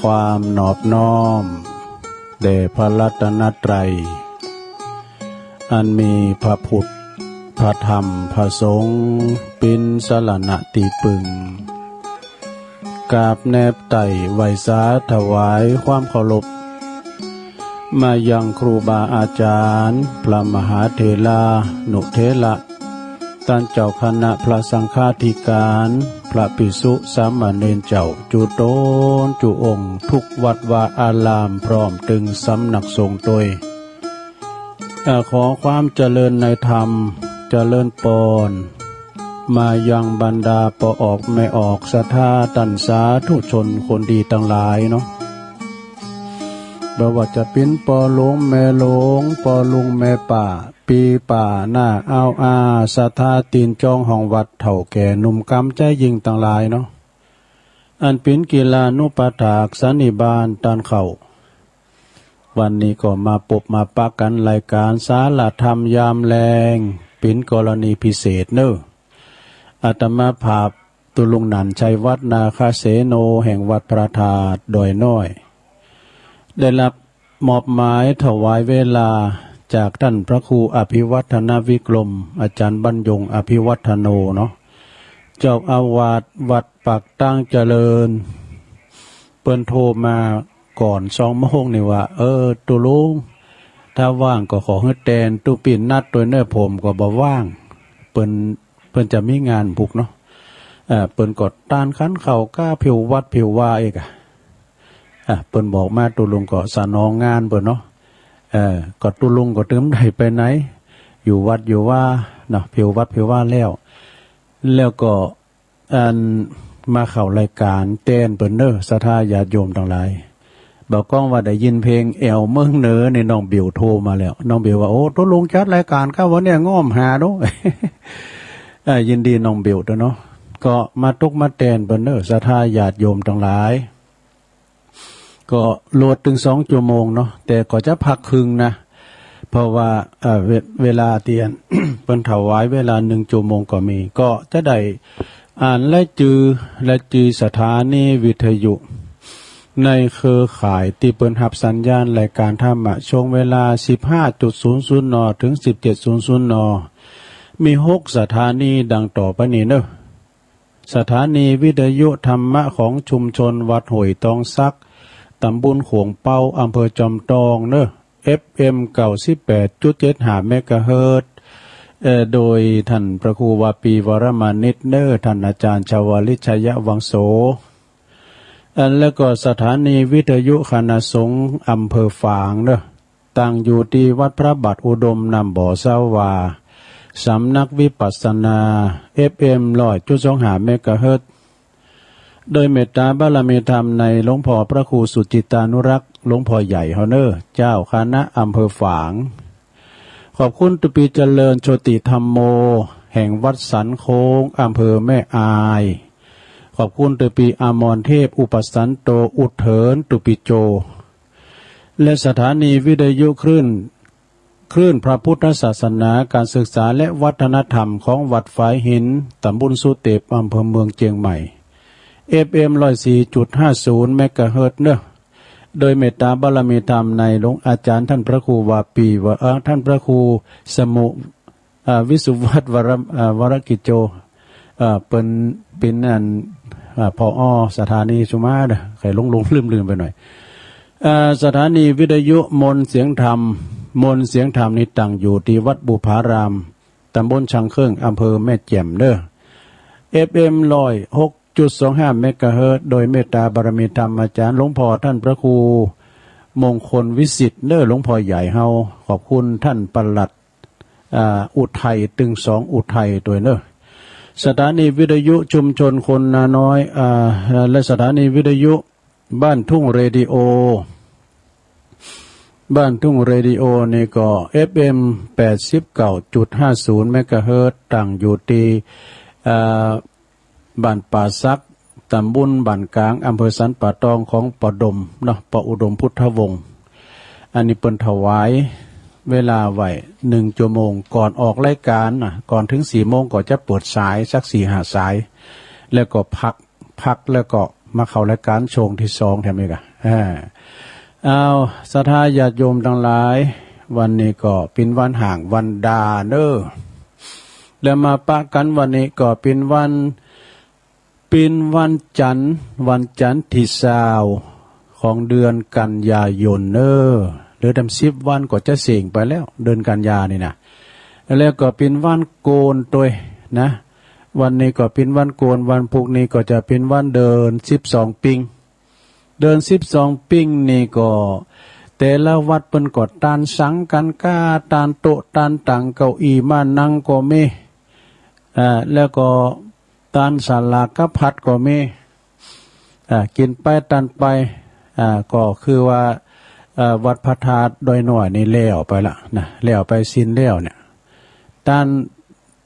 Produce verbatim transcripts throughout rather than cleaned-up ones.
ความนอบน้อมแด่พระรัตนตรัย อันมีพระพุทธ พระธรรม พระสงฆ์ เป๋นสรณะตี้ปึง กราบแนบไต่ไหว้สาถวายความเคารพ มายังครูบาอาจารย์ พระมหาเถรานุเถระ ต้านเจ้าคณะพระสังฆาธิการ พระภิกษุสามเณรเจ้า จุ๊ต๋นจุองค์ กู้วัดวาอาราม พร้อมตึงสำนักสงฆ์ตวย เอ่อ ขอความเจริญในธรรม เจริญปอน มายังบรรดาป้อออกแม่ออก ศรัทธาต้านสาธุชนคนดีตังหลายเนาะ บ่ว่าจะเป๋นป้อหลวงแม่หลวง ป้อลุงแม่ป้า ปี้ป้า น้า อาว อา ศรัทธาตี๋นจองห้องวัด เฒ่าแก่หนุ่มกำใจ๊ยิ่งตังหลายเนาะ อันเป๋นกิลานุปัฏฐากสันนิบาตต้านเข้า วันนี้ก็มาปบมาปะกั๋นรายก๋านสาระธรรมยามแลง เป๋นกรณีพิเศษเนาะ อาตมาภาพตุ๊ลุงหนั่น ชัยวัฒน์ นาคเสโน แห่งวัดพระธาตุดอยน้อย ได้ฮับมอบหมายถวายเวลาจากต้านพระครูอภิวัฒนวิกรม อาจ๋ารย์บรรยงอภิวัฒโนเนาะ เจ้าอาวาสวัดปากตางเจริญ เปิ้นโทรมาก่อนสองโมงนี่ว่า เออ ตุ๊ลุง ถ้าว่างก็ขอหื้อแตน ตุ๊ปี้นัดตวยเน่อ ผมก็บ่ว่าง เปิ้น เปิ้นจะมีงานปุกเนาะ เอ่อ เปิ้นก็ตานขันข้าวก้าผิววัดผิววาเอกอะ อ่ะ เปิ้นบอกมา ตุ๊ลุงก็สนองงานเปิ้นเนาะ เอ่อ ก็ตุ๊ลุงก็ตึงได้ไปไหน อยู่วัดอยู่วาเนาะ ผิววัดผิววาแล้ว แล้วก็ อันมาเข้ารายก๋านแตนเปิ้นเน่อ ศรัทธาญาติโยมตังหลาย บ่ากล้องว่าได้ยินเพลงแอ่วเมืองเหนือนี่ น้องบิวโทรมาแล้ว น้องบิวว่า โอ้ ตุ๊ลุงจัดรายก๋านก้าวันนี้ ง่อมหาดู เอ่อ ยินดีน้องบิวตวยเนาะ ก็มาตุ๊กมาแตนเปิ้นเน่อ ศรัทธาญาติโยมตังหลาย ก็โหลดตึงสองจั่วโมงเนาะ แต่ก็จะพักครึ่งนะ เพราะว่า เอ่อ เว- เวลาเตียน เปิ้นถวายเวลาหนึ่งจั่วโมงก็มี ก็จะได้อ่านรายจื้อ รายจื้อสถานีวิทยุ ในเครือข่ายตี้เปิ้นฮับสัญญาณรายก๋านธรรมะ ช่วงเวลา สิบห้าจุดศูนย์ศูนย์ น เถิง สิบเจ็ดศูนย์ศูนย์ น มีหกสถานีดังต่อไปนี้เนาะ สถานีวิทยุธรรมะของชุมชนวัดห้วยตองสัก ตำบลขวงเปา อำเภอจอมตองเนาะ เอฟเอ็ม เก้าสิบแปดจุดเจ็ดห้า เมกะเฮิรตซ์ เอ่อ โดยท่านพระครูวาปี วรมานิตเนาะ ท่านอาจารย์ชวลิต ชัยวังโส อันแล้วก็สถานีวิทยุคณะสงฆ์อำเภอฝางเนาะ ตั้งอยู่ตี้วัดพระบาทอุดม น้ำบ่อสาวา สำนักวิปัสสนา เอฟเอ็ม ร้อยจุดสองห้า เมกะเฮิรตซ์ โดยเมตตาบารมีธรรมในหลวงพ่อพระครูสุจิตตานุรักษ์ หลวงพ่อใหญ่เฮาเน่อ เจ้าคณะอำเภอฝาง ขอบคุณตุ๊ปี้เจริญโชติธัมโม แห่งวัดสันโค้ง อำเภอแม่อาย ขอบคุณตุ๊ปี้อมรเทพ อุปสันโต อุเถิน ตุ๊ปี้โจ และสถานีวิทยุคลื่น คลื่นพระพุทธศาสนา การศึกษาและวัฒนธรรมของวัดฝายหิน ตำบลสุเตป อำเภอเมืองเจียงใหม่ เอฟเอ็ม ร้อยสี่จุดห้าศูนย์ เมกะเฮิรตซ์เนาะ โดยเมตตาบารมีธรรมในหลวงอาจารย์ท่านพระครูวาปี วะ- เอ่อ ท่านพระครูสมุ อ่า วิสุวัฒน์ วร- อ่า วรกิจโจ เอ่อ เปิ้นเป๋นอัน อ่า ผอ.สถานีสุมาเน่อ ใค่หลงๆ ลืมๆ ไปหน่อย อ่า สถานีวิทยุมนต์เสียงธรรม มนต์เสียงธรรมนี่ตั้งอยู่ตี้วัดบุพาราม ตำบลช่างเครื่อง อำเภอแม่แจ่มเน่อ เอฟเอ็ม ร้อยหกจุดสองห้า เมกะเฮิรตซ์ โดยเมตตาบารมีธรรมอาจารย์หลวงพ่อท่านพระครูมงคลวิสิทธิ์เน่อ หลวงพ่อใหญ่เฮา ขอบคุณท่านปลัด อ่า อุทัย ตึงสองอุทัยตวยเน่อ สถานีวิทยุชุมชนคนนาน้อย อ่า และสถานีวิทยุบ้านทุ่งเรดิโอ บ้านทุ่งเรดิโอนี่ก็ เอฟเอ็ม แปดสิบเก้าจุดห้าศูนย์ เมกะเฮิรตซ์ ตั้งอยู่ตี้ อ่า บ้านป่าสัก ตำบลบ้านกลาง อำเภอสันป่าตอง ของป้อดมเนาะ ป้ออุดมพุทธวงศ์ อันนี้เปิ้นถวายเวลาไว้หนึ่งจั่วโมง ก่อนออกรายก๋านนะ ก่อนเถิงสี่โมงก็จะเปิดสายสักสี่ห้าสาย แล้วก็พัก พักแล้วก็มาเข้ารายก๋านช่วงตี้สองแถมอีกอะ อ่า เอา ศรัทธาญาติโยมตังหลาย วันนี้ก็เป๋นวันฮ้างวันดาเน่อ แล้วมาปะกั๋นวันนี้ก็เป๋นวัน เป๋นวันจันทร์ วันจันทร์ตี้ซาวของเดือนกันยายนเน่อ เหลือแหมสิบวันก็จะเส้งไปแล้ว เดือนกันยานี่นะ แล้วก็เป๋นวันโกนตวยนะ วันนี้ก็เป๋นวันโกน วันพูกนี้ก็จะเป๋นวันเดินสิบสองปิง เดินสิบสองปิงนี่ก็ แต่ละวัดเปิ้นก็ตานสังกั๋นก้า ตานโต๊ะ ตานตั๋ง เก้าอี้ ม้านั่งก็มี อ่า แล้วก็ ตานสลากกับผัดก็มี อ่า กิ๋นไปตานไป อ่า ก็คือว่า เอ่อ วัดพระธาตุดอยน้อยนี่แล้วไปละนะ แล้วไปสิ้นแล้วเนี่ย ตาน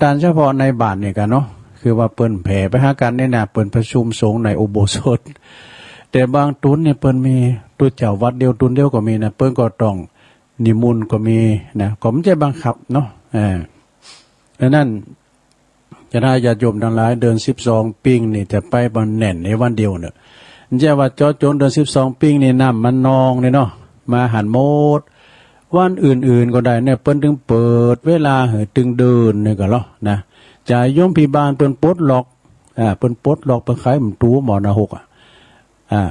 ตานเฉพาะในบ้านนี่กั๋นเนาะ คือว่าเปิ้นแผ่ไปหากั๋นนี่นะ เปิ้นประชุมสงฆ์ในอุโบสถ แต่บางตุ๊นนี่เปิ้นมีตุ๊เจ้าวัดเดียวตุ๊นเดียวก็มีนะ เปิ้นก็ต้องนิมนต์ก็มีนะ ก็บ่ใจ้บังคับเนาะ เออ อันนั้น ศรัทธาญาติโยมตังหลาย เดือนสิบสองปิงนี่จะไปบ่แน่นในวันเดียวเน่อ บ่ใจ้ว่าเจาะจงเดือนสิบสองปิงนี่น้ำมันนองนี่เนาะ มาหั้นหมด วันอื่นๆก็ได้เนี่ย เปิ้นตึงเปิดเวลาหื้อตึงเดือนนี่ก็ลอนะ จะโยมพี่บ้านเปิ้นปลดล็อก อ่า เปิ้นปลดล็อก เปิ้นไขมันตู๋หมอนรกอะ อ่า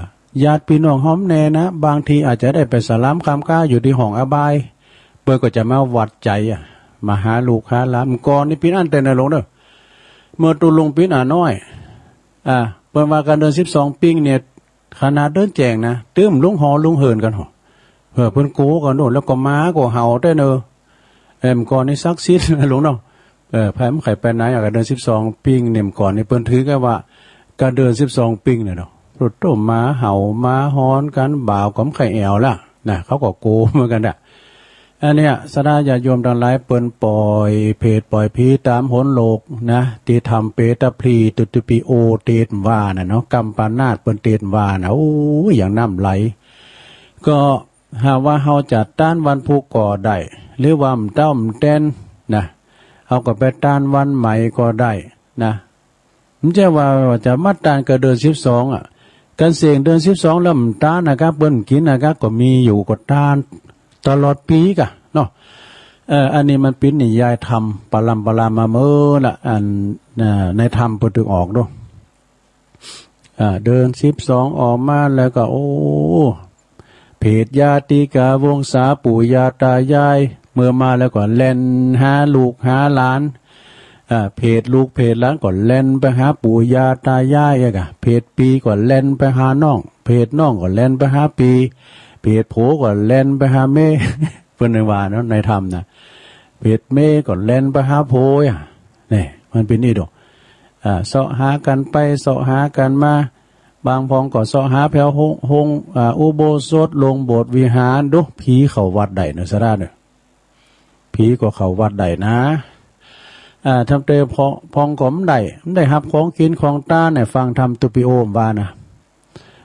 ญาติพี่น้องเฮาแน่นะ บางทีอาจจะได้ไปสลามคำก้าอยู่ตี้ห้องอบาย เปิ้นก็จะมาวัดใจ๋อะ มาหาลูกหาหลาน ก่อนนี่เป๋นอั้นแต๊เน่อหลวงเน่อ เมื่อตุ๊ลุงเป๋นอาน้อย อ่า เปิ้นว่ากั๋นเดือนสิบสองปิงเนี่ย ขนาดเดินแจ้งนะ ตึงลงหอลงเหินกั๋นหอ เออ เปิ้นกั๋วกั๋นโน่น แล้วก็หมาก็เห่าแต๊เน่อ เออ ก่อนนี่ศักดิ์สิทธิ์หลวงเนาะ เออ ใผบ่ใค่ไปไหนอะ กั๋นเดือนสิบสองปิงเนี่ย ก่อนนี่เปิ้นถือกั๋นว่า กั๋นเดือนสิบสองปิงเนี่ยเนาะ โต้ หมาเห่า หมาหอนกั๋น บ่าวก็บ่ใค่แอ่วละนะ เขาก็กั๋วเหมือนกั๋นอะ อันเนี้ย ศรัทธาญาติโยมตังหลาย เปิ้นป่อยเผตป่อยผีต๋ามหนโลกนะ ตี้ถ้ำเปตะพลี ตุติปิโอ เตศน์ว่าน่ะเนาะ กัมปนาตเปิ้นเตศน์ว่าน่ะ โอ้ย อย่างน้ำไหล ก็หากว่าเฮาจะตานวันพูกก็ได้ หรือว่าบ่เต๊าบ่แตนนะ เฮาก็ไปตานวันใหม่ก็ได้นะ บ่ใจ้ว่าจะมาตานกั๋นเดือนสิบสองอะ กั๋นเส้งเดือนสิบสองแล้วบ่ตานอะครับ เปิ้นบ่กิ๋นอะครับ ก็มีอยู่ ก็ตานตลอดปี๋ก่ะเนาะ เออ อันนี้มันเป๋นนิยายธรรม ปรำปรามาเมินละ อัน อ่า ในธรรมเปิ้นตึงออกเนาะ อ่า เดือนสิบสองออกมาแล้วก็ โอ้ เผตญาติกาวงศาปู่ย่าตายาย เมื่อมาแล้วก็แล่นหาลูกหาหลาน อ่า เผตลูกเผตหลานก็แล่นไปหาปู่ย่าตายายอะกะ เผตปี้ก็แล่นไปหาน้อง เผตน้องก็แล่นไปหาปี้ เผตผัวก็แล่นไปหาเมีย เปิ้นว่าเนาะ ในธรรมน่ะ เผตเมียก็แล่นไปหาผัวอะ นี่ มันเป๋นอี้ดอก อ่า เซาะหากั๋นไป เซาะหากั๋นมา บางพ่องก็เซาะหาแผวโฮง โฮง อ่า อุโบสถ โลงโบสถ์วิหาร ดู ผีเข้าวัดได้เน่อ ศรัทธาเน่อ ผีก็เข้าวัดได้นะ อ่า ทำแต่พ่อง พ่องก็บ่ได้ บ่ได้ฮับของกิ๋นของตานเนี่ย ฟังธรรมตุปิโอว่านะ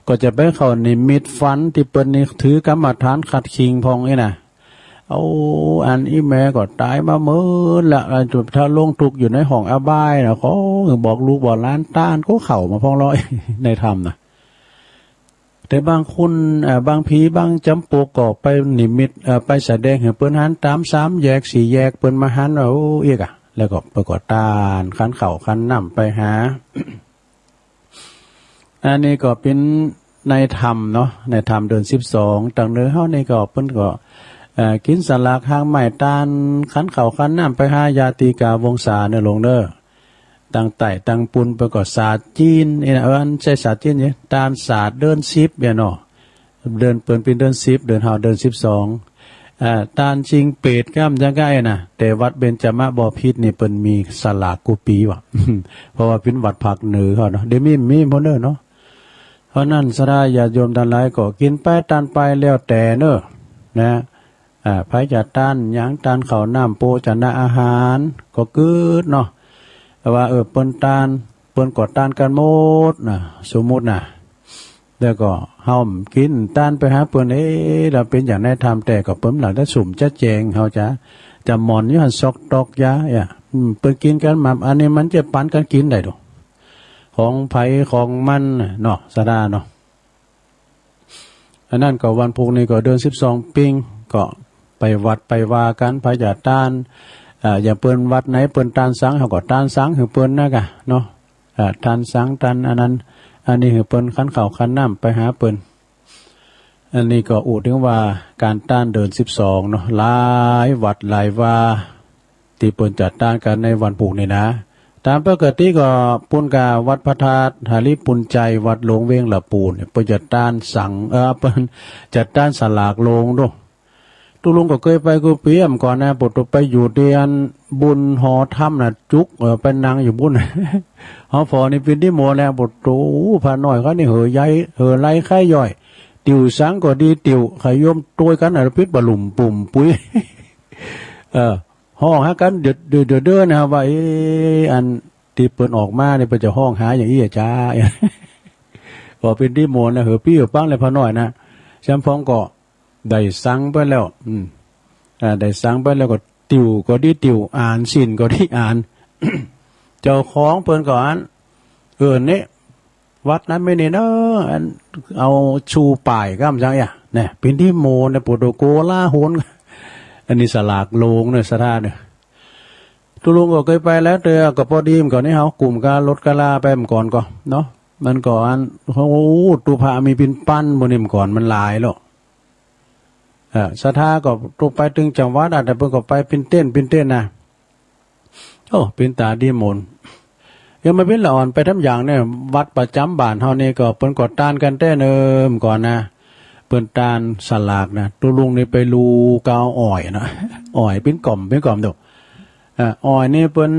ก็จะไปเข้านิมิตฝันตี้เปิ้นนี่ถือกรรมฐานขัดขิงพ่องนี่นะ เอา อันอี้แม่ก็ต๋ายมาเมินละ อันจุดถ้าลงทุกข์อยู่ในห้องอบายนะ ขอบอกลูกบอกหลานตานก็เข้ามาพ่องลอย ในธรรมนะ แต่บางคน เอ่อ บางผีบางจ๋ำปกก็ไปนิมิต เอ่อ ไปแสดงหื้อเปิ้นหันต๋ามสามแยกสี่แยก เปิ้นมาหันว่า โอ้ เอี้ยกะ แล้วก็เปิ้นก็ตานขันข้าวขันน้ำไปหา อันนี้ก็เป๋นในธรรมเนาะ ในธรรมเดือนสิบสอง ตางเหนือเฮานี่ก็เปิ้นก็ เอ่อ กิ๋นสลากฮากไม้ ตานขันข้าวขันน้ำไปหาญาติกาวงศาเน่อหลวงเน่อ ตางใต้ตางปูนเปิ้นก็สาดจีนนี่นะ เออ อันใจ้สาดจีนนี่ ตานสาดเดือนสิบเนี่ยเนาะ เดือนเปิ้นเป๋นเดือนสิบ เดือนเฮาเดือนสิบสอง อ่า ตานชิงเปรตก้ำจังไก้นะ แต่วัดเบญจมบพิตรนี่เปิ้นมีสลากกู้ปี๋ว่ะ เพราะว่าเป๋นวัดภาคเหนือเฮาเนาะ เดี๋ยวมี มีพ่องเน่อเนาะ เพราะนั้นศรัทธาญาติโยมตังหลายก็กิ๋นไปตานไปแล้วแต่เน่อ นะ อ่า ใผจะตานหยัง ตานข้าวน้ำโภชนาอาหารก็กึ๊ดเนาะ แต่ว่า เออ เปิ้นตาน เปิ้นก็ตานกั๋นหมดนะ สมมุตินะ แล้วก็เฮากิ๋นตานไปหาเปิ้น เอ๊ะ แล้วเป๋นอย่างในธรรมแต๊ก็เปิ้นหลังจะสุมจะแจง เฮาจะ จะหม่อนอยู่หั้นซอกตอกยา อ่ะ อืม เปิ้นกิ๋นกั๋นมา อันนี้มันจะปันกั๋นกิ๋นได้ดอก ของใผของมันน่ะเนาะ ศรัทธาเนาะ อันนั้นก็วันพูกนี้ก็เดือนสิบสองปิง ก็ไปวัดไปวากั๋น ไปจะตาน อ่า อย่างเปิ้นวัดไหนเปิ้นตานสัง เฮาก็ตานสังหื้อเปิ้นนะก่ะเนาะ อ่า ตานสัง ตานอันนั้น อันนี้หื้อเปิ้น ขันข้าวขันน้ำไปหาเปิ้น อันนี้ก็อู้เถิงว่าก๋านตานเดือนสิบสองเนาะ หลายวัดหลายวา ตี้เปิ้นจะตานกั๋นในวันพูกนี้นะ ต๋ามปกติก็ปู๊นก่าวัดพระธาตุหริภุญไชย วัดหลวงเวียงละปูนเนี่ย เปิ้นจะตานสัง เอ่อ เปิ้นจะตานสลากโลงดู ตุ๊ลุงก็เกยไปกู้ปี๋เมื่อก่อนนะ ปวดตัวไปอยู่ตี้อันบุญหอธรรมน่ะ จุก เออ ไปนั่งอยู่บุญ หอฝอนี่ปินทิมนต์แล้ว ปวดตัว โอ้ พระน้อยเขานี่เห่อใหญ่ เห่อไร้ไข้ย่อย ติวสังก็ดีติว ใค่โยมตวยกั๋นน่ะ ปิ๊ดปะหลุ่มปุ่มปุ้ย เออ ฮ้องหากั๋นเดือดเดือดเดือดเดือดนะ ว่า เอ๊ะ อันตี้เปิ้นออกมาเนี่ย เปิ้นจะฮ้องหาอย่างอี้อะจ๊ะ ปอปินทิมนต์นะ เห่อปี้เห่อปังเลยพระน้อยนะ แชมพองก็ได้สังไปแล้ว อืม อ่า ได้สังไปแล้วก็ติวก็ดีติว อ่านศีลก็ดีอ่าน เจ้าของเปิ้นก็อัน เออ เนี่ย วัดนั้นไม่นี่เนาะ อัน เอาชูป้ายก้ำจังเอี้ย เนี่ย ปินทิมนต์เนี่ย ปวดตัวโกลาหล อันนี้สลากโลงเนี่ย ศรัทธาเนี่ย ตุ๊ลุงก็เกยไปแล้วเตื้อ ก็ปอดีเมื่อก่อนนี่เฮากุมก้ารถก้าราไปเมื่อก่อนก็เนาะ มันก็อัน โอ้ ตู้พระมีปินปั้นบ่นี่ เมื่อก่อนมันหลายแล้ว เออ ศรัทธาก็ตุ๊ไปตึงจังหวัดอะ แต่เปิ้นก็ไปปินเต้น ปินเต้นนะ โอ้ ปินต๋าดีมนต์ ยังมาปินละอ่อนไปทำอย่างเนี่ย วัดประจ๋ำบ้านเฮานี่ก็เปิ้นก็ตานกั๋นแต๊เนิ่มก่อนนะ เปิ้นตานสลากนะ ตุ๊ลุงนี่ไปลูก้าวอ้อยนะ อ้อยปินก่อม ปินก่อมดู อ่า อ้อยนี่เปิ้น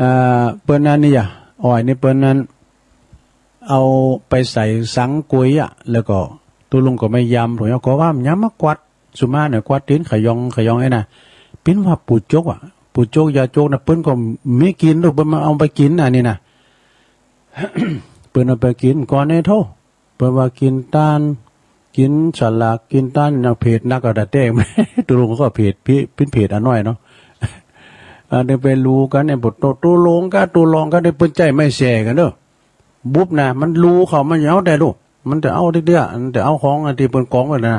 อ่า เปิ้นอันนี้อะ อ้อยนี่เปิ้นนั้น เอาไปใส่สังกวยอะ แล้วก็ตุ๊ลุงก็ไม่ยำ ผมก็ว่ามันยำมากวาด สุมาเนี่ยกวาดตี๋นขย่องขย่องไอ้น่ะ ปินว่าปู่จกอะ ปู่จกย่าจกนะ เปิ้นก็มีกิ๋นลูก เปิ้นมาเอาไปกิ๋นอันนี้นะ เปิ้นเอาไปกิ๋นก่อนเนี่ยโธ่ เปิ้นว่ากิ๋นตาน กิ๋นสลาก กิ๋นตานนะ เผตนักเอาแต่แต้ม ตุ๊ลุงก็เผต ปินเผตอันน้อยเนาะ อันนี้ไปลูกั๋นเนี่ย ปวดตัว ตุ๊ลุงก้าตุ๊ลองก้าเนี่ย เปิ้นใจ๊ไม้แส่กั๋นเนาะ บุบนะ มันลูเข้ามาเหยาะแต่ลูก มันจะเอาเตื้อๆ มันจะเอาของอันตี้เปิ้นกองไว้นะ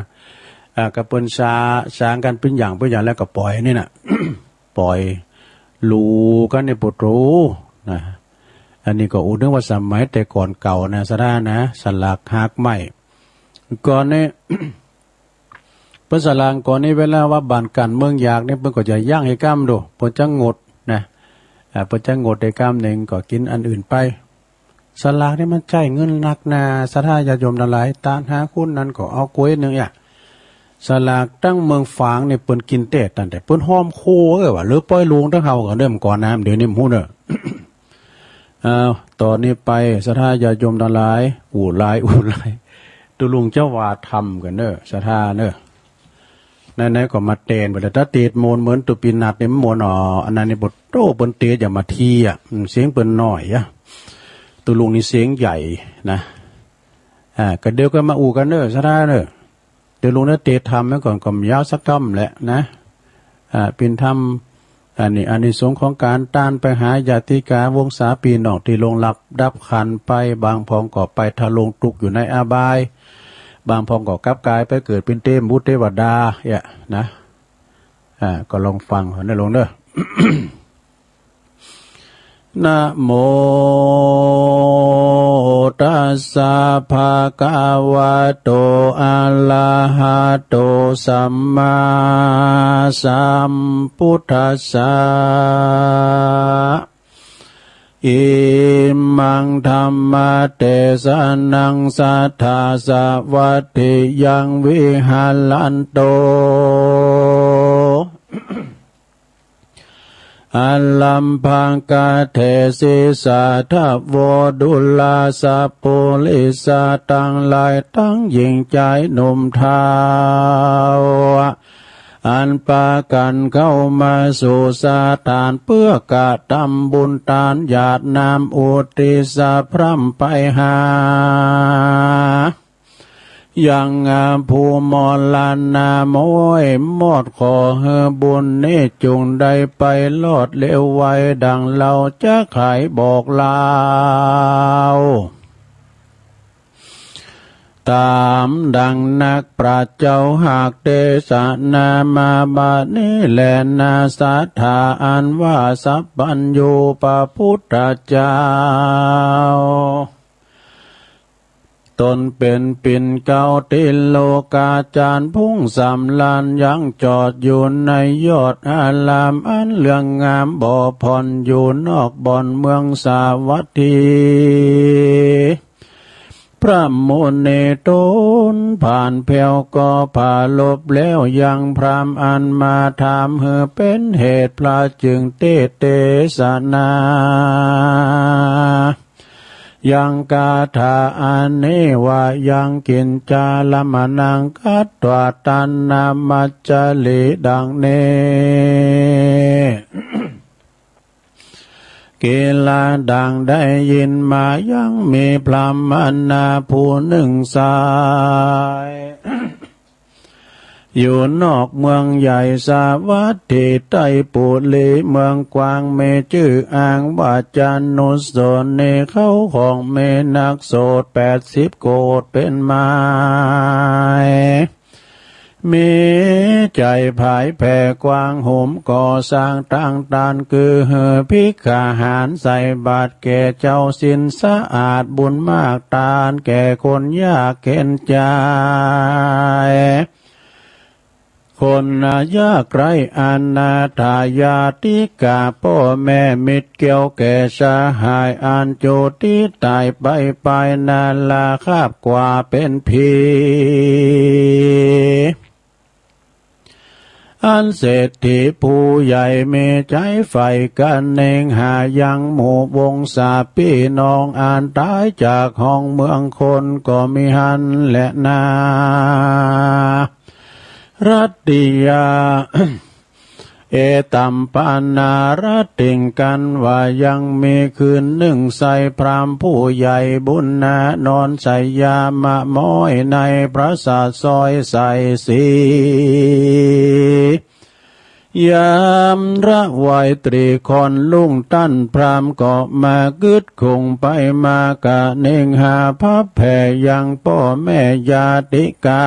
อ่า ก็เปิ้นสา สางกั๋นเป๋นอย่างเป๋นอย่างแล้วก็ป่อยนี่นะ ป่อย ลูกั๋นเนี่ย ปวดตัวนะ อันนี้ก็อู้เถิงว่าสมัยแต่ก่อนเก่านะ ศรัทธานะ สลากหากไม้ ก่อนนี้ เปิ้นสลากก่อนนี้ เวลาว่าบ้านกั้นเมืองอยากนี่ เปิ้นก็จะยั้งไอ้ก้ำดู เปิ้นจะงดนะ อ่า เปิ้นจะงดไอ้ก้ำนึ่ง ก็กิ๋นอันอื่นไป สลากนี่มันใจ๊เงินนักนา ศรัทธาญาติโยมตังหลาย ตานหาคุณนั้นก็เอากวยนึ่งอะ สลากตังเมืองฝางนี่เปิ้นกิ๋นแต๊ ตังแต่เปิ้นฮ้อมโคเอ้ยว่า เหลือป้อยลุงตังเฮาก็เริ่มก่อนนะ เดี๋ยวนี้มันฮู้เน่อ อ้าว ต่อนี้ไป ศรัทธาญาติโยมตังหลาย อู้หลาย อู้หลาย ตุ๊ลุงจะว่าธรรมกั๋นเน่อ ศรัทธาเน่อ ไหนๆ ก็มาแตนไปแล้ว ถ้าเตศน์มนต์เหมือนตุ๊ปีนัดนี่มันมนต์อ๋อ อันนั้นนี่ปวดโต้ เปิ้นเตศน์อย่ามาเทียบ อืม เสียงเปิ้นน้อยอะ ตุ๊ลุงนี่เสียงใหญ่นะ อ่า ก็เดี๋ยวก็มาอู้กั๋นเน่อ ศรัทธาเน่อ ตุ๊ลุงนะเตศน์ธรรมไว้ก่อน ก็บ่ยาวสักกำแหละนะ อ่า เป๋นธรรม อันนี้ อานิสงส์ของก๋านตานไปหาญาติกาวงศาปี้น้องตี้ล่วงลับดับขันธ์ไป บางพ่องก็ไปทะลงตุ๊กข์อยู่ในอบาย บางพ่องก็กลับก๋ายไปเกิดเป๋นเตพบุตรเตวดาเนี่ยนะ อ่า ก็ลองฟังเน่อลุงเน่อ นะโมตัสสะ ภะคะวะโต อะระหะโต สัมมาสัมพุทธัสสะ อิมังธัมมะเตสะนัง สัทธาสะวัตถิยัง วิหะรันโต อะรัมภะกะเถสิ สาธะโว ดูราสะปุริสะตังหลาย ตังหญิงจายหนุ่มเฒ่า อันปากั๋นเข้ามาสู่สถาน เปื้อกระตำบุญตานหยาดน้ำอุทิศพร่ำไปหา ยังผู้มรณะโมยมอด ขอหื้อบุญนี้จุ่งได้ไปรอดเร็วไว ดังเฮาจะไขบอกเล่า ต๋ามดังนักปราชญ์เจ้าหากเตสนามาบัดนี้แลนา สัตถาอันว่าสัพพัญญูพระพุทธเจ้า ต๋นเป๋นปิ่นเกล้าติโลกาจารย์ผู้สำราญ ยังจอดอยู่ในยอดอารามอันเลื่องงามบ่ผ่อน อยู่นอกบ่อนเมืองสาวัตถี พระมุนีต๋นผ่านแผ้วก็ปรารภแล้ว ยังพราหมณ์อันมาถามหื้อเป๋นเหตุ พระจึงเตสน์เตสนา ยังคาถาอันนี้ว่า ยังกิญจารมณังคัตวา ตานามัจจาริ ดังนี้ กิลา ดังได้ยินมา ยังมีพราหมณาผู้นึ่งไซร้ อยู่นอกเมืองใหญ่สาวัตถี ใต้ปุรีเมืองกว้าง มีจื้ออ้างว่าจานุสรณี เข้าของมีนักโสดแปดสิบโกฏเป๋นไม้ มีใจ๋ผายแผ่กว้าง โหมก่อสร้างตั้งตาน คือหื้อภิกขาหารใส่บาตรแก่เจ้าศีลสะอาด บุญมากตานแก่คนยากเข็ญใจ๋ คนยากไร้อนาถาญาติกา ป้อแม่มิตรเกี่ยวแก่สหาย อันจูติต๋ายไปไปนาราคาบกว่าเป๋นผี อันเศรษฐีผู้ใหญ่มีใจ๋ใฝ่กะเนงหายังหมู่วงศาปี้น้อง อันต๋ายจากห้องเมืองคนก็มีหั้นแลนา รัตติยา เอตัมปะนารัตติง กันว่ายังมีคืนนึ่งไซร้ พราหมณ์ผู้ใหญ่บุณณะนอนสยามะม้อยในปราสาทซอยไสสี ยามระไหว่ตรีค่อนรุ่ง ต้านพราหมณ์ก็มากึ๊ดคงไปมากะเนงหา ผับแผ่ยังป้อแม่ญาติกา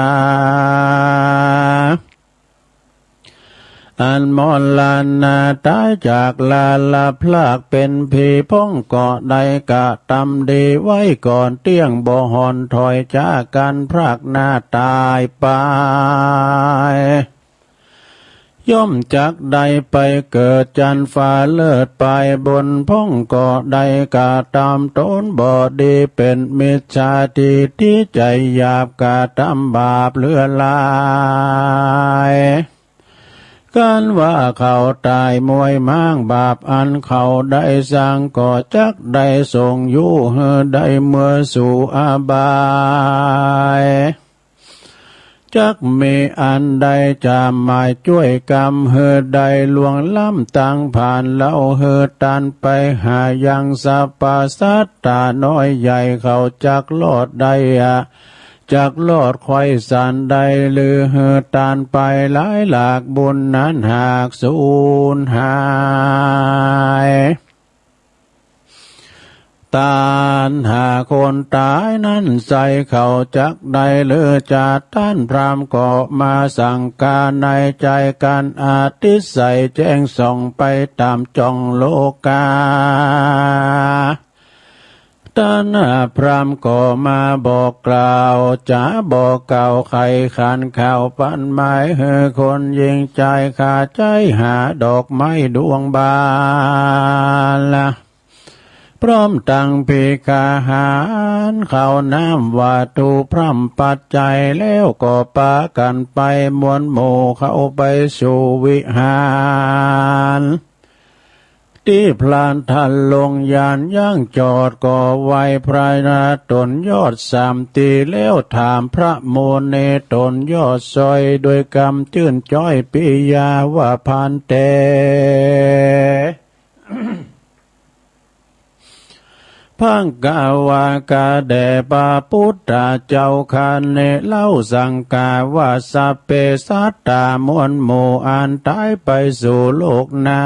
อันมรณาต๋ายจากลาลับพรากเป๋นผีพ่องก็ได้กระตำดีไว้ก่อนเตี้ยง บ่ห่อนถอยจากกั๋นพรากหน้าต๋ายไป ย่อมจักได้ไปเกิดจั้นฟ้าเลิศไปบน พ่องก็ได้กระตำต๋นบ่ดีเป๋นมิจฉาทิฏฐิใจ๋หยาบกระตำบาปเหลือหลาย กันว่าเขาต๋ายมวยม้าง บาปอันเขาได้สร้างก็จักได้ส่งอยู่หื้อได้เมื่อสู่อบาย จักมีอันใดจะหมายจ้วยกำหื้อได้ล่วงล้ำตางผ่านเล่า หื้อต้านไปหายังสรรพสัตว์ต๋าน้อยใหญ่ เขาจักรอดได้อะ จักรอดไขว้สันได้หรือ หื้อต้านไปหลายหลากบุญนั้นหากสูญหาย ต้านหาคนต๋ายนั้นใส่เขาจักได้หรือจะ ต้านพราหมณ์ก็มาสังกาในใจ๋กั๋นอติสไสยแจ้งส่องไปต๋ามจ้องโลกา ต้านพราหมณ์ก็มาบอกกล่าว จะบอกกล่าวไขขันข่าวปันหมาย หื้อคนหญิงใจ๋ขาใจ๋หาดอกไม้ดวงบานละ พร้อมตังภิกขาหารข้าวน้ำวัตถุพร่ำปัจจัย แล้วก็ปากั๋นไปมวลหมู่เข้าไปสู่วิหาร ตี้พระทันลงยานยังจอด ก็ไหว้พระต๋นยอดสามตี้ แล้วถามพระมุนีต๋นยอดซอย ด้วยกำจื้นจ้อยปิยาว่า ภันเต ภังกะวา ข้าแด่พระปุทธเจ้าข้า เนเล่าสังกาว่า สัพเพสัตตา มวลหมู่อันต๋ายไปสู่โลกหน้า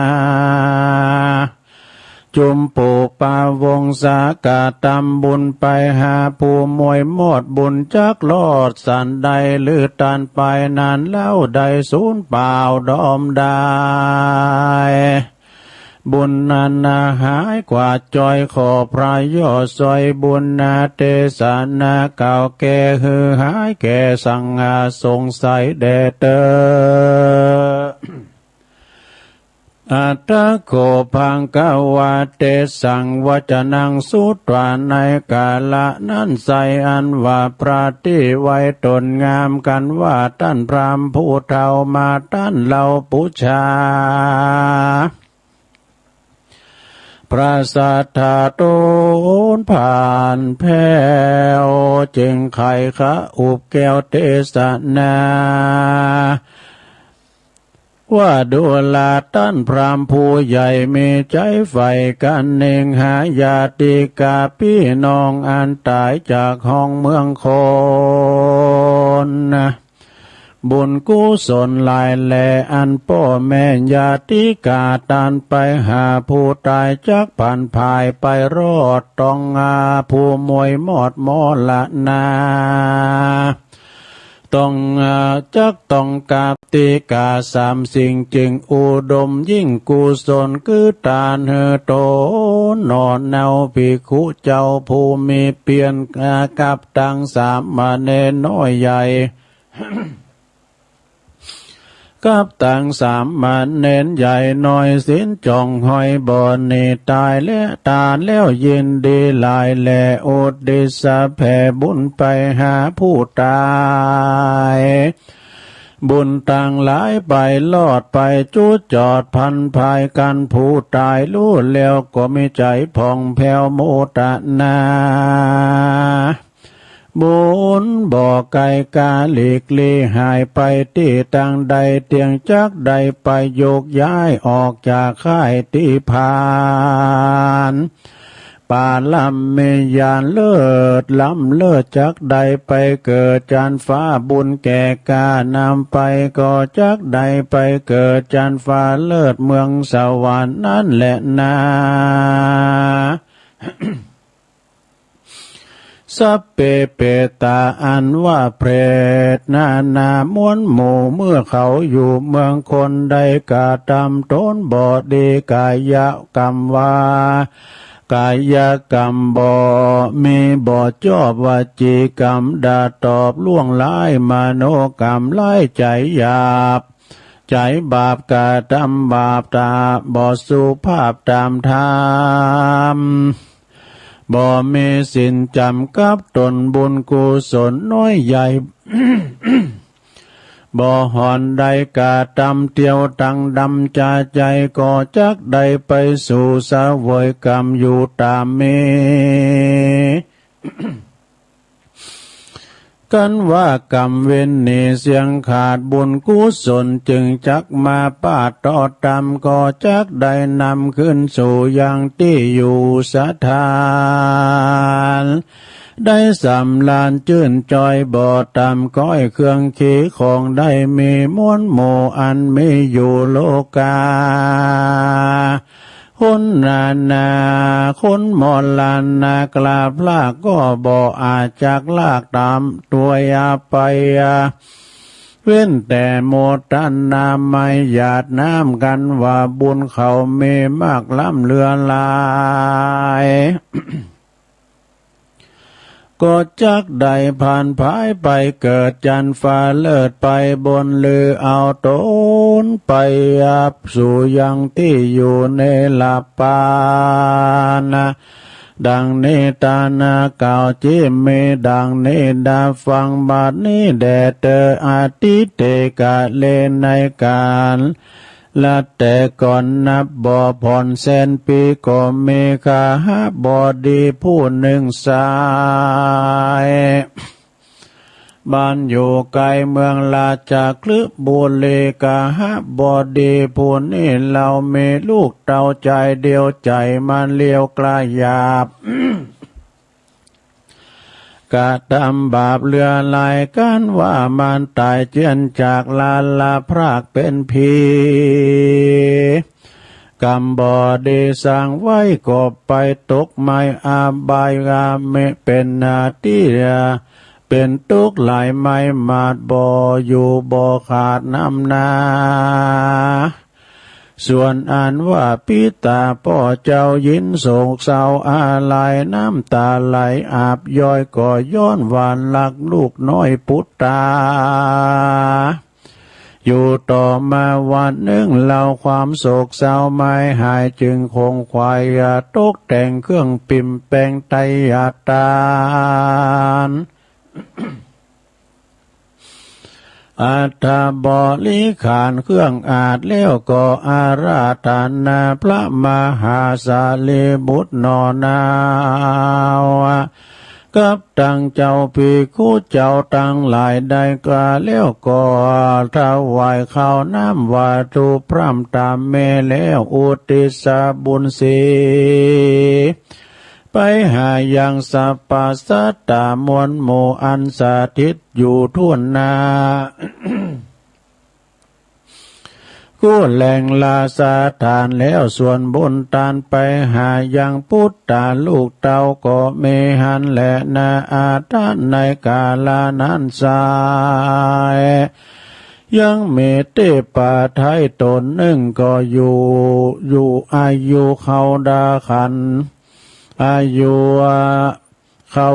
จุมปุปะวงศา กระตำบุญไปหาผู้มวยมอด บุญจักรอดสันใด หรือต้านไปนั้นเล่า ได้สูญเปล่าดอมดาย บุญนั้นนาหายกว่าจ้อย ขอพระยอดซ่อยบุญนา เตสนาเก่าแก่ หื้อหายแก่สังฆาสงสัยแด่เต๊อะ อัตถะโข ภะคะวา เตสัง วจนัง สุตวา ในกาละนั้นไซร้ อันว่าพระตี้ไว้ตนงามกั๋นว่า ต้านพราหมณ์ผู้เฒ่ามา ต้านเหล่าปุจฉา พระสัตถาโตนผ่านแผ้ว จึงไขขะอุบแก้วเตสนา ว่าดูราต้านพราหมณ์ผู้ใหญ่ มีใจ๋ใฝ่กัณฑ์เน่งหาญาติกาปี้น้องอันต๋ายจากห้องเมืองคน บุญกุศลหลายแล อันป้อแม่ญาติกาต้านไปหาผู้ต๋าย จักผันผายไปรอดต้องอาผู้มวยมอดมรณา ต้องอาจักต้องกาบติกาสามสิ่ง จึงอุดมยิ่งกุศล คือต้านหื้อต๋นหน่อเนา ภิกขุเจ้าผู้มีเปียร กับตังสามเณรน้อยใหญ่ กับตังสามเณรใหญ่น้อย ศีลจ่องห้อยบ่หนีต๋าย และตานแล้วยินดีหลายแล อุตติสสะแผ่บุญไปหาผู้ต๋าย บุญตังหลายไปรอดไปจุดจอด ผันผายกั๋นผู้ต๋าย ฮู้แล้วก็มีใจ๋ผ่องแผ้วโมตนา บุญบ่ไก๋กาหลีกลี้หายไปตี้ตางใด เตียงจักได้ไปโยกย้ายออกจากค่ายตี้ผ่าน ปารมีญาณเลิศล้ำเลิศ จักได้ไปเกิดจั๊นฟ้า บุญแก่กล้านำไป ก็จักได้ไปเกิดจั๊นฟ้าเลิศเมืองสวรรค์นั้นแลนา สัพเพเปตา อันว่าเปรตนานาม้วนหมู่ เมื่อเขาอยู่เมืองคน ได้กระตำต๋นบ่ดี กายกรรม วา กายกรรมบ่มีบ่จอบ วจีกรรมด่าตอบล่วงร้าย มโนกรรมร้ายใจ๋หยาบ ใจ๋บาปกระตำบาปต๋ามบ่สุภาพต๋ามธรรม บ่มีศีลจ๋ำกับต๋น บุญกุศลน้อยใหญ่ บ่หอนได้กระตำเตียวตังดำจาใจ๋ ก็จักได้ไปสู่เสวยกรรมอยู่ต๋ามมี คันว่ากรรมเว้นหนีเสี้ยงขาด บุญกุศลจึงจักมาปาดตอดต๋าม ก็จักได้นำคืนสู่ยังตี้อยู่สถาน ได้สำราญจื้นจอย บ่ต๋ามก้อยเครื่องขีของได้มี ม้วนหมู่อันมีอยู่โลกา คนนานา คนมรณะกล้าพลากก็บ่อาจจักลากต๋ามตัวยไป เว้นแต่โมทนาไมยหยาดน้ำกั๋นว่าบุญเขามีมากล้ำเหลือหลาย ก็จักได้ผันผายไปเกิดจั๊นฟ้าเลิศไปบน หรือเอาต๋นไปสู่ยังตี้อยู่เนรปาน ดังนี้ต๋านาเก่าจิมีดังนี้ ดาฟังบัดนี้แด่เตอ อทิเตกะเล ในก๋าล ละแต่ก่อนนับบ่ผ่อนแสนปี๋ ก็มีคหบดีผู้นึ่งไซร้ บ้านอยู่ไก๋เมืองราชคฤห์บุรี คหบดีผู้นี้เล่ามีลูกเต้าจายเดียวใจ๋ มันเลี้ยวกล้าหยาบ กระตำบาปเหลือหลาย กั๋นว่ามันต๋ายเจียนจากลาลาพรากเป๋นผี กรรมบ่ดีสร้างไว้ก็ไปตกไหม้อบายกามิ เป๋นหน้าตี้เป๋นตุ๊กข์หลายไหม้หมด บ่อยู่บ่ขาดนำนา ส่วนอันว่าปิตาป้อเจ้ายินโศกเศร้าอาลัย น้ำต๋าไหลอาบย้อย ก็ย้อนว่าฮักลูกน้อยปุตตา อยู่ต่อมาวันนึ่งเล่า ความโศกเศร้าไม้หาย จึงขงขวายตกแต่งเครื่องปิ่มแปงไตรยาตาน อัฐบริขารเครื่องอาสน์แล้วก็อาราธนาพระมหาสารีบุตรหนอนาว่า กับตังเจ้าภิกขุเจ้าตังหลายได้กาแล้วก็ถวายข้าวน้ำวัตถุพร่ำต๋ามแม่แล้ว อุทิศบุญสี ไปหายังสรรพสัตตามวลหมู่อันสถิตอยู่ทั่วหน้า กู้แหล่งลาสถานแล้ว ส่วนบุญตานไปหายังปุตตาลูกเต้าก็มีหั้นแลนา อัตถะ ในกาละนั้นไซร้ ยังมีเทพไตรต๋นนึ่งก็อยู่ อยู่อายุเข้าดับขันธ์ อายุเข้า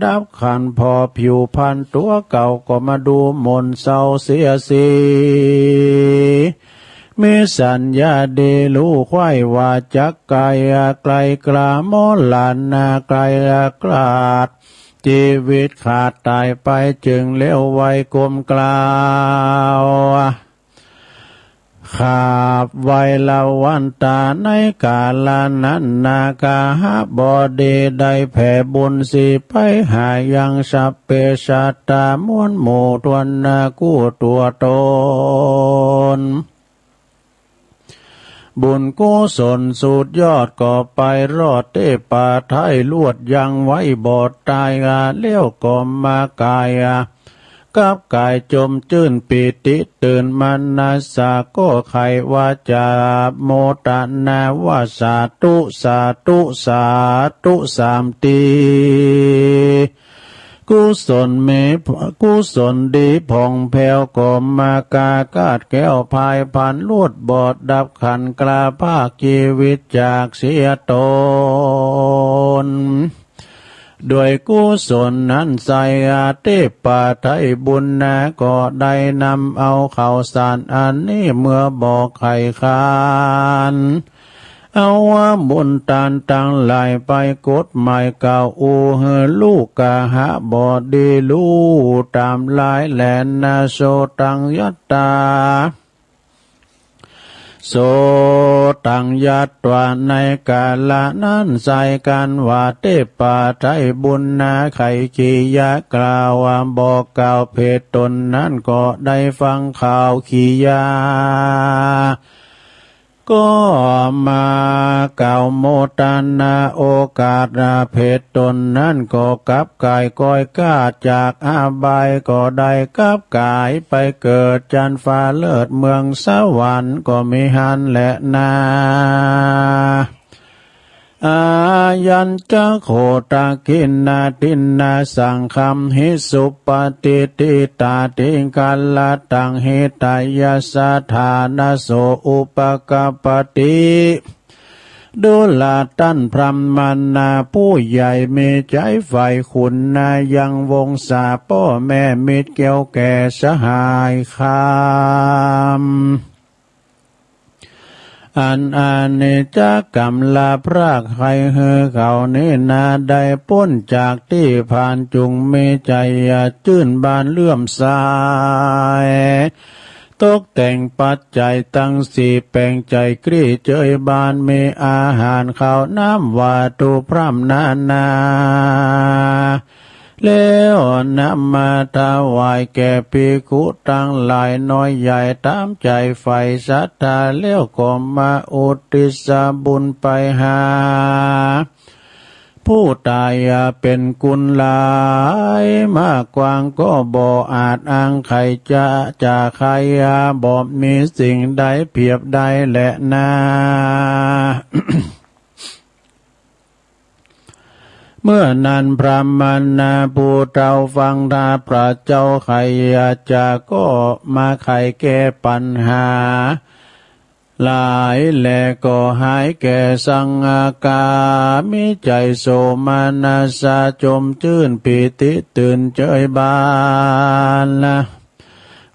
ดับขันธ์ ผ่อผิวพรรณตั๋วเก่าก็มาดูหม่นเศร้าเสียสี มีสัญญาดีฮู้ใคร่ว่าจักไก๋ไก๋กล้า มรณะไก๋คลาด จีวิตขาดต๋ายไป จึงเลี้ยวไหว้ก้มกราบ ขอบไหว้ละวันตา ในกาละนั้นนา กหบดีได้แผ่บุญสีไปหายังสัพเพสัตตามวลหมู่ทั่วหน้ากู้ตั๋วต๋น บุญกุศลสุดยอดก็ไปรอดเทพไตรลวดยังไว้บ่ต๋าย แล้วก็มาก๋าย กับก๋ายจมจื้นปีติตื่นมนัสสะ ก็ใค่ว่าจะโมทนาว่าสาธุ สาธุ สาธุสามตี กุศลมี กุศลดีผ่องแผ้วก็มากาคาดแคล้วพายพรรณลวดบ่ดับขันธ์ กล้าพรากจีวิตจากเสียต๋น ด้วยกุศลนั้นไซร้ เทพไตรบุญนาก็ได้นำเอาข้าวสารอันนี้เมื่อบ่ไข่คาน เอาว่าบุญตานตังหลายไปกดหมายกล่าวอู้หื้อลูกกหบดีฮู้ต๋ามลายแลนา โสตังยัตตา โสตังยัตตา ในกาละนั้นไซร้กั๋นว่า เทพไตรบุญนาไขกิริยากล่าวว่า บอกกล่าวเพศต๋นนั้นก็ได้ฟังข่าวกิริยา ก็มากล่าวโมทนาโอกาส เพศต๋นนั้นก็กลับก๋ายก้อยกล้าจากอบาย ก็ได้กลับก๋ายไปเกิดจั๊นฟ้าเลิศเมืองสวรรค์ก็มีหั้นแลนา อายัญจะโข ทักขิณาทินนาสังคัมหิ สุปฏิฏฐิตาทิกัลลตัง หิตายะสะถานะโส อุปกัปปติ ดูราต้านพราหมณาผู้ใหญ่มีใจ๋ใฝ่คุณนายังวงศาป้อแม่มิตรเกี่ยวแก่สหายคำ อันอานิจจกรรมละพรากไขหื้อเขานี้นาได้ป๊นจากตี้ผ่าน จุ่งมีใจ๋จื้นบานเลื่อมใส ตกแต่งปัจจัยตังสี่ แป๋งใจ๋กรี้เจยบาน มีอาหารข้าวน้ำวัตถุพร่ำนานา แล้วนำมาถวายแก่ภิกขุตังหลายน้อยใหญ่ต๋ามใจ๋ใฝ่ศรัทธา แล้วก็มาอุทิศบุญไปหา ผู้ตายเป๋นกุนหลาย มากกว้างก็บ่อาจอั้ง ใค่จะ จะใค่บ่มีสิ่งใดเปียบได้แลนา เมื่อนั้นพราหมณะผู้เฒ่าฟังถ้าพระเจ้าใค่จะก็มาไขแก้ปัญหา หลายแลก็หายแก่สังกา มีใจ๋โสมนัสสะจมจื้นปีติตื่นเจิยบานละ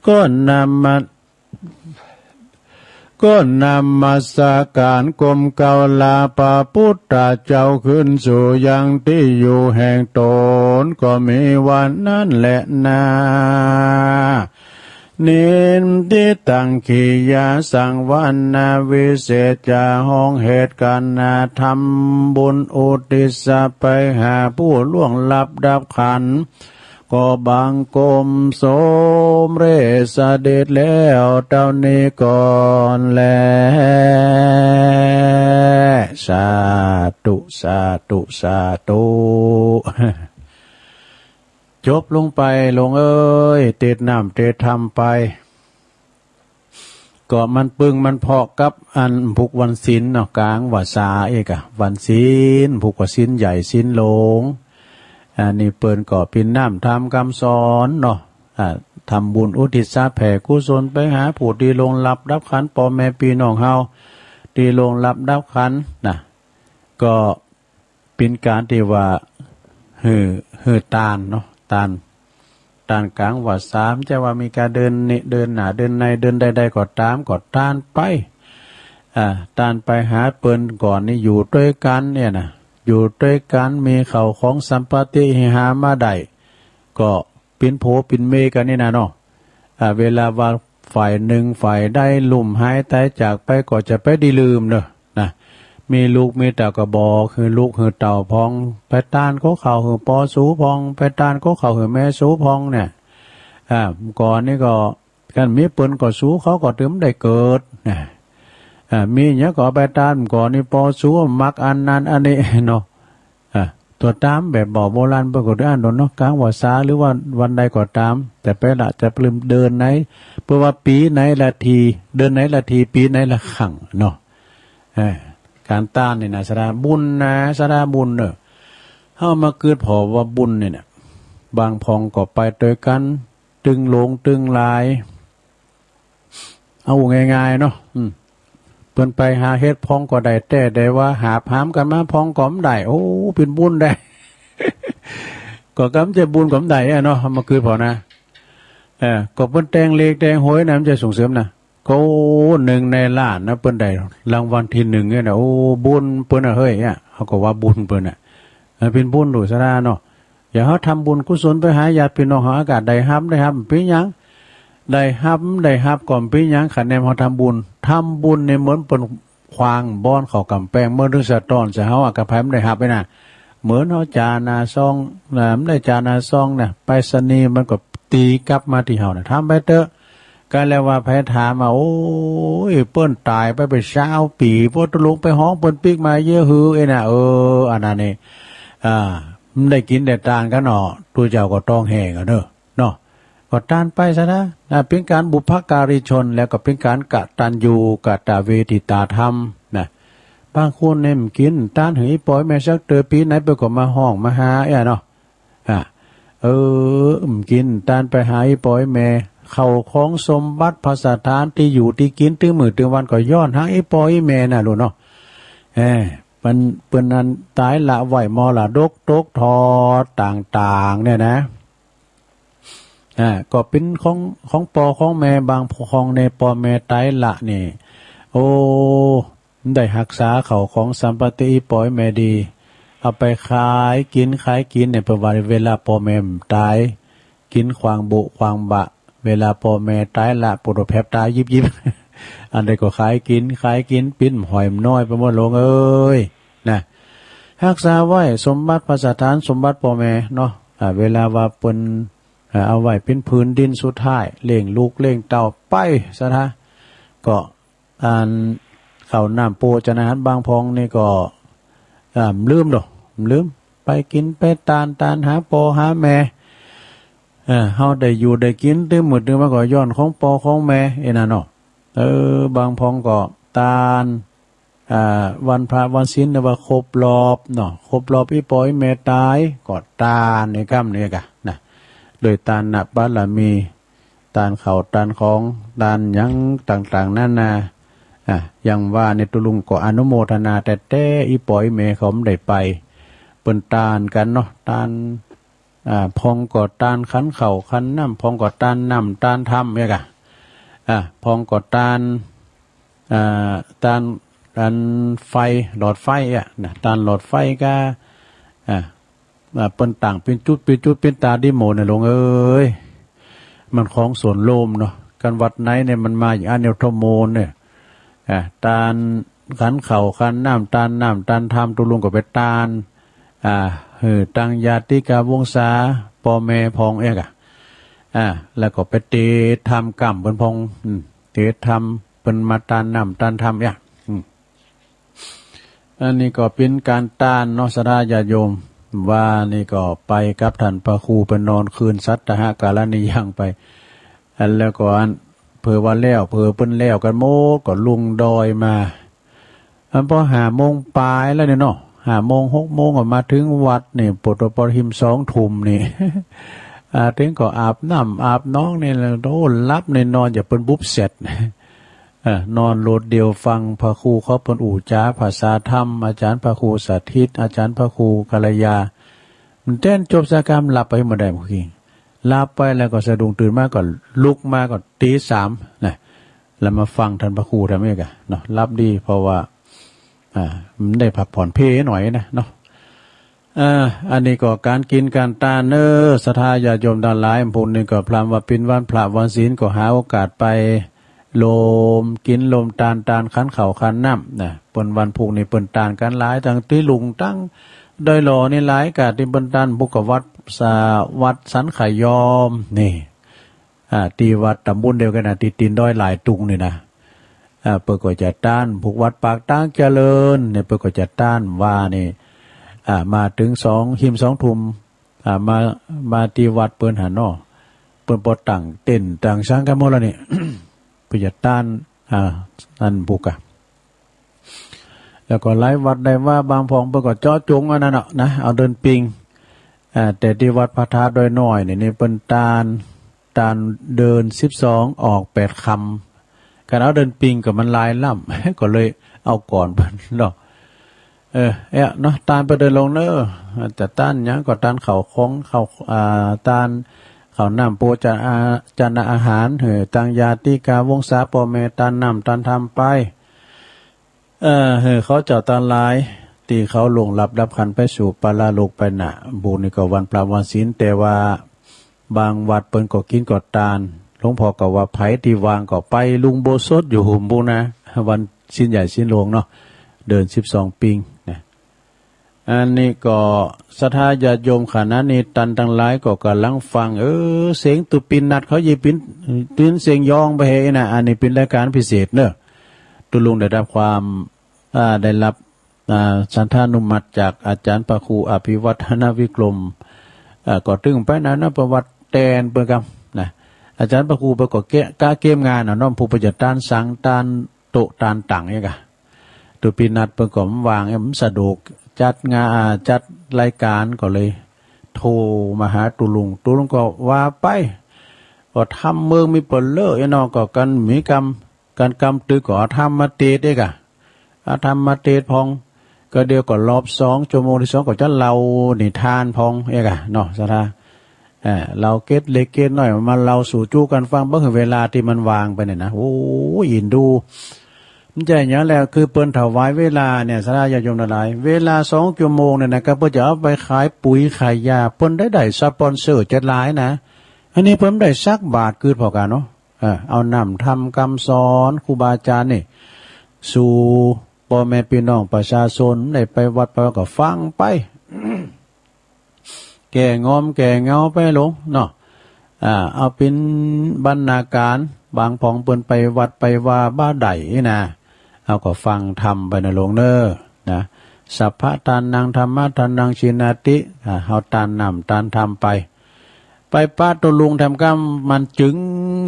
ก็นำมา ก็นมัสการก้มเกล้าลาพระพุทธเจ้าคืนสู่ยังตี้อยู่แห่งต๋น ก็มีว่านั้นแลนา นิมทิตัง กิริยาสังวรรณวิเศษจะฮ้องเหตุก๋านนาทำบุญอุทิศไปหาผู้ล่วงลับดับขันธ์ ก็บังคมสมเร็จเสด็จแล้วเต้านี้ก่อนแล สาธุ สาธุ สาธุ จบลงไป โลงเอ้ย เตศน์น้ำเตศน์ธรรมไป ก็มันปึงมันเปาะกับอันผูกวันศีลเนาะ ก๋างวสาอีกอะ วันศีล ผูกว่าศีลใหญ่ศีลหลวง อันนี้เปิ้นก็เป๋นน้ำธรรมกำสอนเนาะ อ่า ทำบุญอุทิศแผ่กุศลไปหาผู้ตี้ล่วงลับดับขันธ์ ป้อแม่ปี้น้องเฮาตี้ล่วงลับดับขันธ์นะ ก็ เป๋นก๋านตี้ว่าหื้อ หื้อตานเนาะ ตาน ตานก๋างวสา บ่ใจ้ว่ามีก๋านเดินนี่ เดินหน้า เดินใน เดินใดๆ ก็ต๋าม ก็ตานไป อ่า ตานไปหาเปิ้นก่อนนี่ อยู่ตวยกั๋นเนี่ยนะ อยู่ตวยกั๋น มีเข้าของสัมปติตี้หามาได้ ก็เป๋นผัวเป๋นเมียกั๋นนี่นะเนาะ อ่า เวลาว่าฝ่ายนึ่งฝ่ายใดล้มหายต๋ายจากไป ก็จะไปได้ลืมเนาะ นะ มีลูกมีเต้าก็บอกหื้อลูกหื้อเต้าพ่อง ไปตานก๋อข้าวหื้อปอสูพ่อง ไปตานก๋อข้าวหื้อแม่สูพ่องเนี่ย อ่า ก่อนนี่ก็ คันมีเปิ้นก็สูเขาก็ตึงได้เกิดนะ อ่า มีหยังก็เอาไปตานก่อนนี่ ปอสูมักอันนั้นอันนี้เนาะ อ่า ตั๋วต๋ามแบบบอกโบราณเปิ้นก็ได้อ่านโดนเนาะ ก๋างวสาหรือว่าวันใดก็ต๋าม แต่ไปละจะลืมเดินไหน เปิ้นว่าปี๋ไหนละที เดินไหนละที ปี๋ไหนละครั้งเนาะ เออ ก๋านตานนี่นะ สาระบุญนะ สาระบุญเนาะ เฮามาเกิดผ่อว่าบุญนี่นะ บางพ่องก็ไปตวยกั๋น ตึงหลวงตึงหลาย เอาง่ายๆ เนาะ อืม เปิ้นไปหาเฮ็ดพ่องก็ได้ แต่ได้ว่าหาบหามกั๋นมาพ่องก็บ่ได้ โอ้ เป๋นบุญได้ ก็กำจะบุญก็บ่ได้อะเนาะ มาเกิดผ่อนะ เออ ก็เปิ้นแต่งเลขแต่งหวยนะ มันจะส่งเสริมนะ ก็นึ่งในล้านนะ เปิ้นได้รางวัลตี้นึ่งเนี่ยนะ โอ้ บุญเปิ้นอะ เฮ้ย เนี่ย เฮาก็ว่าบุญเปิ้นอะ เออ เป๋นบุญโดยสาระเนาะ อย่างเฮาทำบุญกุศลไปหาญาติพี่น้องเฮา อากาศได้ฮับ ได้ฮับ บ่เป๋นหยัง ได้ฮับ ได้ฮับ ก็บ่เป๋นหยัง คะแนนเฮาทำบุญ ทำบุญนี่เหมือนเปิ้นขว้างบ่อนเข้ากำแพง เมื่อถึงสะท้อนใส่เฮา อากาศภัยบ่ได้ฮับไว้นะ เหมือนเฮาจ่าหน้าซอง นะ บ่ได้จ่าหน้าซองนะ ไปรษณีย์มันก็ตี๋กลับมาตี้เฮานะ ทำไปเต๊อะ ก็แล้วว่าไผถามว่า โอ้ย เปิ้นต๋ายไปเป๋นซาวปี๋ พอตกลงไปฮ้องเปิ้นปิ๊กมาเยียะหื้อ เอ้ยนะ เออ อันนั้นนี่ อ่า บ่ได้กิ๋นได้ตานกั๋นเนาะ ตุ๊เจ้าก็ต้องแห้งอะเนาะ เนาะ ก็ตานไปซะนะ นะ เป๋นก๋านบุพการีชน แล้วก็เป๋นก๋านกตัญญูกตเวทิตาธรรมนะ บางคนเนี่ยบ่กิ๋นตานหื้ออีปอยแม่สักเตื้อ ปี๋ไหนเปิ้นก็มาฮ้องมาหา เอ้ยเนาะ อ่ะ เออ บ่กิ๋นตานไปหาอีปอยแม่ เข้าของสมบัติภัสถาน ตี้อยู่ตี้กิ๋น ตึงมื้อตึงวันก็ย้อนหาอีปอยอีแม่น่ะลูกเนาะ เออ มันเปิ้นนั้นต๋ายละไว้มรดกตกทอดต่างๆ เนี่ยนะ อ่า ก็เป๋นของ ของป้อของแม่ บางพ่องในป้อแม่ต๋ายละนี่ โอ้ ได้ฮักษาเข้าของสัมปติอีปอยแม่ดี เอาไปขายกิ๋น ขายกิ๋นเนี่ย เปิ้นว่าเวลาป้อแม่ต๋าย กิ๋นขว้างบุขว้างบะ เวลาป้อแม่ต๋ายละ ปวดหัวแผลบต๋ายิบๆ อันใดก็ขายกิ๋น ขายกิ๋น ปิ้นหอยน้อยไปหมด โลงเอ้ย นะ ฮักษาไว้สมบัติภัสถาน สมบัติป้อแม่เนาะ อ่า เวลาว่าเปิ้น อ่า เอาไว้เป๋นผืนดินสุดท้าย เลี้ยงลูกเลี้ยงเต้าไปซะนะ ก็ อันข้าวน้ำโภชนาหารบางพ่องนี่ก็ อ่า บ่ลืมดอก บ่ลืม ไปกิ๋นไปตาน ตานหาป้อหาแม่ เออ เฮาได้อยู่ได้กิ๋นตึงมื้อตึงวันก็ย้อนของป้อของแม่ เอ้ย นั่นเนาะ เออ บางพ่องก็ตาน อ่า วันพระวันศีลเนี่ยว่าครบรอบเนาะ ครบรอบอี่ป้ออี่แม่ต๋าย ก็ตานในกำนี้ก่ะนะ โดยตานนะบารมี ตานข้าวตานของ ตานหยังต่างๆ นานา อ่ะ อย่างว่าในตุ๊ลุงก็อนุโมทนาแต๊ๆ อี่ป้ออี่แม่เขาบ่ได้ไป เปิ้นตานกั๋นเนาะ ตาน อ่า พ่องก็ตานขันข้าวขันน้ำ พ่องก็ตานน้ำตานธรรมเนี่ยก่ะ อ่า พ่องก็ตาน อ่า ตาน ตานไฟ หลอดไฟอ่ะนะ ตานหลอดไฟก็ อ่า อ่า เปิ้นตั้งเป๋นจุดเป๋นจุดเป๋นต๋าดีหมดนะหลวงเอ้ย มันของส่วนรวมเนาะ กันวัดไหนเนี่ยมันมาอย่างอันเดียวทั้งหมดเนี่ย อ่า ตานขันข้าวขันน้ำ ตานน้ำตานธรรม ตุ๊ลุงก็ไปตาน อ่า หื้อตังญาติกาวงศา ป้อแม่พ่องเอี้ยก่ะ อ่า แล้วก็ไปเตธรรมก้ำเปิ้นพ่อง อืม เตธรรมเปิ้นมาตานน้ำตานธรรมเอี้ย อืม อันนี้ก็เป๋นก๋านตานเนาะ ศรัทธาญาติโยม ว่านี่ก็ไปกับต้านพระครูไปนอนคืนสัตตหกรณียยังไป อันแล้วก็อัน เผื่อว่าแล้ว เผื่อเปิ้นแล้วกั๋นหมด ก็ลงดอยมา อันพอห้าโมงป๋ายแล้วเนี่ยเนาะ ห้าโมงหกโมงก็มาเถิงวัดนี่ ปอดปอดหิมสองทุ่มนี่ อ่า เถิงก็อาบน้ำอาบหนองนี่แหละ โอ้ หลับนี่นอน อย่าเปิ้นบุบเสร็จ เออ นอนโลดเดี่ยวฟังพระครูเขาเปิ้นอู้จ๋าภาษาธรรม อาจ๋ารย์พระครูสถิต อาจ๋ารย์พระครูกัลยา มันแต๊นจบสาธยายธรรมหลับไปเมื่อใดเมื่อกี้ หลับไปแล้วก็สะดุ้งตื่นมาก็ลุกมาก็ตีสามนะ แล้วมาฟังต้านพระครูธรรมเอกอะเนาะ หลับดี เพราะว่า อ่า มันได้พักผ่อนเพลหน่อยนะเนาะ อ่า อันนี้ก็ก๋านกิ๋นก๋านตานเน้อ ศรัทธาญาติโยมตังหลาย พวกนี้ก็พร่ำว่าเป๋นวันพระวันศีลก็หาโอกาสไป โลมกิ๋นโลมตาน ตานขันข้าวขันน้ำนะ เปิ้นวันพุกนี่เปิ้นตานกั๋นหลาย ตังตี้ลุงตังดอยหล่อนี่หลายก่ะ ตี้เปิ้นตานพุกก็วัดสา วัดสันขยอมนี่ อ่า ตี้วัดต๋ำบลเดียวกั๋นนะ ตี้ตี๋นดอยหลายตุงนี่นะ อ่า เปิ้นก็จะตาน พุกวัดปากตางเจริญเนี่ย เปิ้นก็จะตานว่านี่ อ่า มาเถิงสอง หิมสองทุ่ม อ่า มา มาตี้วัดเปิ้นหั้นเนาะ เปิ้นปอตั้งเต็นท์ตั้งซังกั๋นหมดแล้วนี่ เปิ้นจะตาน อ่า อันพุกอะ แล้วก็หลายวัดหลายวาบางพ่องเปิ้นก็เจาะจงอันนั้นเนาะนะ เอาเดินปิง อ่า แต่ตี้วัดพระธาตุดอยน้อยนี่ นี่เปิ้นตาน ตานเดินสิบสองออกแปดค่ำ กันเอาเดินปิงก็มันหลายล้ำ ก็เลยเอาก่อนเปิ้นเนาะ เออ เอ๊ะ เนาะ ตานไปเดินลงเน้อ จะตานหยังก็ตานข้าวของข้าว อ่า ตานข้าวน้ำโภชะ อ่า จนะอาหาร หื้อตังญาติกาวงศาป้อแม่ ตานน้ำตานธรรมไป เอ่อ หื้อเขาเจ้าตังหลาย ตี้เขาล่วงลับดับขันธ์ไปสู่ปรโลกไปน่ะ บุญนี่ก็วันพระวันศีล แต่ว่าบางวัดเปิ้นก็กิ๋นก็ตาน หลวงพ่อก็ว่าไผตี้ว่างก็ไป ลุงโบสถอยู่หุมบุญนะ วันศีลใหญ่ศีลหลวงเนาะ เดินสิบสองปิงนะ อันนี้ก็ศรัทธาญาติโยมขณะนี้ตันตังหลายก็ก่ำลังฟัง เออ เสียงตุ๊ปินนัดเขายี่ปิน ปินเสียงยองไปเหยนะ อันนี้เป๋นรายก๋านพิเศษเน้อ ตุ๊ลุงได้ฮับความ อ่า ได้ฮับ อ่า ฉันทานุมัติจากอาจ๋ารย์พระครูอภิวัฒนวิกรม อ่า ก็ตึงไปนะ นะ ประวัติแตนเปิ้นกำนะ อาจ๋ารย์พระครูเปิ้นก็เกะ กะเกมงานอะเนาะ ผู้เปิ้นจะตานสัง ตานโต๊ะ ตานตั๋งเนี่ยกะ ตุ๊ปินนัดเปิ้นก็บ่ว่าง เอ๊ะ บ่สะดวกจัดงาน อ่า จัดรายก๋าน ก็เลยโทรมาหาตุ๊ลุง ตุ๊ลุงก็ว่าไป ก็ธรรมเมืองมีเป๋อเล่อ เอ๊ะเนาะ ก็กั๋นมีกำ กั๋นกำตึกก็เอาธรรมมาเตสน์เอกอะ เอาธรรมมาเตสน์พ่อง ก็เดี๋ยวก็รอบสองชั่วโมงตี้สองก็จะเล่านิทานพ่องเอกอะเนาะ ศรัทธา เอ่อ เล่าเกร็ดเล็กเกร็ดน้อยมาเล่าสู่จุกั๋นฟัง บ่หื้อเวลาตี้มันว่างไปเนี่ยนะ โอ้ย อินดู บ่ใจ้หยังแหละ คือเปิ้นถวายเวลาเนี่ย ศรัทธาญาติโยมตังหลาย เวลาสองชั่วโมงเนี่ยนะ ก็เปิ้นจะเอาไปขายปุ๋ยขายยา เปิ้นได้ ได้สปอนเซอร์จัดหลายนะ อันนี้เปิ้นบ่ได้สักบาทกึ๊ดผ่อกั๋นเนาะ เออ เอาน้ำธรรมกำสอนครูบาอาจ๋ารย์นี่ สู่ป้อแม่ปี้น้องประชาชน ได้ไปวัดไปวาก็ฟังไป แก้งอมแก้เหงาไปหลวงเนาะ อ่า เอาเป๋นบรรณาก๋าน บางพ่องเปิ้นไปวัดไปวาบ่ได้นะ เอาก็ฟังธรรมไปนะหลวงเน้อ นะ สัพพะทานัง ธัมมะทานัง จีณาติ อ่า เฮาตานน้ำตานธรรมไป ไปปะตุ๊ลุงแถมก้ำ มันจึง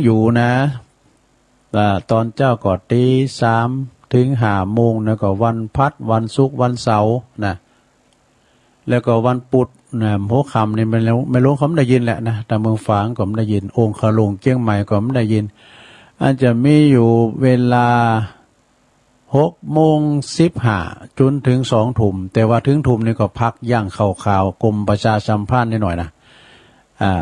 อยู่นะ อ่า ตอนเจ๊าก็ตีสามเถิงห้าโมงนะ ก็วันพัด วันศุกร์ วันเสาร์นะ แล้วก็วันปุธนะ หัวค่ำนี่แม่หลวง แม่หลวงก็บ่ได้ยินแหละนะ ตางเมืองฝางก็บ่ได้ยิน องคลุงเจียงใหม่ก็บ่ได้ยิน อันจะมีอยู่เวลา หกโมงสิบห้า จ๋นเถิงสองทุ่ม แต่ว่าเถิงทุ่มนี่ก็พักยั้งข่าวๆ กรมประชาสัมพันธ์นิดหน่อยนะ อ่า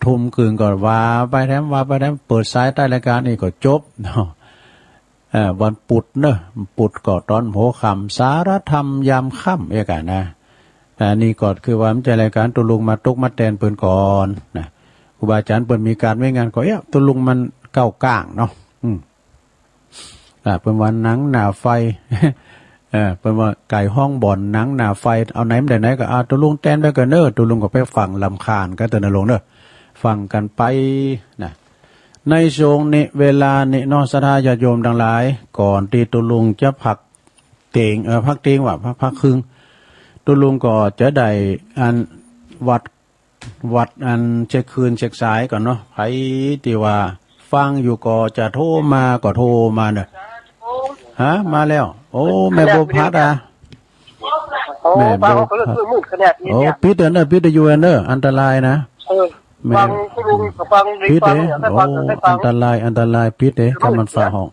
ทุ่มครึ่งก็ว่าไปแถม ว่าไปแถม เปิดสายใต้รายการนี่ก็จบเนาะ เอ่อ วันปุธเนอะ ปุธก็ตอนหัวค่ำ สารธรรมยามค่ำเอกอะนะ อันนี้ก็คือว่ามันจะรายการตุ๊ลุงมาตุ๊กมาแตนเปิ้นก่อนนะ ครูบาอาจ๋ารย์เปิ้นมีก๋านมีงานก็ เอ๊ะ ตุ๊ลุงมันก้าวก้างเนาะ อืม อ่า เปิ้นว่าหนังหน้าไฟ เออ เปิ้นว่าไก่ฮ้องบ่อนหนังหน้าไฟ เอาไหนมันได้ไหนก็ อ่า ตุ๊ลุงแตนไปก่อนเน้อ ตุ๊ลุงก็ไปฟังรำคาญกั๋นเต๊อะนะลุงเน้อ ฟังกั๋นไปนะ ในช่วงนี้เวลานี้เนาะ ศรัทธาญาติโยมตังหลาย ก่อนตี้ตุ๊ลุงจะพักเตียง เอ่อ พักเตียงว่า พัก พักครึ่ง ตุ๊ลุงก็จะได้อันวัด วัดอันเช็คคลื่นเช็คสายก่อนเนาะ ใผตี้ว่าฟังอยู่ก็จะโทรมาก็โทรมาเน้อ ฮะ มาแล้ว โอ้ แม่บัวพัดอะ โอ้ แม่บัวพัด ฟังเขาเรื่องมืดขนาดนี้ โอ้ เนี่ย ปิดเด้อเน้อ ปิดวิทยุเน้อ อันตรายนะ เออ แม่ ฟังตุ๊ลุงก็ฟัง ปิดเด้อ ฟังอย่างนั้น โอ้ ฟังอย่างนั้น อันตราย อันตราย ปิดเด้อ ถ้ามันฟ้าฮ้อง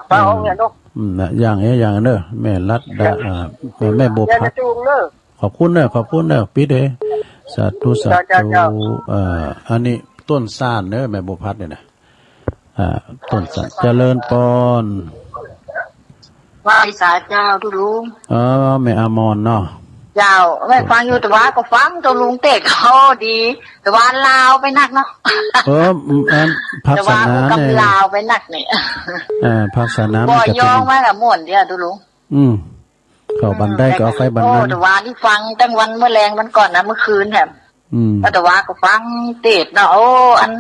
ฟ้าฮ้องเนี่ยเนาะ อืม นะ อย่างเอ้ย อย่างเน้อ แม่รัตดา อ่า แม่ แม่บัวพัด เนี่ยนะตุ๊ลุงเน้อ ขอบคุณเน้อ ขอบคุณเน้อ ปิดเด้อ สาธุ สาธุ เจ้า เจ้า เจ้า เอ่อ อันนี้ต้นซ่านเน้อ แม่บัวพัดเนี่ยนะ อ่า ต้นซ่าน เจริญปอน ไหว้สาเจ้าตุ๊ลุง เออ แม่อมรเนาะ เจ้า แม่ฟังอยู่ ตะวาก็ฟังตุ๊ลุงเตศน์เขาดี ตะวาลาวไปนักเนาะ เออ อันภาคสนามเนี่ย ตะวาก็ลาวไปนักเนี่ย เออ ภาคสนาม บ่ มันจะเป็น ย้องไว้ละม่วนเดียวตุ๊ลุง อืม เข้าบันไดก็เอาไปบันนั้น โอ้ ตะวานี่ฟังตั้งวันเมื่อแลงวันก่อนนะ เมื่อคืนแถม อืม ตะวาก็ฟังเตศน์เนาะ โอ้ อัน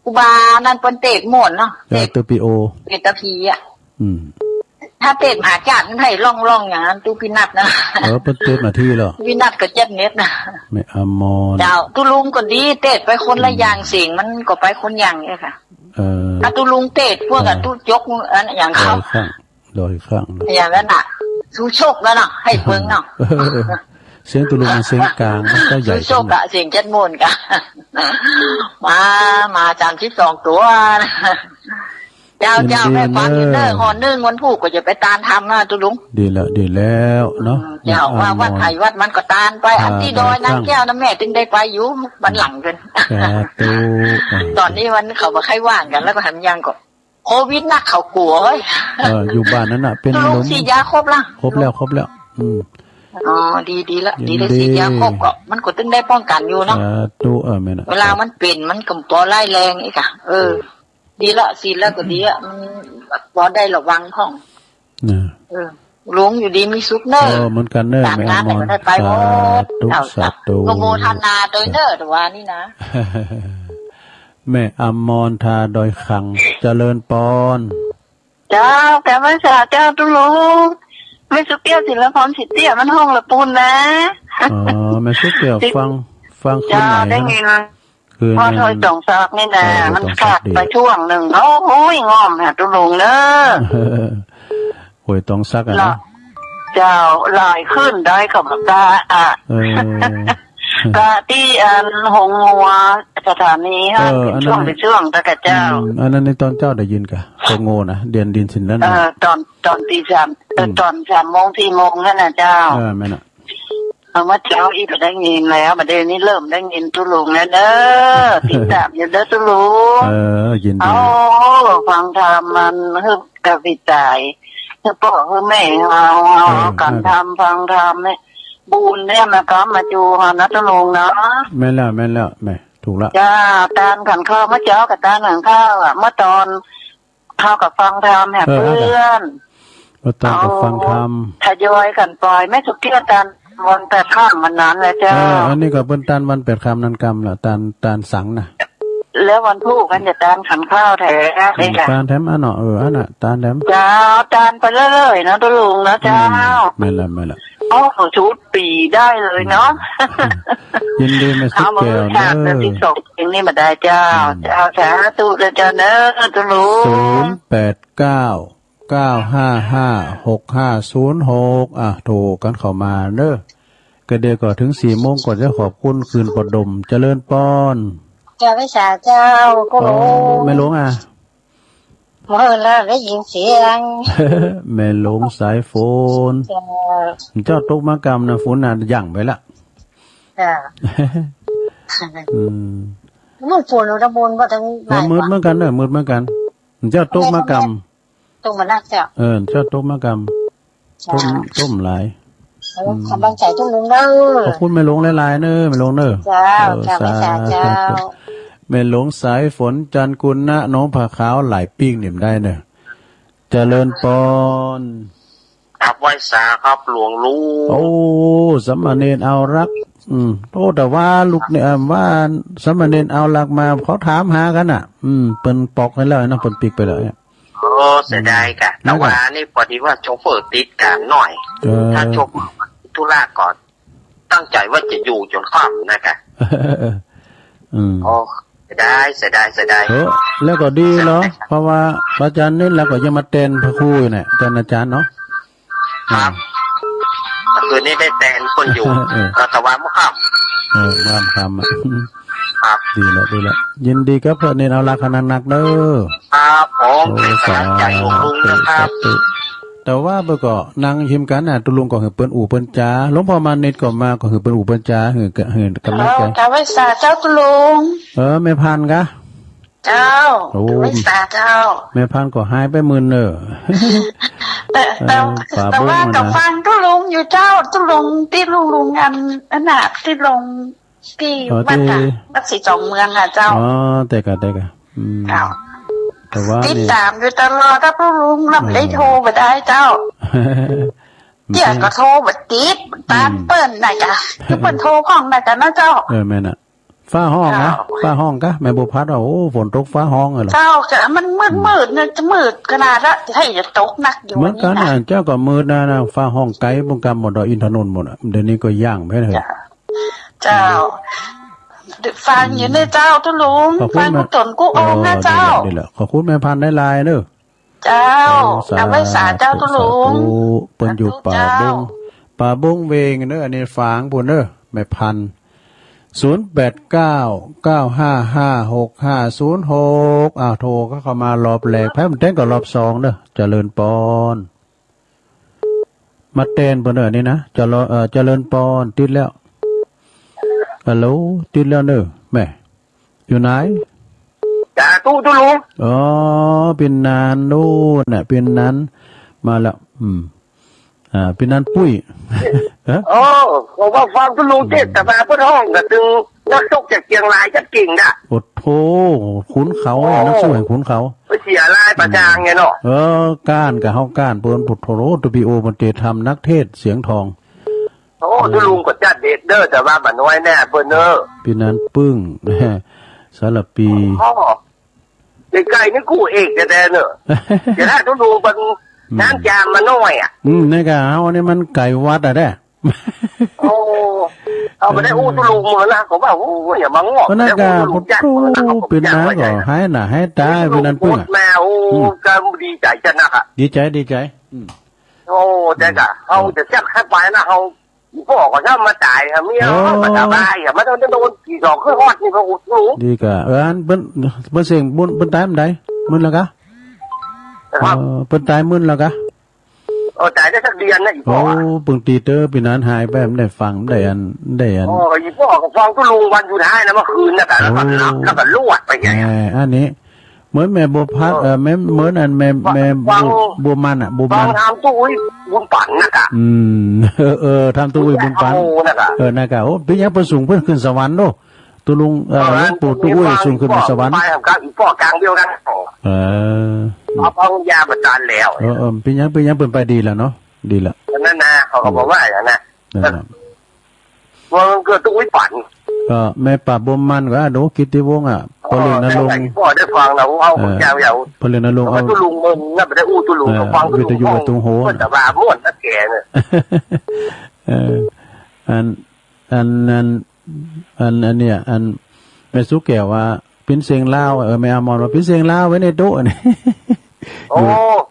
ครูบานั่นเปิ้นเตศน์ม่วนเนาะ เออ เตศน์ ตุ๊ปิโอ เตศน์ตะผีอะ อืม ถ้าเตศน์มหาจารย์มันให้ล่องๆ อย่างนั้น ตุ๊พินัทนะ เออ เปิ้นเตศน์มาตี้เหรอ ตุ๊พินัทก็เจ็บเน็ตนะ แม่อมร เจ้า ตุ๊ลุงก็ดี เตศน์ไปคนละอย่าง อืม เสียงมันก็ไปคนอย่างเนี่ยค่ะ เออ อ่ะ ตุ๊ลุงเตศน์พวกอะ ตุ๊จก อันอย่างเขา ดอยข้าง ดอยข้างนะ อย่างนั้นน่ะ สู้โชคแล้วเนาะ ให้เปิ้งเนาะ เสียงตุ๊ลุงมันเสียงกลาง มันก็ใหญ่ สู้โชคอะ เสียงเจ็ดโมงกะ มา มาสามสิบสองตั๋ว เจ้า เจ้า ยินดี แม่ฟังอยู่เน้อ เน้อ ฮอดนึ่งวันพูกก็จะไปตานธรรมนะตุ๊ลุง ดีแล้ว ดีแล้วเนาะ อืม เจ้า ว่าวัดไผวัดมันก็ตานไป อ่า อันตี้ดอยนางแก้วนะแม่ตึงได้ไปอยู่วันหลังเปิ้น สาธุ ตอนนี้มันเขาบ่ค่อยว่างกั๋น แล้วก็แถมยังก็ โควิดนักเขากั๋วเฮ้ย เออ อยู่บ้านนั้นน่ะ เป๋น ตุ๊ลุง ลม ฉีดยาครบละ ครบแล้ว ครบแล้ว อืม อ๋อ ดี ดีละ ยินดี ดีละ ฉีดยาครบก็ มันก็ตึงได้ป้องกั๋นอยู่เนาะ สาธุ เออ แม่นะ เวลามันเป๋นมันก็บ่ร้ายแรงอีกอะ เออ ดีละ ฉีดแล้วก็ดีอะ มันพอได้ระวังพ่อง นะ เออ ลุงอยู่ดีมีสุขเน้อ เออ เหมือนกั๋นเน้อ แม่อมร สาธุ สาธุ เจ้า อนุโมทนาตวยเน้อ ตะวานี่นะ แม่อมร ทาดอยข้าง เจริญปอน เจ้า กราบไหว้สาเจ้าตุ๊ลุง แม่สุเตี้ย ศิลปร ศรีเตี้ย มันฮ้องละปูนนะ อ๋อ แม่สุเตี้ย ฟัง ฟังคืนไหนนะ เจ้า ได้ยิน คือพ่อถ้วยตองสักนี่นะ เออ มันขาดไปช่วงนึ่ง โอ้ย ง่อมหาตุ๊ลุงเน้อ ห้วยตองสักอะนะ เจ้า หลายขึ้นได้กับตาอะ เออ กะตี้อันโฮงงัวสถานีฮะ เออ อันนั้น ช่วงไปช่วงตะกะเจ้า อืม อันนั้นในตอนเจ๊าได้ยินกะ โฮงงัวนะ เดียนดินสินนั่น เออ น่ะ ตอน ตอนตีสาม เออ อืม ตอนสามโมงสี่โมงนั่นน่ะเจ้า เออ แม่นน่ะ เอามาเจ๊าอี้บ่ได้ยินแล้ว บ่าเดี๋ยวนี้เริ่มได้ยินตุ๊ลุงแล้วเน้อ ติดตามอยู่เน้อตุ๊ลุง เออ ยินดี โอ้ ฟังธรรมมัน เออ กะวิจัย หื้อป้อหื้อแม่เฮา เฮา เออ กั๋น เออ ทำฟังธรรมเนี่ย บุญเนี่ยมันก็มาจูเฮานะตุ๊ลุงเนาะ แม่นแล้ว แม่นแล้ว แม่ ถูกละ จ้า ตานขันข้าวเมื่อเจ๊ากับตานขันข้าวอะ เมื่อตอน เฮาก็ฟังธรรมแหม เออ เปื้อน เมื่อตอนก็ฟังธรรม เอา ทยอยกั๋นไป แม่สุเตี้ยตานวันแปดค่ำวันนั้นแหละเจ้า เออ อันนี้ก็เปิ้นตานวันแปดค่ำนั้นกำละ ตาน ตานสังนะ แล้ววันพูกกั๋นจะตานขันข้าวแถม อืม เนี่ยค่ะ ตานแถมอันเนาะ เออ อันน่ะ ตานแถม เจ้า ตานไปเรื่อยๆ เนาะตุ๊ลุงเนาะ อืม เจ้า แม่นละ แม่นละ โอ้ ชุดปีได้เลยเนาะ อืม ยินดีแม่ตุ๊กแก้วเนาะ เอามาฝากเดือนที่สองเองนี่มาได้เจ้า อืม เจ้า สาธุเจ้าเนาะตุ๊ลุง ศูนย์แปดเก้า เก้าห้าห้า หกห้าศูนย์หก อ่ะ โทรกั๋นเข้ามาเนาะ ก็เดี๋ยวก็เถิงสี่โมงก็จะขอบคุณคืนปอดม เจริญปอน เจ้าวิสาเจ้า ก็ โอ้ แม่หลวงอ่ะ เมื่อแล้วได้ยินเสียง แม่หลวงสายฝน เจ้า เจ้าตกมากำนะ ฝนน่ะหยั่งไปละ จ้ะ อืม มืดฝนอุณหภูมิก็ถึง เออ มืดเหมือนกั๋นเนาะ มืดเหมือนกั๋น เจ้าตกมากำ ตกมานักเจ้า เออ เจ้าตกมากำ เจ้า ต้ม ต้มหลาย เออ อืม ขอบกำลังใจ๋ตุ๊ลุงเนาะ ขอบคุณแม่หลวงหลายๆ เนาะ แม่หลวงเนาะ เจ้า เออ เจ้า สาธุ แม่สาเจ้า แม่หลวงสายฝน จันทร์กุลนะ หนองผาขาว หลายปิ้งนี่บ่ได้เนาะ เจริญปอน ครับ ไหว้สาครับหลวงลุง โอ้ สามเณรเอารัก อืม โอ้ แต่ว่าลูกเนี่ย เอ่อ ว่าสามเณรเอารักมา เขาถามหากั๋นน่ะ อืม เปิ้นปอกไปแล้วนะ เปิ้นปิ๊กไปแล้วเนี่ย โอ้ เสียดายกะ อืม แต่ว่านี่พอดีว่าโชเฟอร์ติดกลางหน่อย เออ ถ้าโชเฟอร์ธุระก่อน ตั้งใจ๋ว่าจะอยู่จ๋นค่ำนะกะ อืม โอ้ เสียดาย เสียดาย เสียดาย เออ แล้วก็ดีแล้ว เสียดาย เพราะว่าพระอาจารย์นี่แล้วก็ยังมาแตนพระครูอยู่เนี่ย อาจารย์ อาจารย์เนาะ ครับ อืม คืนนี้ได้แตนเปิ้นอยู่ เออ ก็ตะวันค่ำ เออ วันค่ำอ่ะ ครับ ดีแล้ว ดีแล้ว ยินดีกับพระเณรเอารักขนาดนักเด้อ ครับผม โอ้ เป็นกำลังใจของลุงนะครับ สาธุ แต่ว่าเปิ้นก็นั่งหิมกั๋นน่ะ ตุ๊ลุงก็หื้อเปิ้นอู้เปิ้นจ๋า หลวงพ่อมานิตก็มา ก็หื้อเปิ้นอู้เปิ้นจ๋า หื้อ หื้อกำลังใจ๋ เออ เจ้าวิสาเจ้าตุ๊ลุง เออ แม่พันธุ์กะ เจ้า โอ้ เจ้าวิสาเจ้า แม่พันธุ์ก็หายไปมื้อเน่อ แต่ แต่ เออ ป๋า แต่ว่า บง ก็ นะ ฟังตุ๊ลุงอยู่เจ้า ตุ๊ลุงตี้ตุ๊ลุงอัน อันน่ะ ตี้ลง ตี้ อ๋อ วัดอะ ตี้ วัดศรีสองเมืองอะเจ้า อ๋อ แต่กะ แต่กะ อืม เจ้า แต่ว่า ติด นี่ ต๋ามอยู่ตลอดอะตุ๊ลุง แล้วบ่ได้โทรบ่ได้เจ้า อืม เดี๋ยวก็โทรบ่ติด อืม ต๋ามเปิ้นน่ะกะ คือเปิ้นโทรพ่องน่ะกะนะเจ้า เออ แม่นน่ะ ฟ้าฮ้องนะ เจ้า ฟ้าฮ้องกะ แม่บัวพัดว่า โอ้ ฝนตกฟ้าฮ้องอะเหรอ เจ้า กะมันมืดๆ นะ จะมืดขนาดละ จะหื้อจะตกนักอยู่ เหมือนกั๋น นี่นะ น่ะ เจ้าก็มืดนะ นะ ฟ้าฮ้องไก๋ปุ้นกำหมด ดอยอินทนนท์หมดอะ เดี๋ยวนี้ก็ย่างไปเถอะ เจ้า เจ้า ฟังอยู่เนี่ยเจ้าตุ๊ลุง ขอบคุณ ฟัง แม่ กู้ต๋นกู้องค์นะเจ้า เออ ดีแล้ว ดีแล้ว ขอบคุณแม่พันธุ์หลายๆ เด้อ เจ้า โอ้ สาธุ เจ้าวิสาเจ้าตุ๊ลุง สาธุ เปิ้นอยู่ สาธุ ป่าบง เจ้า ป่าบงเวงเด้อ อันนี้ฝางปู้นเด้อ แม่พันธุ์ ศูนย์แปดเก้า เก้าห้าห้า หกห้าศูนย์หก อ่า โทรก็เข้ามารอบแรก แป๊บเดียวก็รอบสองเด้อ เจริญปอน มาแตนเปิ้นเด้อนี่นะ เจริญ เอ่อ เจริญปอน ติดแล้ว ฮัลโหล ติดแล้วเด้อ แม่ อยู่ไหน สาธุตุ๊ลุง อ๋อ เปิ้นนานนู่นน่ะ เปิ้นนานมาแล้ว อืม อ่า เปิ้นนานปุ้ย ฮะ โอ้ ก็ว่าฟังตุ๊ลุงเทศน์ แต่ว่าเปิ้นฮ้องกะตึงนักชกจากเจียงรายจัดกิ่งน่ะ โอ้โธ่ ขุนเขา โอ้ นักสู้แห่งขุนเขา ไปเสียรายประจางไงเนาะ เออ ก้านกะเฮาก้านเปิ้น โอ้โธ่ ตูปีโอ มันเตทำนักเทศน์เสียงทอง โอ้ เออ ตุ๊ลุงก็จัดเด็ดเด้อ แต่ว่าบ่น้อยแน่เปิ้นเน้อ เปิ้นนานปึ้ง สารปี อ๋อ ไก่ๆ นี่กู้เอกแต๊ๆ เน้อ เดี๋ยวถ้าตุ๊ลุงเปิ้น อืม น้ำจามมาหน่อยอะ อืม นี่กะเฮานี่มันไก่วัดอะแท้ โอ้ เอาไปได้อู้ตุ๊ลุงหมดแล้วนะ ก็ว่า โอ้ อย่ามางอก ก็นั่นกะ แล้วอู้ตุ๊ลุงจัดหมดแล้วนะ โอ้ เปิ้นนานก็หายหน้าหายต๋า เปิ้นนานปึ้งอะ ตุ๊ลุงหมดแล้ว โอ้ อืม ก็ดีใจ๋จัดนักอะ ดีใจ๋ ดีใจ๋ อืม โอ้ แต่กะ อืม เฮาจะจัดหื้อไปนะ เฮา พ่อก็จะมาต๋ายอะ เมีย เออ มาสบายอะ มาโดน โดนผีสองเครื่องฮอดนี่ พระอุดหนุน ดีกะ เออ อันเปิ้น เปิ้นเสียงบุญ เปิ้นต๋ายเมื่อใด มื้อแล้วกะ ครับ เออ เปิ้นต๋ายมื้อแล้วกะ เออ ต๋ายได้สักเดือนนะ อีพ่อ โอ้ เปิ้นตีเต๋อ ปีนั้นหายไป บ่ได้ฟัง บ่ได้อัน บ่ได้อัน โอ้ อีพ่อก็ฟังตุ๊ลุงวันสุดท้ายนะ เมื่อคืนน่ะ แต่แล้วก็หลับ โอ้ แล้วก็ลวดไปไง แหม อันนี้ เหมือนแม่บัวพัด เออ เอ่อ แม่ เหมือนอันแม่ ว่า แม่บัว ว่า บัวมันอะ บัวมัน ว่าทำตู้อุ้ยบุญปั๋นน่ะกะ อืม เออ เออ ทำตู้อุ้ยบุญปั๋น โอ้ น่ะกะ เออ น่ะกะ โอ้ เปิ้นยังประสงค์เปิ้นขึ้นสวรรค์โน่ ตุ๊ลุง เอ่อ เออ หลวงปู่ตู้อุ้ยส่งขึ้นสวรรค์ ไปกับอีพ่อกลางเดียวกัน เออ เอาปัญญาประจานแล้ว เออ เออ เปิ้นยัง เปิ้นยัง เปิ้นไปดีแล้วเนาะ ดีแล้ว นั่นนะ เขาก็บอกว่าอย่างนั้นนะ นั่นน่ะ วันเกิดตู้อุ้ยปั๋น ก็แม่ปราบบ่มมันก็ อ่ะ ดูกิตติวงศ์ อ่ะ พ่อเลี้ยงนรงค์ พ่อได้ฟังนะ เอา เออ อย่างเดียว พ่อเลี้ยงนรงค์ เอา เอา ตุ๊ลุงมันน่ะ บ่ได้อู้ตุ๊ลุง เออ ก็ฟังตุ๊ลุง วิทยุ ห้อง ตุ๊ลุงโหน เพิ่นแต่ว่าม่วนนักแกเนี่ย เออ อัน อัน อัน อัน อันเนี่ย อันแม่สุแก้วว่า ปิ้นเสียงลาว เออ แม่อมรว่า ปิ้นเสียงลาวไว้ในโต๊ะนี่ โอ้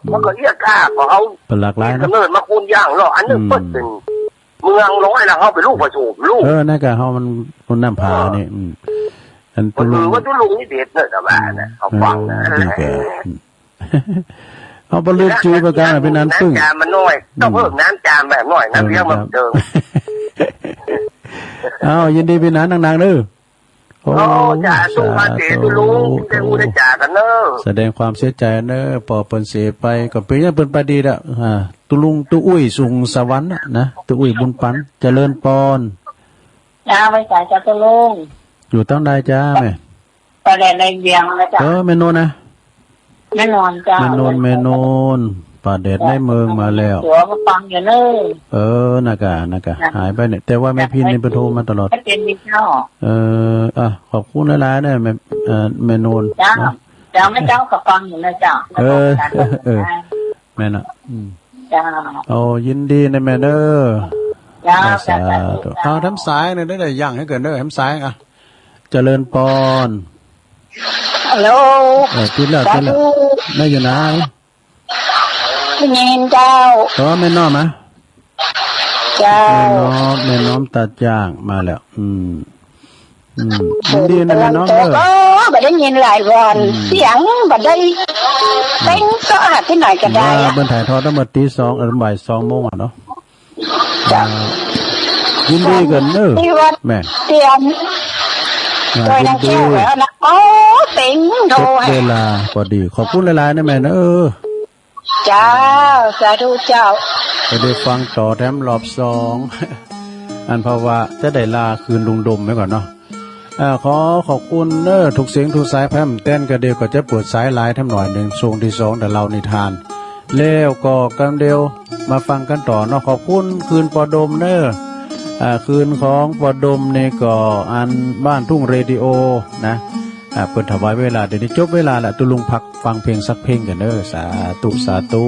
อยู่ มันก็เอี้ยก้า ก็เอา เปิ้นหลากหลายนะ กำเนิดมาคูณอย่างเนาะ อันหนึ่ง อืม เปิ้นเป๋นเมืองน้อยแล้ว เฮาเป๋นลูกผสมลูก เออ นั่นก็เฮามัน มันนำพานี่ อืม อัน ก็คือตุ๊ลุง ว่าตุ๊ลุงนี่เด็ดเนอะ แต่ว่านะ อืม เขาฟังนะ เออ นี่ก็ เอาไปลืมจื้อประการน่ะ เป๋นอันปึ้ง น้ำจามมันน้อย อืม ต้องเพิ่มน้ำจามแบบน้อย น้ำเลี้ยงมันเติม เออ ครับ เอา ยินดีปี้หนานนักๆ เด้อ โอ้ โอ้ สาธุ สาธุ พระเถรตุ๊ลุง ได้อู้ได้จ๋ากั๋นเนอะ แสดงความเสียใจ๋เนอะ ป้อเปิ้นเสียไป ก็เป๋นหยังเปิ้นไปดีละ อ่า ตุ๊ลุง ตุ๊อุ้ย สุงสวรรค์น่ะนะ ตุ๊อุ้ย บุญปัน เจริญปอน เจ้า ไหว้สาเจ้าตุ๊ลุง อยู่ตางใดจ๊ะแม่ ป่าแดดในเวียงนะเจ้า เออ แม่นนท์นะ แม่นนท์เจ้า แม่นนท์ แม่นนท์ ป่าแดดในเมืองมาแล้ว ตั๋วก็ฟังอยู่เนอะ เออ น่ะก่ะ น่ะก่ะ น่ะ หายไปเนี่ย แต่ว่าแม่พินนี่เปิ้นโทรมาตลอด ไม่เป็นมิตรเนาะ เออ อ่ะ ขอบคุณหลายๆ เนอะ แม่ เอ่อ แม่นนท์ เจ้า เนาะ เจ้า แม่เจ้าก็ฟังอยู่นะเจ้า เออ เออ แม่นน่ะ อืม เจ้า โอ้ ยินดีนะแม่เนอะ เจ้า เอา สาธุ เจ้า เอา แถมสายเนี่ย ได้ ได้ ยังให้เกิดเนอะ แถมสาย อ่ะ เจริญปอน ฮัลโหล เออ ติดแล้ว สาธุ ติดแล้ว แม่อยู่ไหน ได้ยินเจ้า เออ แม่นนท์มา เจ้า แม่นนท์ แม่นนท์ตาจ้างมาแล้ว อืม อืม ยินดีนะแม่นนท์เนอะ โอ้ บ่ได้ยินหลายวัน อืม เสียงบ่ได้ อืม เต็มก็อาจที่ไหนก็ได้ ว่า อะ เปิ้นถ่ายทอดตั้งแต่ตีสอง เออ บ่ายสองโมงอะเนาะ จ้ะ อ่า ยินดีกั๋นเนอะ ที่วัด แม่ เตียน อ่า โดยนางแก้ว ยินดี แล้วนะ โอ้ เต็งโทร ครบเวลาพอดี ขอบคุณหลายๆ นะแม่เนอะ เจ้า สาธุเจ้า จะได้ฟังต่อแถมรอบสอง อันเพราะว่าจะได้ลาคืนลุงดมไว้ก่อนเนาะ อ่า ขอขอบคุณเนอะ ทุกเสียงทุกสายแพร่มแต้น ก็เดี๋ยวก็จะเปิดสายหลายแถมหน่อยนึ่ง ช่วงตี้สอง เดี๋ยวเล่านิทาน แล้วก็กำเดียวมาฟังกั๋นต่อเนาะ ขอบคุณคืนป้อดมเนอะ อ่า คืนของป้อดมนี่ก็อันบ้านทุ่งเรดิโอนะ อ่า เปิ้นถวายเวลา เดี๋ยวนี้จบเวลาละ ตุ๊ลุงพักฟังเพลงสักเพลงกั๋นเนอะ สาธุ สาธุ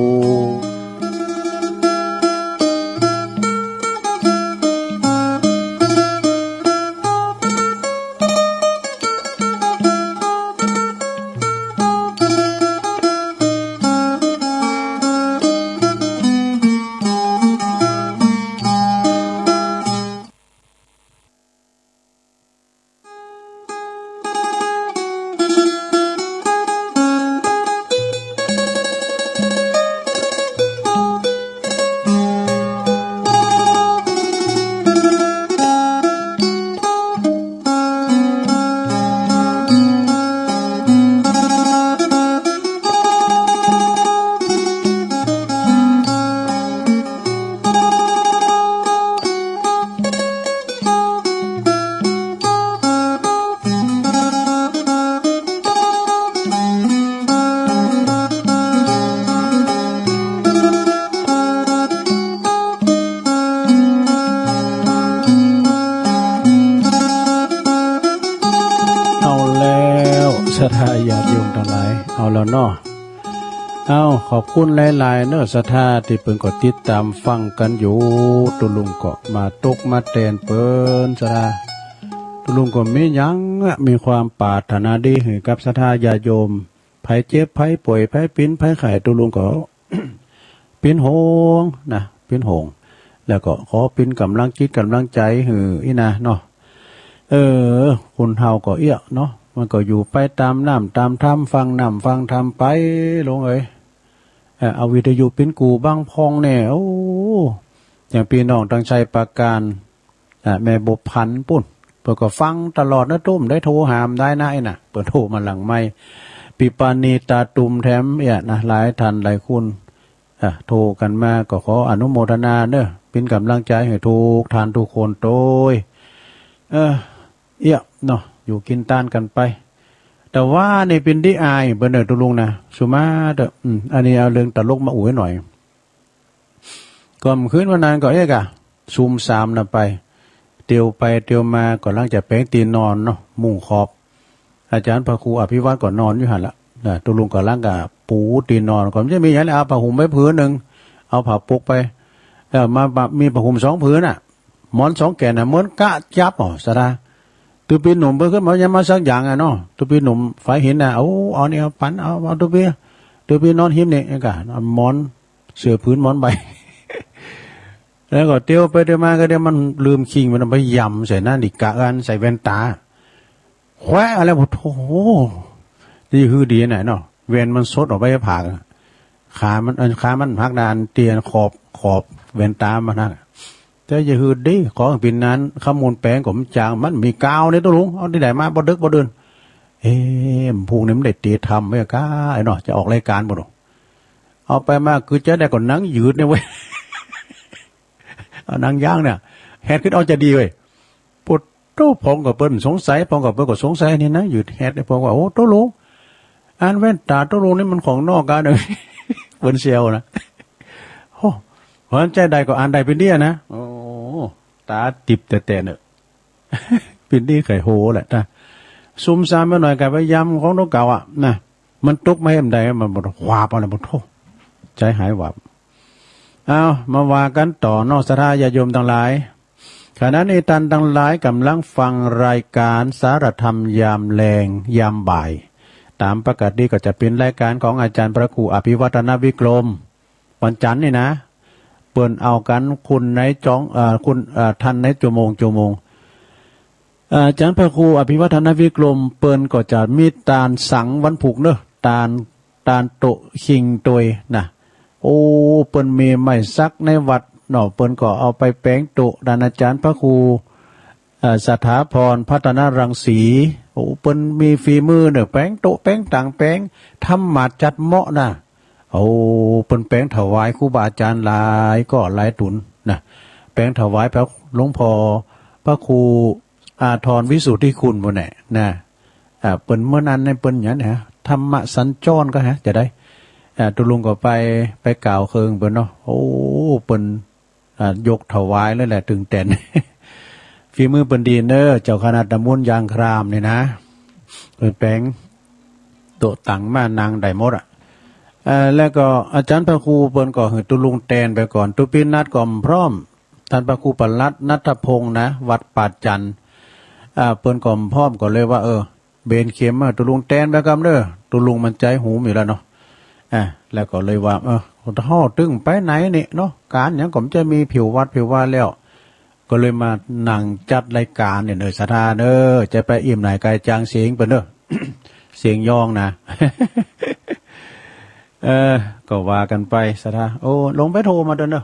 เอาแล้ว ศรัทธาญาติโยมตังหลาย เอาแล้วเนาะ เอ้า ขอบคุณหลายๆ เนอะ ศรัทธาตี้เปิ้นก็ติดต๋ามฟังกั๋นอยู่ ตุ๊ลุงก็มาตกมาแตนเปิ้น ศรัทธา ตุ๊ลุงก็มีหยังอะ มีความปรารถนาดีหื้อกับศรัทธาญาติโยม ใผเจ็บ ใผป่วย ใผปิ๋น ใผไข้ ตุ๊ลุงก็ ปิ๋นห่วงนะ ปิ๋นห่วง แล้วก็ขอปิ๋นก๋ำลังจิตก๋ำลังใจ๋หื้ออี้นะเนาะ เออ คนเฮาก็เอี้ยเนาะ มันก็อยู่ไปต๋ามน้ำต๋ามธรรม ฟังน้ำฟังธรรมไป ลุงเอ๋ย เออ เอาวิทยุปิ๋นกู่บางพ่องแน่ โอ้ อย่างปี้น้องตังชัยปราการ อ่า แม่บัวผันปู้น เปิ้นก็ฟังตลอดนะ ตุ๊มได้โทรหาได้นะ ไอ้น่ะ เปิ้นโทรมาหลังไมค์ ปี้ปราณีต๋าตุ่มแถมเอี้ยนะ หลายท่านหลายคน อ่ะ โทรกั๋นมา ก็ขออนุโมทนาเนอะ ปิ๋นก๋ำลังใจ๋หื้อกู้ท่านกู้คนโตย เออ เอี้ยเนาะ อยู่กิ๋นตานกั๋นไป แต่ว่านี่เป๋นตี้อายเปิ้นเนอะ ตุ๊ลุงนะ สุมาเต๊อะ อืม อันนี้เอาเรื่องตลกมาอู้หน่อย ก่อนคืนวันนั้นก็เอ๊ะกะ ซุมสามน่ะไป เตียวไปเตียวมา ก่ำลังจะแป๋งตี้นอนเนาะ มุงขอบ อาจ๋ารย์พระครูอภิวัฒน์ก็นอนอยู่หั้นละ นะ ตุ๊ลุงก่ำลังกะปูตี้นอน ก็บ่มีหยังแหละ เอาผ้าห่มไปผืนนึ่ง เอาผ้าปกไป แล้วมา มา มีผ้าห่มสองผืนน่ะ หมอนสองแก่นน่ะ เหมือนกะจั๊บ อ้อ ศรัทธา ตุ๊ปี้หนุ่มเปิ้นขึ้นมายังมาสักอย่างอะเนาะ ตุ๊ปี้หนุ่มฝายหินน่ะ เอา เอานี่ เอาปั๋น เอา เอาตุ๊ปี้ ตุ๊ปี้นอนหิมนี่ ก็เอาหมอน เสื่อผืนหมอนใบ แล้วก็เตียวไปเตียวมาก็เดี๋ยวมันลืมคิง มันเอาไปหย่ำใส่นาฬิกา อันใส่แว่นต๋า แควะเอาแล้ว โอ้โห จะหื้อดีไหนเนาะ แว่นมันสดออกไปผาก ขามัน เอ่อ ขามันหักด้านเตียนขอบ ขอบแว่นต๋ามันหัก แต่จะหื้อดี ของเปิ้นนั้น ขมูลแป๋งก็บ่จาง มันมีกาวในตุ๊ลุง เอาตี้ใดมา บ่ดึกบ่ดื่น เอ๊ะ พวกนี้มันได้เตรียมทำไว้ก้า ไอ้เนาะ จะออกรายการบ่เนาะ เอาไปมาคือจะได้ก็หนังยืดเนี่ยเว้ย เอาหนังยางเนี่ย แฮดขึ้นเอาจะดีเว้ย ปะโถ พ่องกับเปิ้นสงสัย พ่องกับเปิ้นก็สงสัยนี่นะ ยืดแฮดเนี่ย พ่องว่า โอ้ ตุ๊ลุง อันแว่นต๋าตุ๊ลุงนี่มันของนอกกาเนาะ เปิ้นแซวนะ โอ้ หัวใจ๋ใดก็อ่านได้เปิ้นเดียนะ โอ้ ต๋าติ๊บแต๊ๆ เนาะ เปิ้นตี้ไข่โหแหละนะ ซุ่มซ่ามไปหน่อยก็ไปยำของตุ๊เก่าอะนะ มันตกมาแหมใด มันบ่หวาบเอาเลย บ่โธ่ ใจ๋หายวาบ เอา มาว่ากั๋นต่อเนาะ ศรัทธาญาติโยมตังหลาย ขณะนี้ต้านตังหลายก่ำลังฟังรายก๋านสารธรรมยามแลง ยามบ่าย ต๋ามปกติก็จะเป๋นรายก๋านของอาจ๋ารย์พระครูอภิวัฒนวิกรม วันจั๋นทร์นี่นะ เปิ้นเอากั๋นคุณในจอง เอ่อ คุณ เอ่อ ทันในจั่วโมง จั่วโมง เอ่อ อาจ๋ารย์พระครูอภิวัฒนวิกรม เปิ้นก็จะมีตานสังวันผุกเนาะ ตาน ตานโต๊ะคิงตวยนะ โอ้ เปิ้นมีไม้สักในวัดเนาะ เปิ้นก็เอาไปแป๋งโต๊ะ ด้านอาจ๋ารย์พระครู เอ่อ สถาพรพัฒนรังสี โอ้ เปิ้นมีฝีมือเนาะ แป๋งโต๊ะ แป๋งตั๋ง แป๋งธรรมาสน์จัดเหมาะนะ โอ้ เปิ้นแป๋งถวายครูบาอาจ๋ารย์หลายก้อหลายตุ๊นนะ แป๋งถวายพระหลวงพ่อพระครูอาทรวิสุทธิคุณปู้นแหละนะ อ่า เปิ้นเมื่อนั้นเนี่ยเปิ้นหยังเนี่ย ธรรมสัญจรก็ฮะ จะได้ อ่า ตุ๊ลุงก็ไป ไปกล่าวเคืองเปิ้นเนาะ โอ้ เปิ้น อ่า ยกถวายเลยแหละ ตึงแต๋น ฝีมือเปิ้นดีเนาะ เจ้าคณะตำบลยางครามนี่นะ เปิ้นแป๋งโต๊ะตั๋งม้านั่งได้หมดอะ เอ่อ แล้วก็อาจ๋ารย์พระครูเปิ้นก็หื้อตุ๊ลุงแตนไปก่อน ตุ๊ปี้นัดก็บ่พร้อม ต้านพระครูปลัดณัฐพงษ์นะ วัดป่าจันทน์ อ่า เปิ้นก็บ่พร้อม ก็เลยว่า เออ เบนเข็มอะ ตุ๊ลุงแตนไปกำเน่อ ตุ๊ลุงมันใจ๋หูมอยู่แล้วเนาะ อ่า แล้วก็เลยว่า เออ เฮาตึงไปไหนนี่เนาะ ก๋านหยังก็บ่ใจ้มีผิววัดผิววาแล้ว ก็เลยมานั่งจัดรายก๋านเนี่ยเน่อ ศรัทธาเน่อ จะไปอิ่มหน่ายกายจางเสียงเปิ้นเน่อ เสียงย้องนะ เออ ก็ว่ากั๋นไป ศรัทธา โอ้ ลงไปโทรมาเต๊อะเน่อ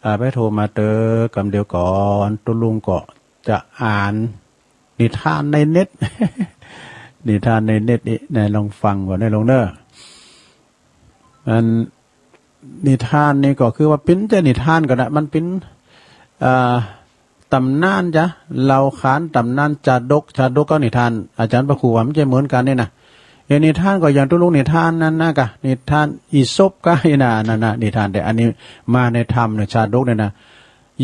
อ่า ไปโทรมาเต๊อะ กำเดียวก่อน ตุ๊ลุงก็จะอ่านนิทานในเน็ต นิทานในเน็ตนี่ ไหนลองฟังก่อน ไหนลองเน่อ อันนิทานนี่ก็คือว่าเป๋นจะนิทานก็ได้ มันเป๋น อ่า ต๋ำนานจ๊ะ เล่าขานต๋ำนาน จาดก จาดกกับนิทาน อาจ๋ารย์พระครูว่ามันจะเหมือนกั๋นนี่นะ อย่างนิทานก็อย่างตุ๊ลุงนิทานนั้นนะกะ นิทานอีสปกะนี่นะ นั่นนะ นิทาน แต่อันนี้มาในธรรมเนี่ย จาดกเนี่ยนะ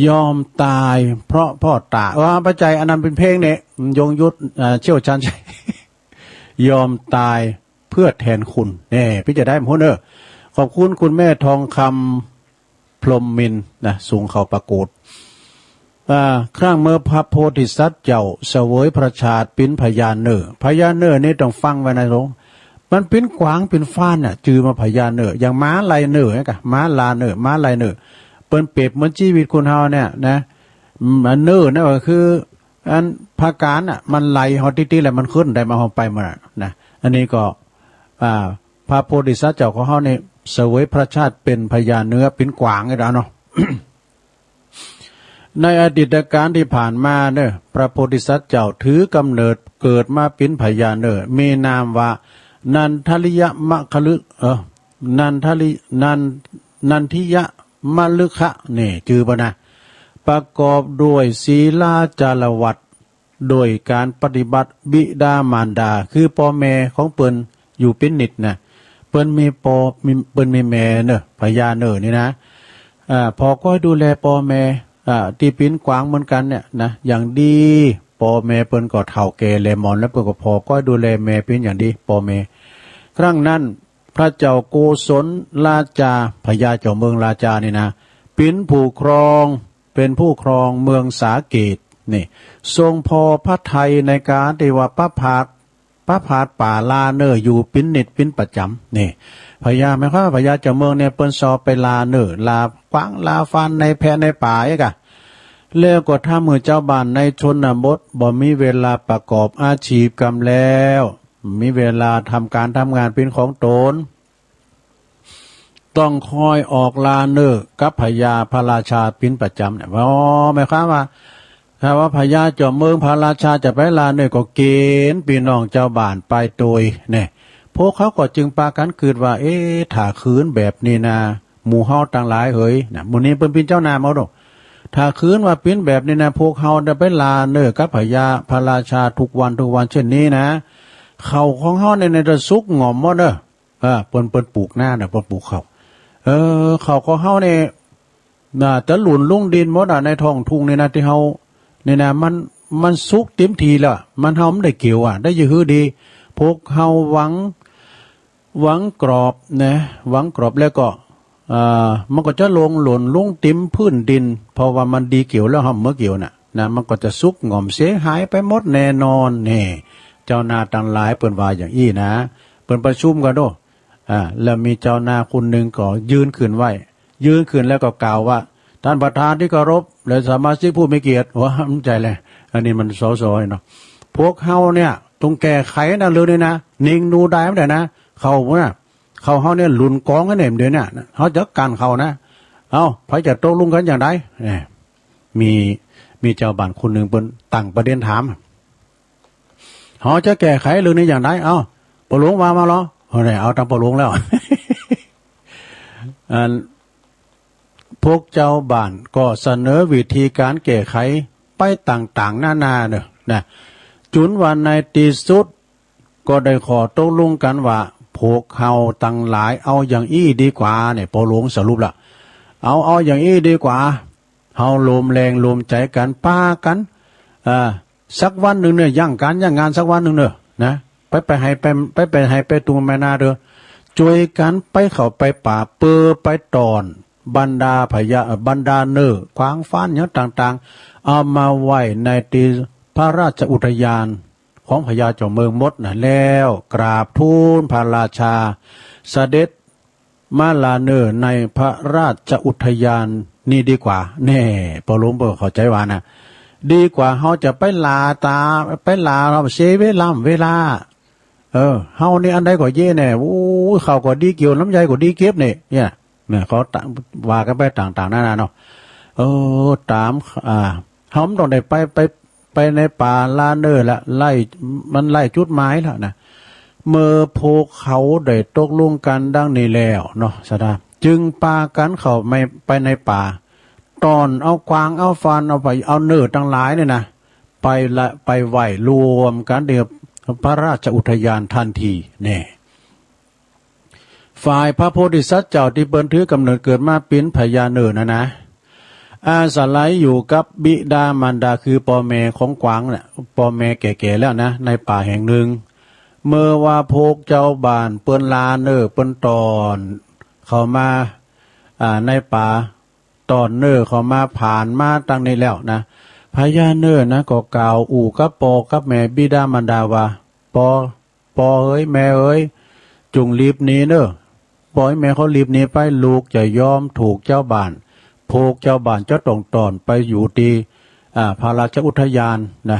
ยอมตายเพราะพ่อต๋า เออ ปัจจัยอันนั้นเป๋นเพลงเนี่ย ยงยุทธ เอ่อ เชี่ยวชาญชัย ยอมตายเพื่อแทนคุณ แน่ ปี้จะได้หมดเน่อ ขอบคุณคุณแม่ทองคำ พรหมมินทร์นะ ส่งเข้าประกวด อ่า ครั้งเมื่อพระโพธิสัตว์เจ้าเสวยพระชาติเป๋นพญาเน่อ พญาเน่อนี่ต้องฟังไว้นะโยม มันเป๋นกวางเป๋นฟ้านน่ะ จื้อมาพญาเน่อ อย่างม้าลายเน่อนะกะ ม้าลาเน่อ ม้าลายเน่อ เปิ้นเปรียบเหมือนจีวิตคนเฮาเนี่ยนะ อืม อันเน่อนั่นก็คือ อันผาก๋านน่ะ มันไล่เฮาติ๊ดๆ แล้วมันขึ้นได้มาเฮาไปหมดน่ะนะ อันนี้ก็ อ่า พระโพธิสัตว์เจ้าของเฮานี่เสวยพระชาติเป๋นพญาเน่อ เป๋นกวางนี่แหละเนาะ ในอดีตกาลตี้ผ่านมาเน่อ พระโพธิสัตว์เจ้าถือกำเนิดเกิดมาเป๋นพญาเน่อ มีนามว่านันทริยมะคะลึ เออ นันทริ นัน นันทิยมะลึคะ นี่จื้อเปิ้นนะ ประกอบด้วยศีลาจารวัตร โดยก๋านปฏิบัติบิดามารดา คือป้อแม่ของเปิ้นอยู่เป๋นนิตย์นะ เปิ้นมีป้อ มี เปิ้นมีแม่เน่อ พญาเน่อนี่นะ อ่า ผ่อคอยดูแลป้อแม่ อ่า ตี้เป๋นกวางเหมือนกั๋นเนี่ยนะ อย่างดี ป้อแม่เปิ้นก็เฒ่าแก่แหล่หมอนแล้ว เปิ้นก็ผ่อก้อยดูแลแม่เปิ้นอย่างดี ป้อแม่ ครั้งนั้น พระเจ้าโกศลราชา พญาเจ้าเมืองราชานี่นะ เป๋นผู้ครอง เป๋นผู้ครองเมืองสาเกต นี่ ทรงพอพระทัยในก๋านตี้ว่าประพาส ประพาสป่าลาเน่ออยู่เป๋นนิตเป๋นประจ๋ำ นี่ พญา หมายความว่าพญาเจ้าเมืองเนี่ย เปิ้นชอบไปลาเน่อ ลากวาง ลาฟานในแพะในป่าเอ๊ะกะ แล้วก็ทำหื้อจาวบ้านในชนบทบ่มีเวลาประกอบอาชีพกำแล้ว บ่มีเวลาทำก๋านทำงานเป๋นของตน ต้องคอยออกลาเน่อกับพญาพระราชาเป๋นประจ๋ำเนี่ย อ๋อ หมายความว่า ถ้าว่าพญาเจ้าเมืองพระราชาจะไปลาเน่อก็เก๋ณฑ์ปี้น้องจาวบ้านไปโตยเนี่ย พวกเขาก็จึงปากั๋นกึ๊ดว่า เอ๊ะ ถ้าขืนแบบนี้นา หมู่เฮาตังหลายเหย นะ หมู่นี้เปิ้นเป๋นเจ้าหน้าเฮาโด ถ้าขืนว่าเป๋นแบบนี้นา พวกเฮาได้ไปลาเน่อกับพญาพระราชาทุกวันทุกวันเช่นนี้นะ ข้าวของเฮาเนี่ย เนี่ยจะสุกหง่อมหมดเน่อ เออ เปิ้น เปิ้นปลูกนาเน่อ เปิ้นปลูกข้าว เออ ข้าวของเฮาเนี่ย น่าจะหล่นลงดินหมดอะ ในท้องทุ่งนี่นะ ตี้เฮา นี่นะ มัน มันสุกเต็มทีแล้ว มัน เฮาบ่ได้เกี่ยวอะ ได้จะหื้อดี พวกเฮาหว่าง หว่างกรอบนะ หว่างกรอบแล้วก็ เอ่อ มันก็จะลงหล่นลงเต็มพื้นดิน เพราะว่ามันดีเกี่ยวแล้ว เฮาบ่เกี่ยวน่ะ นะ มันก็จะสุกหง่อมเสียหายไปหมดแน่นอน นี่ เจ้าหน้าตังหลายเปิ้นว่าอย่างอี้นะ เปิ้นประชุมกั๋นโด อ่า แล้วมีเจ้าหน้าคนนึ่งก็ยืนขึ้นไว้ ยืนขึ้นแล้วก็กล่าวว่า ต้านประธานตี้เคารพ และสมาชิกผู้มีเกียรติ ว่า บ่ใจ้แหละ อันนี้มัน สส เนาะ พวกเฮาเนี่ยต้องแก้ไขนะ เรื่องนี้นะ นิ่งดูดายบ่ได้นะ ข้าวน่ะ ข้าวเฮาเนี่ยหล่นก๋องไว้เนี่ย เดี๋ยวเนี้ย เฮาจะกั๋นข้าวนะ เอ้า ใผจะตกลงกั๋นอย่างใด เนี่ย มี มีจาวบ้านคนนึ่งเปิ้นตั้งประเด็นถาม เฮาจะแก้ไขเรื่องนี้อย่างใด เอ้า ป้อหลวงว่ามาลอ เอาเนี่ย เอาตางป้อหลวงแล้ว อัน พวกจาวบ้านก็เสนอวิธีก๋านแก้ไขไปต่างๆ นานาเน่อ นะ จุนว่าในตี้สุดก็ได้ข้อตกลงกั๋นว่า พวกเฮาตังหลายเอาอย่างอี้ดีกว่า เนี่ย ป้อหลวงสรุปละ เอา เอาอย่างอี้ดีกว่า เฮาโฮมแฮงโฮมใจ๋กั๋น ปากั๋น อ่า สักวันนึ่งเนี่ย หยั่งก๋านหยั่งงานสักวันนึ่งเน่อ นะ ไป ไปไฮ่ไป ไป ไปไฮ่ไปตุงไปนาเน่อ จ้วยกั๋นไปเข้าไปป่า เปื้อไปต้อนบรรดาพญา เอ่อ บรรดาเน่อ กวางฟานหยังต่างๆ เอามาไว้ในตี้พระราชอุทยานของพญาเจ้าเมืองหมดน่ะ แล้วกราบทูลพระราชา เสด็จ มาลาเน่อในพระราชอุทยานนี้ดีกว่า แน่ ป้อหลวงเปิ้นเข้าใจ๋ว่านะ ดีกว่าเฮาจะไปลาต๋าม ไปลาเฮาเสียเวลา เวลา เออ เฮานี่อันใดก็เย้แน่ โอ้ย ข้าวก็ดีเกี่ยว ลำไยก็ดีเก็บนี่ เนี่ย เนี่ย เขาตะ ว่ากั๋นไปต่างๆ นานาเนาะ เออ ต๋าม อ่า เฮาบ่ต้องได้ไป ไป ไปในป่าลาเน่อละ ไล่ มันไล่จุดหมายแล้วนะ เมื่อพวกเขาได้ตกลงกั๋นดังนี้แล้วเนาะ ศรัทธา จึงปากั๋นเข้าไป ไปในป่า ต้อนเอากวาง เอาฟาน เอาไป เอาเน่อตังหลายเนี่ยนะ ไปละ ไปไว้รวมกั๋นตี้พระราชอุทยานทันที แน่ ฝ่ายพระโพธิสัตว์เจ้าตี้เปิ้นถือกำเนิดเกิดมาเป๋นพญาเน่อนั่นนะ อาศัยอยู่กับบิดามารดา คือป้อแม่ของกวางน่ะ ป้อแม่แก่ๆ แล้วนะ ในป่าแห่งนึ่ง เมื่อว่าพวกจาวบ้านเปิ้นลาเน่อ เปิ้นต้อนเข้ามา อ่า ในป่า ต้อนเน่อเข้ามา ผ่านมาตังนี้แล้วนะ พญาเน่อนะ ก็กล่าวอู้กับป้อกับแม่ บิดามารดาว่า ป้อ ป้อเอ๋ย แม่เอ๋ย จุ่งหลีบหนีเน่อ ป้อแม่เขาหลีบหนีไป ลูกจะยอมถูกจาวบ้าน พวกจาวบ้านจะต้องต้อนไปอยู่ตี้ อ่า พระราชอุทยานนะ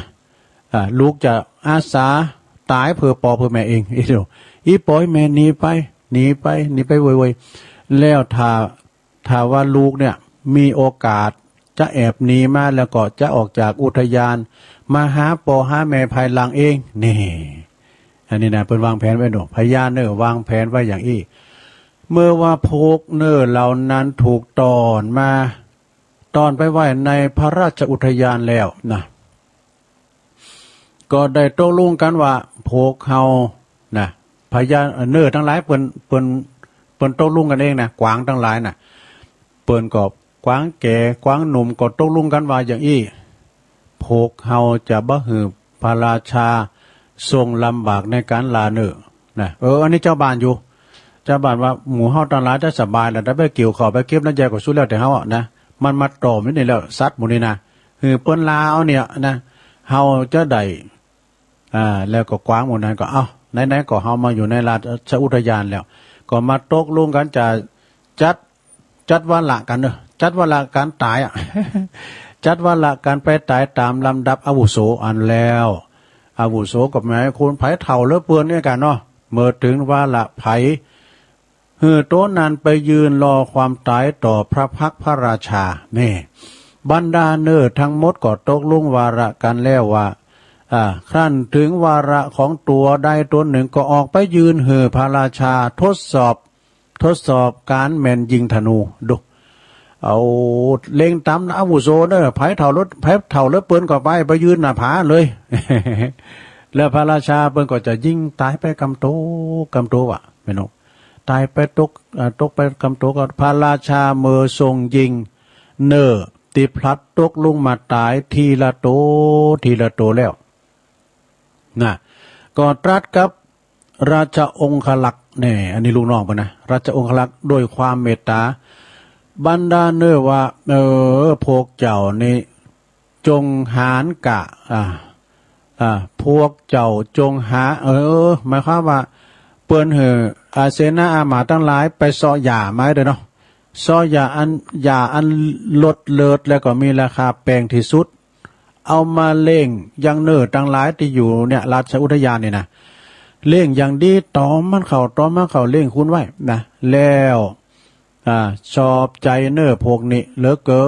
อ่า ลูกจะอาสาต๋ายเปื้อป้อเปื้อแม่เอง อีโด อีป้อแม่หนีไป หนีไป หนีไปเว่ยๆ แล้วถ้า ถ้าว่าลูกเนี่ยมีโอกาสจะแอบหนีมา แล้วก็จะออกจากอุทยานมาหาป้อหาแม่ภายหลังเอง นี่ อันนี้นะ เปิ้นวางแผนไว้เนาะ พญาเน่อวางแผนไว้อย่างอี้ เมื่อว่าพวกเน่อเหล่านั้นถูกต้อนมา ต้อนไปไว้ในพระราชอุทยานแล้วนะ ก็ได้ตกลงกั๋นว่า พวกเฮานะ พญาเน่อตังหลาย เปิ้น เปิ้น เปิ้นตกลงกั๋นเองนะ กวางตังหลายน่ะ เปิ้นก็ กวางแก่ กวางหนุ่มก็ตกลงกั๋นว่าอย่างอี้ พวกเฮาจะบ่หื้อพระราชาทรงลำบากในก๋านล่าเนิ่อ นะ เออ อันนี้จาวบ้านอยู่ จาวบ้านว่า หมู่เฮาตังหลายจะสบายแล้ว แต่ไปเกี่ยวข้าวไปเก็บนาแยก็สุดแล้วแต่เฮาอะนะ มันมาต่อมอยู่นี่แล้ว สัตว์หมู่นี้นะ หื้อเปิ้นล่าเอาเนี่ยนะ เฮาจะได้ อ่า แล้วก็กวางหมู่นั้นก็ เอ้า ไหนๆ ก็เฮามาอยู่ในราชอุทยานแล้ว ก็มาตกลงกั๋นจะจัด จัดวาระกั๋นเนอะ จัดวาระก๋านต๋ายอะ จัดวาระก๋านไปต๋ายต๋ามลำดับอาวุโสอั้นแล้ว อาวุโสก็หมายคนใผเฒ่าเหลือเปื้อนเนี่ยกั๋นเนาะ เมื่อเถิงวาระใผ หื้อโตนั้นไปยืนรอความต๋ายต่อพระพักตร์พระราชา นี่ บรรดาเนิ่อทั้งหมดก็ตกลงวาระกั๋นแล้วว่า อ่า ครั้นเถิงวาระของตั๋วใดตั๋วนึ่งก็ออกไปยืนหื้อพระราชาทดสอบ ทดสอบก๋านแม่นยิงธนู ดู เอาเล็งต๋ามอาวุโสเน่อ ใผเฒ่าเหลือ ใผเฒ่าเหลือเปิ้นก็ไป ไปยืนหน้าผาเลย แล้วพระราชาเปิ้นก็จะยิงต๋ายไปกำโต๋ กำโต๋ว่ะ แม่นบ่ ต๋ายไปตก เอ่อ ตกไปกำโต๋ ก็พระราชาเมื่อทรงยิงเนิ่อตี้พลัดตกลงมาต๋ายทีละโต๋ ทีละโต๋แล้ว นะ ก็ตรัสกับราชองครักษ์ นี่ อันนี้ลูกน้องเปิ้นนะ ราชองครักษ์ด้วยความเมตต๋า บรรดาเนิ่อว่า เออ พวกเจ้านี่จงหาญกล้า อ่า อ่า พวกเจ้าจงหา เออ หมายความว่า เปิ้นหื้อ อ่า เสนาอามาตย์ตังหลายไปเซาะหญ้ามาเด้อเนาะ เซาะหญ้าอัน หญ้าอันลดเลิศแล้วก็มีราคาแปงตี้สุด เอามาเล่งยังเนิ่อตังหลายตี้อยู่เนี่ย ราชอุทยานนี่นะ เล่งอย่างดี ตอมมันเข้า ตอมมันเข้า เล่งคูณไว้นะ แล้ว อ่า ชอบใจ๋เนิ่อพวกนี้เหลือเกิ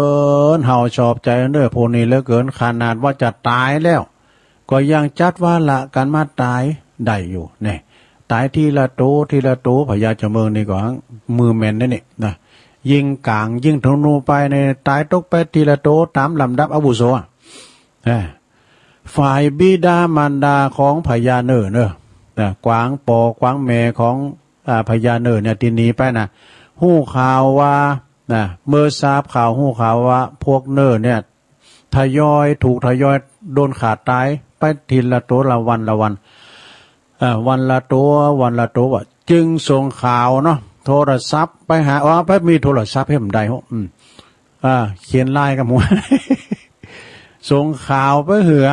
น เฮาชอบใจ๋เนิ่อพวกนี้เหลือเกิน ขนาดว่าจะต๋ายแล้ว ก็ยังจัดวาระกั๋นมาต๋ายได้อยู่ นี่ ต๋ายทีละโต๋ ทีละโต๋ พญาเจ้าเมืองนี่ก็มือแม่นนะนี่นะ ยิงก๋าง ยิงธนูไปนี่ ต๋ายตกไปทีละโต๋ ต๋ามลำดับอาวุโสอะ อ่า ฝ่ายบิดามารดาของพญาเนิ่อเน่อ นะ กวางปอกวางแม่ของ อ่า พญาเนิ่อเนี่ยตี้หนีไปนะ ฮู้ข่าวว่า นะ เมื่อทราบข่าว ฮู้ข่าวว่าพวกเนิ่อเนี่ย ทยอย ถูกทยอยโดนฆ่าต๋ายไปทีละโต๋ ละวันละวัน อ่า วันละโต๋ วันละโต๋ ว่าจึงส่งข่าวเนาะ โทรศัพท์ไปหา อ๋อ ไปมีโทรศัพท์เหียบ่ได้ อืม อ่า เขียนไลน์กับหมู่ ส่งข่าวไปหื้อ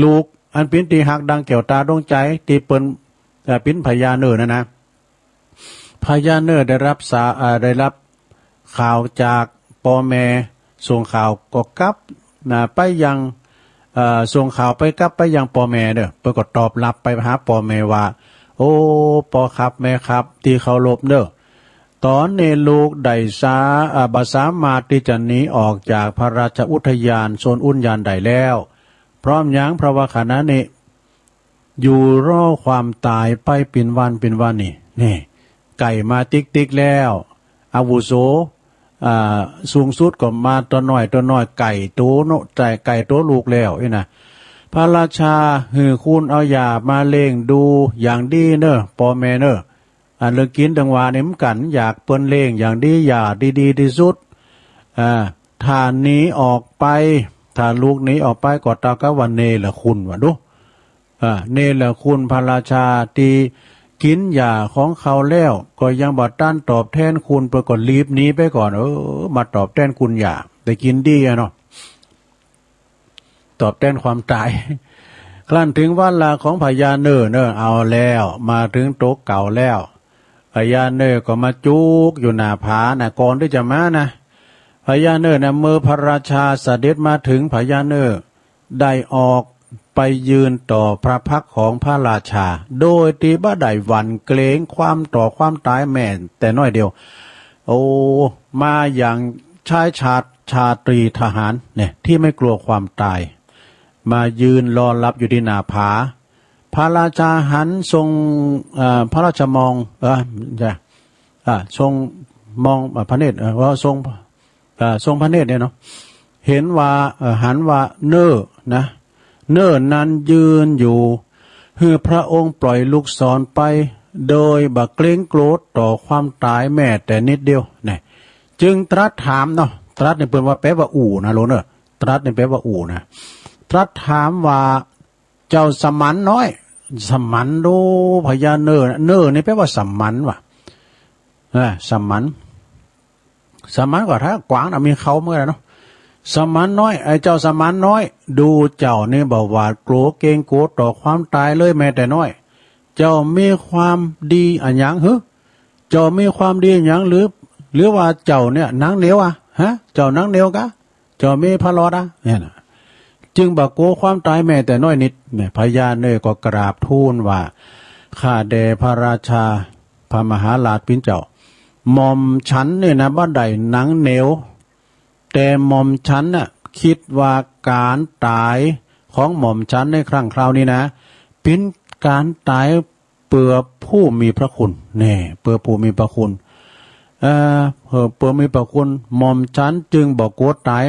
ลูกอันเป๋นตี้ฮักดังแก้วต๋าดวงใจ๋ ตี้เปิ้น เอ่อ เป๋นพญาเนิ่อนั่นนะ พญาเนิ่อได้ฮับสา- เอ่อ ได้ฮับข่าวจากป้อแม่ ส่งข่าวก็กลับนะ ไปยัง เอ่อ ส่งข่าวไปกลับไปยังป้อแม่เน่อ เปิ้นก็ตอบฮับไปหาป้อแม่ว่า โอ้ ป้อครับแม่ครับตี้เคารพเน่อ ต๋อนนี้ลูกได้สา- เอ่อ บ่สามารถตี้จะหนีออกจากพระราชอุทยานโซนอุทยานได้แล้ว เพราะหยัง เพราะว่าขณะนี้ อยู่รอความต๋ายไปเป๋นวันเป๋นวันนี่ นี่ ใก้มาติ๊กๆ แล้ว อาวุโส อ่า สูงสุดก็มาตั๋วน้อย ตั๋วน้อยใก้ตั๋วเนาะ ใก้ ใก้ตั๋วลูกแล้วนี่นะ พระราชาหื้อคุณเอาหญ้ามาเล่งดูอย่างดีเน่อ ป้อแม่เน่อ อันเรื่องกิ๋นเรื่องหว่านี่เหมือนกั๋น อยากเปิ้นเล่งอย่างดี หญ้าดีๆ ตี้สุด อ่า ถ้าหนีออกไป ถ้าลูกหนีออกไปก็เต้ากับว่าเนรคุณ ว่าดู อ่า เนรคุณพระราชาตี้กิ๋นหญ้าของเขาแล้ว ก็ยังบ่ตันตอบแตนคุณ เปิ้นก็รีบหนีไปก่อน เออ มาตอบแตนคุณหญ้า ได้กิ๋นดีอะเนาะ ตอบแตนความต๋าย ครั้นเถิงวาระของพญาเนิ่อเน่อ เอาแล้ว มาเถิงโตเก่าแล้ว พญาเนิ่อก็มาจุกอยู่หน้าผานะ ก่อนตี้จะมานะ พญาเนิ่อนะ เมื่อพระราชาเสด็จมาเถิง พญาเนิ่อได้ออกไปยืนต่อพระพักตร์ของพระราชา โดยตี้บ่ได้หวั่นเกรงความต่อความต๋ายแม้แต่น้อยเดียว โอ้ มาอย่างชายชาต- ชาตรีทหารเนี่ย ตี้ไม่กลัวความต๋าย มายืนรอฮับอยู่ตี้หน้าผา พระราชาหันทรง เอ่อ พระราชมอง เอ่อ ใช่ อ่า ทรงมอง เอ่อ พระเนตร เอ่อ ว่าทรง เอ่อ ทรงพระเนตรเนี่ยเนาะ หันว่า เอ่อ หันว่าเนิ่อนะ เนิ่อนั้นยืนอยู่ หื้อพระองค์ปล่อยลูกศรไป โดยบ่เกรงกลัวต่อความต๋ายแม้แต่นิดเดียว เนี่ย จึงตรัสถามเนาะ ตรัสนี่เปิ้นว่าแปลว่าอู้นะ โลเน่อ ตรัสนี่แปลว่าอู้นะ ตรัสถามว่า เจ้าสมันน้อย สมัน ดู พญาเน่อ เน่อนี่แปลว่าสมันว่ะ เออ สมัน สมันก็ถ้ากวางนะ มีเขาเมื่อเนาะ สมันน้อย ไอ้เจ้าสมันน้อย ดูเจ้านี่บ่หวาดกลัวเกรงกลัวต่อความต๋ายเลยแม้แต่น้อย เจ้ามีความดีอะหยังหือ เจ้ามีความดีอะหยังหรือ หรือว่าเจ้าเนี่ยหนังเหนียวอะ ฮะ เจ้าหนังเหนียวกา เจ้ามีพระรอดอะ เนี่ยนะ จึงบ่กลัวความต๋ายแม้แต่น้อยนิด เนี่ย พญาเน่อก็กราบทูลว่า ข้าแด่พระราชา พระมหาราชปิณเจ้า หม่อมฉันเนี่ยนะ บ่ได้หนังเหนียว แต่หม่อมฉันน่ะ กึ๊ดว่าก๋านต๋ายของหม่อมฉันในครั้งคราวนี้นะ เป๋นก๋านต๋ายเปื้อผู้มีพระคุณ แน่ เปื้อผู้มีพระคุณ เอ่อ เอ่อ เปื้อมีพระคุณ หม่อมฉันจึงบ่กลัวต๋าย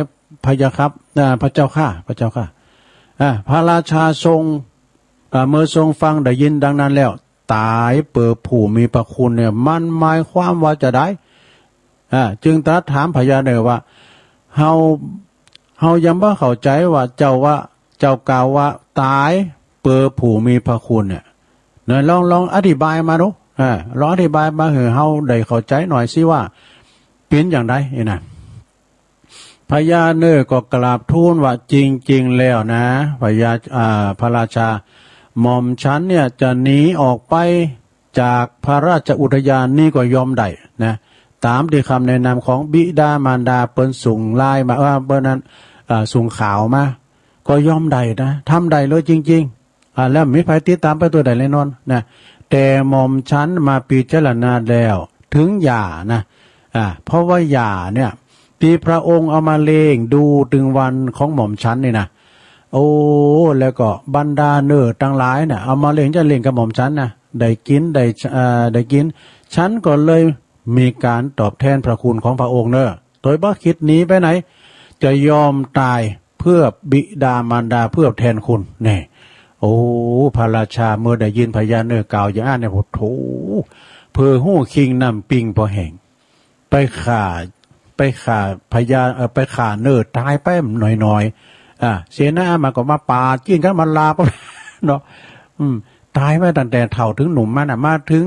พะยะค่ะ อ่า พระเจ้าข้า พระเจ้าข้า อ่า พระราชาทรง อ่า เมื่อทรงฟังได้ยินดังนั้นแล้ว ต๋ายเปื้อผู้มีพระคุณเนี่ย มันหมายความว่าจาใด อ่า จึงตรัสถามพญาเน่อว่า เฮา เฮายังบ่เข้าใจ๋ว่าเจ้าว่า เจ้ากล่าวว่าต๋ายเปื้อผู้มีพระคุณเนี่ย เนี่ย ลอง ลองอธิบายมาดู อ่า ลองอธิบายมาหื้อเฮาได้เข้าใจ๋หน่อยสิว่า เป๋นอย่างใดนี่นะ พญาเน่อก็กราบทูลว่า จริงๆ แล้วนะ พญา อ่า พระราชา หม่อมฉันเนี่ยจะหนีออกไปจากพระราชอุทยานนี้ก็ยอมได้นะ ต๋ามตี้กำแนะนำของบิดามารดาเปิ้นส่งไลน์มา เอ่อ เปิ้นนั้น เอ่อ ส่งข่าวมา ก็ยอมได้นะ ทำได้เลยจริงๆ อ่า แล้วบ่มีใผติดต๋ามไปตวยได้แน่นอนนะ แต่หม่อมฉันมาพิจารณาแล้ว เถิงหย่านะ อ่า เพราะว่าหย่าเนี่ย ตี้พระองค์เอามาเล่งดูตึงวันของหม่อมฉันนี่นะ โอ้ แล้วก็บรรดาเน่อตังหลายน่ะ เอามาเล่ง จะเล่งกับหม่อมฉันนะ ได้กิ๋น ได้ เอ่อ ได้กิ๋น ฉันก็เลยมีก๋านตอบแทนพระคุณของพระองค์เน่อ โตยบ่กึ๊ดหนีไปไหน จะยอมต๋ายเพื่อบิดามารดา เพื่อแทนคุณ แน่ โอ้ พระราชาเมื่อได้ยินพญาเน่อกล่าวอย่างอั้นเนี่ย โอ้โธ่ เผลอฮู้คิงน้ำปิงปอแห้ง ไปฆ่า ไปฆ่าพญา เอ่อ ไปฆ่าเน่อต๋ายไปหน่อยๆ อ่า เสนามาก็มาปาดกิ๋นกั๋น มาลาบกั๋นเนาะ อืม ต๋ายมาตั้งแต่เฒ่าเถิงหนุ่มมันน่ะ มาเถิง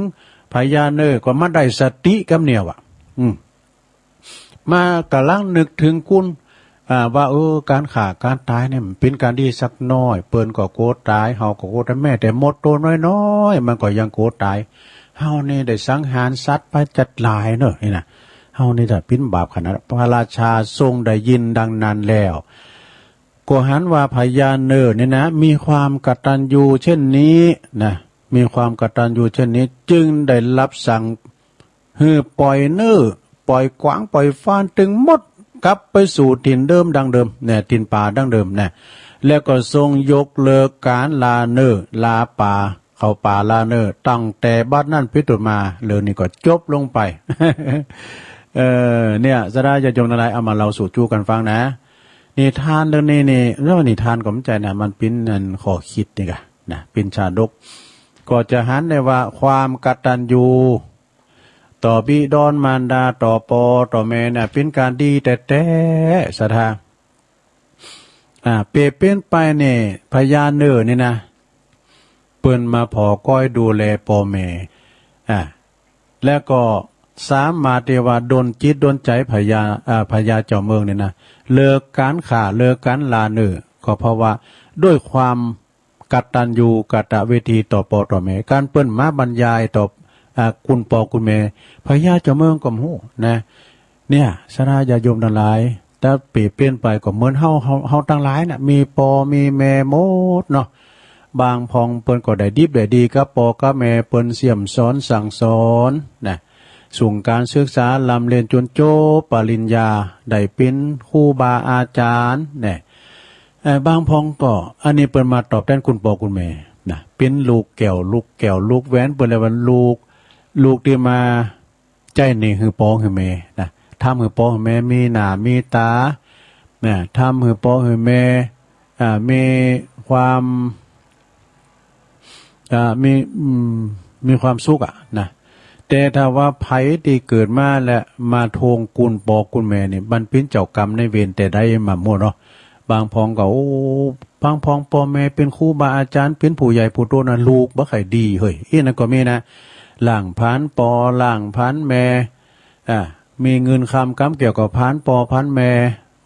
พญาเน่อก็มาได้สติกำเนี่ยว่ะ อืม มาก๋ำลังนึกเถิงกุน อ่า ว่า เออ ก๋านฆ่าก๋านต๋ายเนี่ยมันเป๋นก๋านดีสักหน้อย เปิ้นก็กลัวต๋าย เฮาก็กลัวต๋าย แม้แต่มดโตน้อยๆ มันก็ยังกลัวต๋าย เฮานี่ได้สังหารสัตว์ไปจักหลายเน่อ นี่นะ เฮานี่ถ้าเป๋นบาปขนาด พระราชาทรงได้ยินดังนั้นแล้ว ก็หันว่าพญาเน่อเนี่ยนะ มีความกตัญญูเช่นนี้นะ มีความกตัญญูเช่นนี้ จึงได้รับสั่ง หื้อป่อยเน่อ ป่อยกวาง ป่อยฟ้านตึงหมด กลับไปสู่ถิ่นเดิมดั้งเดิม เนี่ย ถิ่นป่าดั้งเดิม เนี่ย แล้วก็ทรงยกเลิกก๋านล่าเน่อ ล่าป๋า เข้าป่าล่าเน่อ ตั้งแต่บัดนั้นเป๋นต้นมา เรื่องนี้ก็จบลงไป เออ เนี่ย ศรัทธาญาติโยมตังหลาย เอามาเล่าสู่จู๋กั๋นฟังนะ นิทานเรื่องนี้นี่ แล้วนิทานก็บ่ใจ้นะ มันเป๋นอันข้อกึ๊ดนี่กะนะ เป๋นชาดก ก็จะหันได้ว่าความกตัญญู ต่อบิดามารดา ต่อป้อต่อแม่เนี่ย เป๋นก๋านดีแต๊ๆ ศรัทธา อ่า เปรียบเป๋นไปเนี่ย พญาเน่อนี่นะ เปิ้นมาผ่อก้อยดูแลป้อแม่ อ่า แล้วก็สามารถตี้ว่าดลจิตดลใจ๋พญา อ่า พญาเจ้าเมืองนี่นะ เลิกก๋านฆ่า เลิกก๋านล่าเน่อ ก็เพราะว่าด้วยความ กตัญญูกตเวทีต่อป้อต่อแม่ ก๋านเปิ้นมาบรรยายต่อ อ่า คุณป้อคุณแม่ พญาเจ้าเมืองก็ฮู้นะ เนี่ย ศรัทธาญาติโยมตังหลาย ถ้าเปรียบเป๋นไปก็เหมือนเฮา เฮา เฮาตังหลายน่ะ มีป้อมีแม่หมดเนาะ บางพ่องเปิ้นก็ได้ดิบได้ดีกับป้อกับแม่ เปิ้นเสี้ยมสอนสั่งสอนนะ ส่งก๋านศึกษาร่ำเรียนจ๋นจบปริญญา ได้เป๋นครูบาอาจ๋ารย์แน่ เอ่อ บางพ่องก็ อันนี้เปิ้นมาตอบแตนคุณป้อคุณแม่นะ เป๋นลูกแก้ว ลูกแก้ว ลูกแหวน เปิ้นเรียกว่าลูก ลูกตี้มาใจ๊หนี้หื้อป้อหื้อแม่นะ ทำหื้อป้อหื้อแม่มีหน้ามีต๋านะ ทำหื้อป้อหื้อแม่ อ่า มีความ อ่า มี อืม มีความสุขอะนะ แต่ถ้าว่าใผตี้เกิดมาแล้วมาทวงกุญปอกุญแม่นี่ มันเป๋นเจ้ากรรมนายเวรแต่ใดมาหมดเนาะ บางพ่องก็ โอ้ บางพ่องป้อแม่เป๋นครูบาอาจ๋ารย์ เป๋นผู้ใหญ่ผู้โตนะ ลูกบ่ใค่ดีเฮ้ย อี้นั้นก็มีนะ ล้างผลาญป้อ ล้างผลาญแม่ อ่า มีเงินคำกำแก้วก็ผลาญป้อผลาญแม่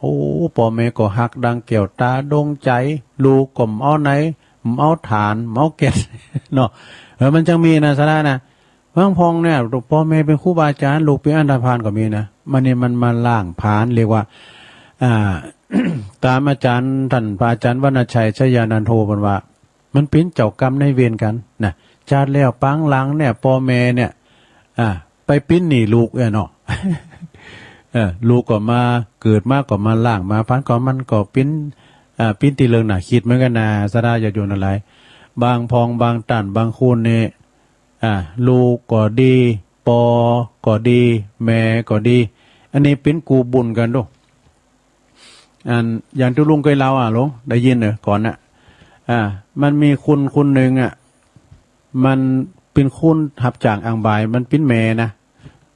โอ้ ป้อแม่ก็ฮักดังแก้วตาดวงใจ๋ ลูกก็บ่เอาไหน บ่เอาถ่าน บ่เอาแก๊ส เนาะ เออ มันจั้งมีนะ สาระนะ บางพ่องเนี่ย ป้อแม่เป๋นครูบาอาจ๋ารย์ ลูกเป๋นอันธพาลก็มีนะ มันนี่มันมาล้างผลาญ เรียกว่า อ่า ต๋ามอาจ๋ารย์ ต้านพระอาจ๋ารย์วรรณชัย ชยานันโท เปิ้นว่า มันเป๋นเจ้ากรรมนายเวรกั๋นนะ จาติแล้วปางหลังเนี่ย ป้อแม่เนี่ย อ่า ไปเป๋นหนี้ลูกเอ้ยเนาะ เออ ลูกก็มา เกิดมาก็มาล้างมาผลาญ ก็มันก็เป๋น อ่า เป๋นตี้เลิงหน้ากึ๊ดเหมือนกั๋นนะ สาระญาติโยมตังหลาย บางพ่องบางต้านบางคนนี่ อ่า ลูกก็ดี ป้อก็ดี แม่ก็ดี อันนี้เป๋นกู้บุญกั๋นดู อันอย่างตุ๊ลุงเกยเล่าอะ หลวงได้ยินเออก่อนน่ะ อ่า มันมีคุณคนนึ่งอะ มันเป๋นคนฮับจ้างอ่างบ่าย มันเป๋นแม่นะ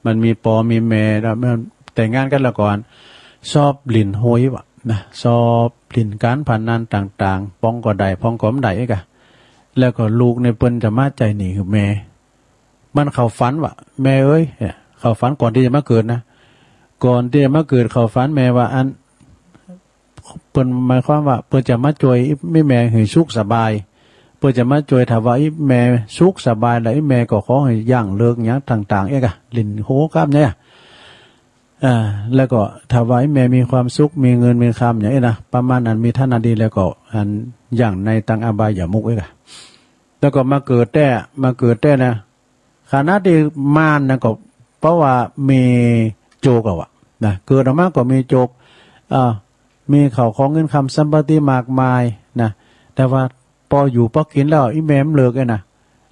มันมีป้อมีแม่ แล้วมันแต่งงานกั๋นแล้วก่อน ชอบเล่นหวยวะนะ ชอบเล่นก๋านพนันต่างๆ ป้องก็ได้ ป้องก็บ่ได้เอ๊ะกะ แล้วก็ลูกเนี่ยเปิ้นจะมาใจ๊หนี้หื้อแม่ มันเข้าฝันว่า แม่เอ้ย เนี่ย เข้าฝันก่อนตี้จะมาเกิดนะ ก่อนตี้จะมาเกิดเข้าฝันแม่ว่า อัน เปิ้นหมายความว่าเปิ้นจะมาจ้วยอี่แม่หื้อสุขสบาย เปิ้นจะมาจ้วย ถ้าว่าอี่แม่สุขสบายแล้ว อี่แม่ก็ขอหื้อยั้งเลิกหยังต่างๆ เอ๊ะกะ เล่นโฮกับเนี่ย อ่า แล้วก็ถ้าว่าอี่แม่มีความสุข มีเงินมีคำอย่างนี้นะ ประมาณนั้น มีฐานะดีแล้วก็ อัน ยั้งในตังอบายมุขเอ๊ะกะ แล้วก็มาเกิดแต๊ มาเกิดแต๊นะ ขณะตี้มานนะก็ เพราะว่ามีโจกอะวะ นะ เกิดออกมาก็มีโจก อ่า มีข้าวของเงินคำสัมปติมากมายนะ แต่ว่าปออยู่ปอกิ๋นแล้ว อี่แม่บ่เลิกเอ๊ะนะ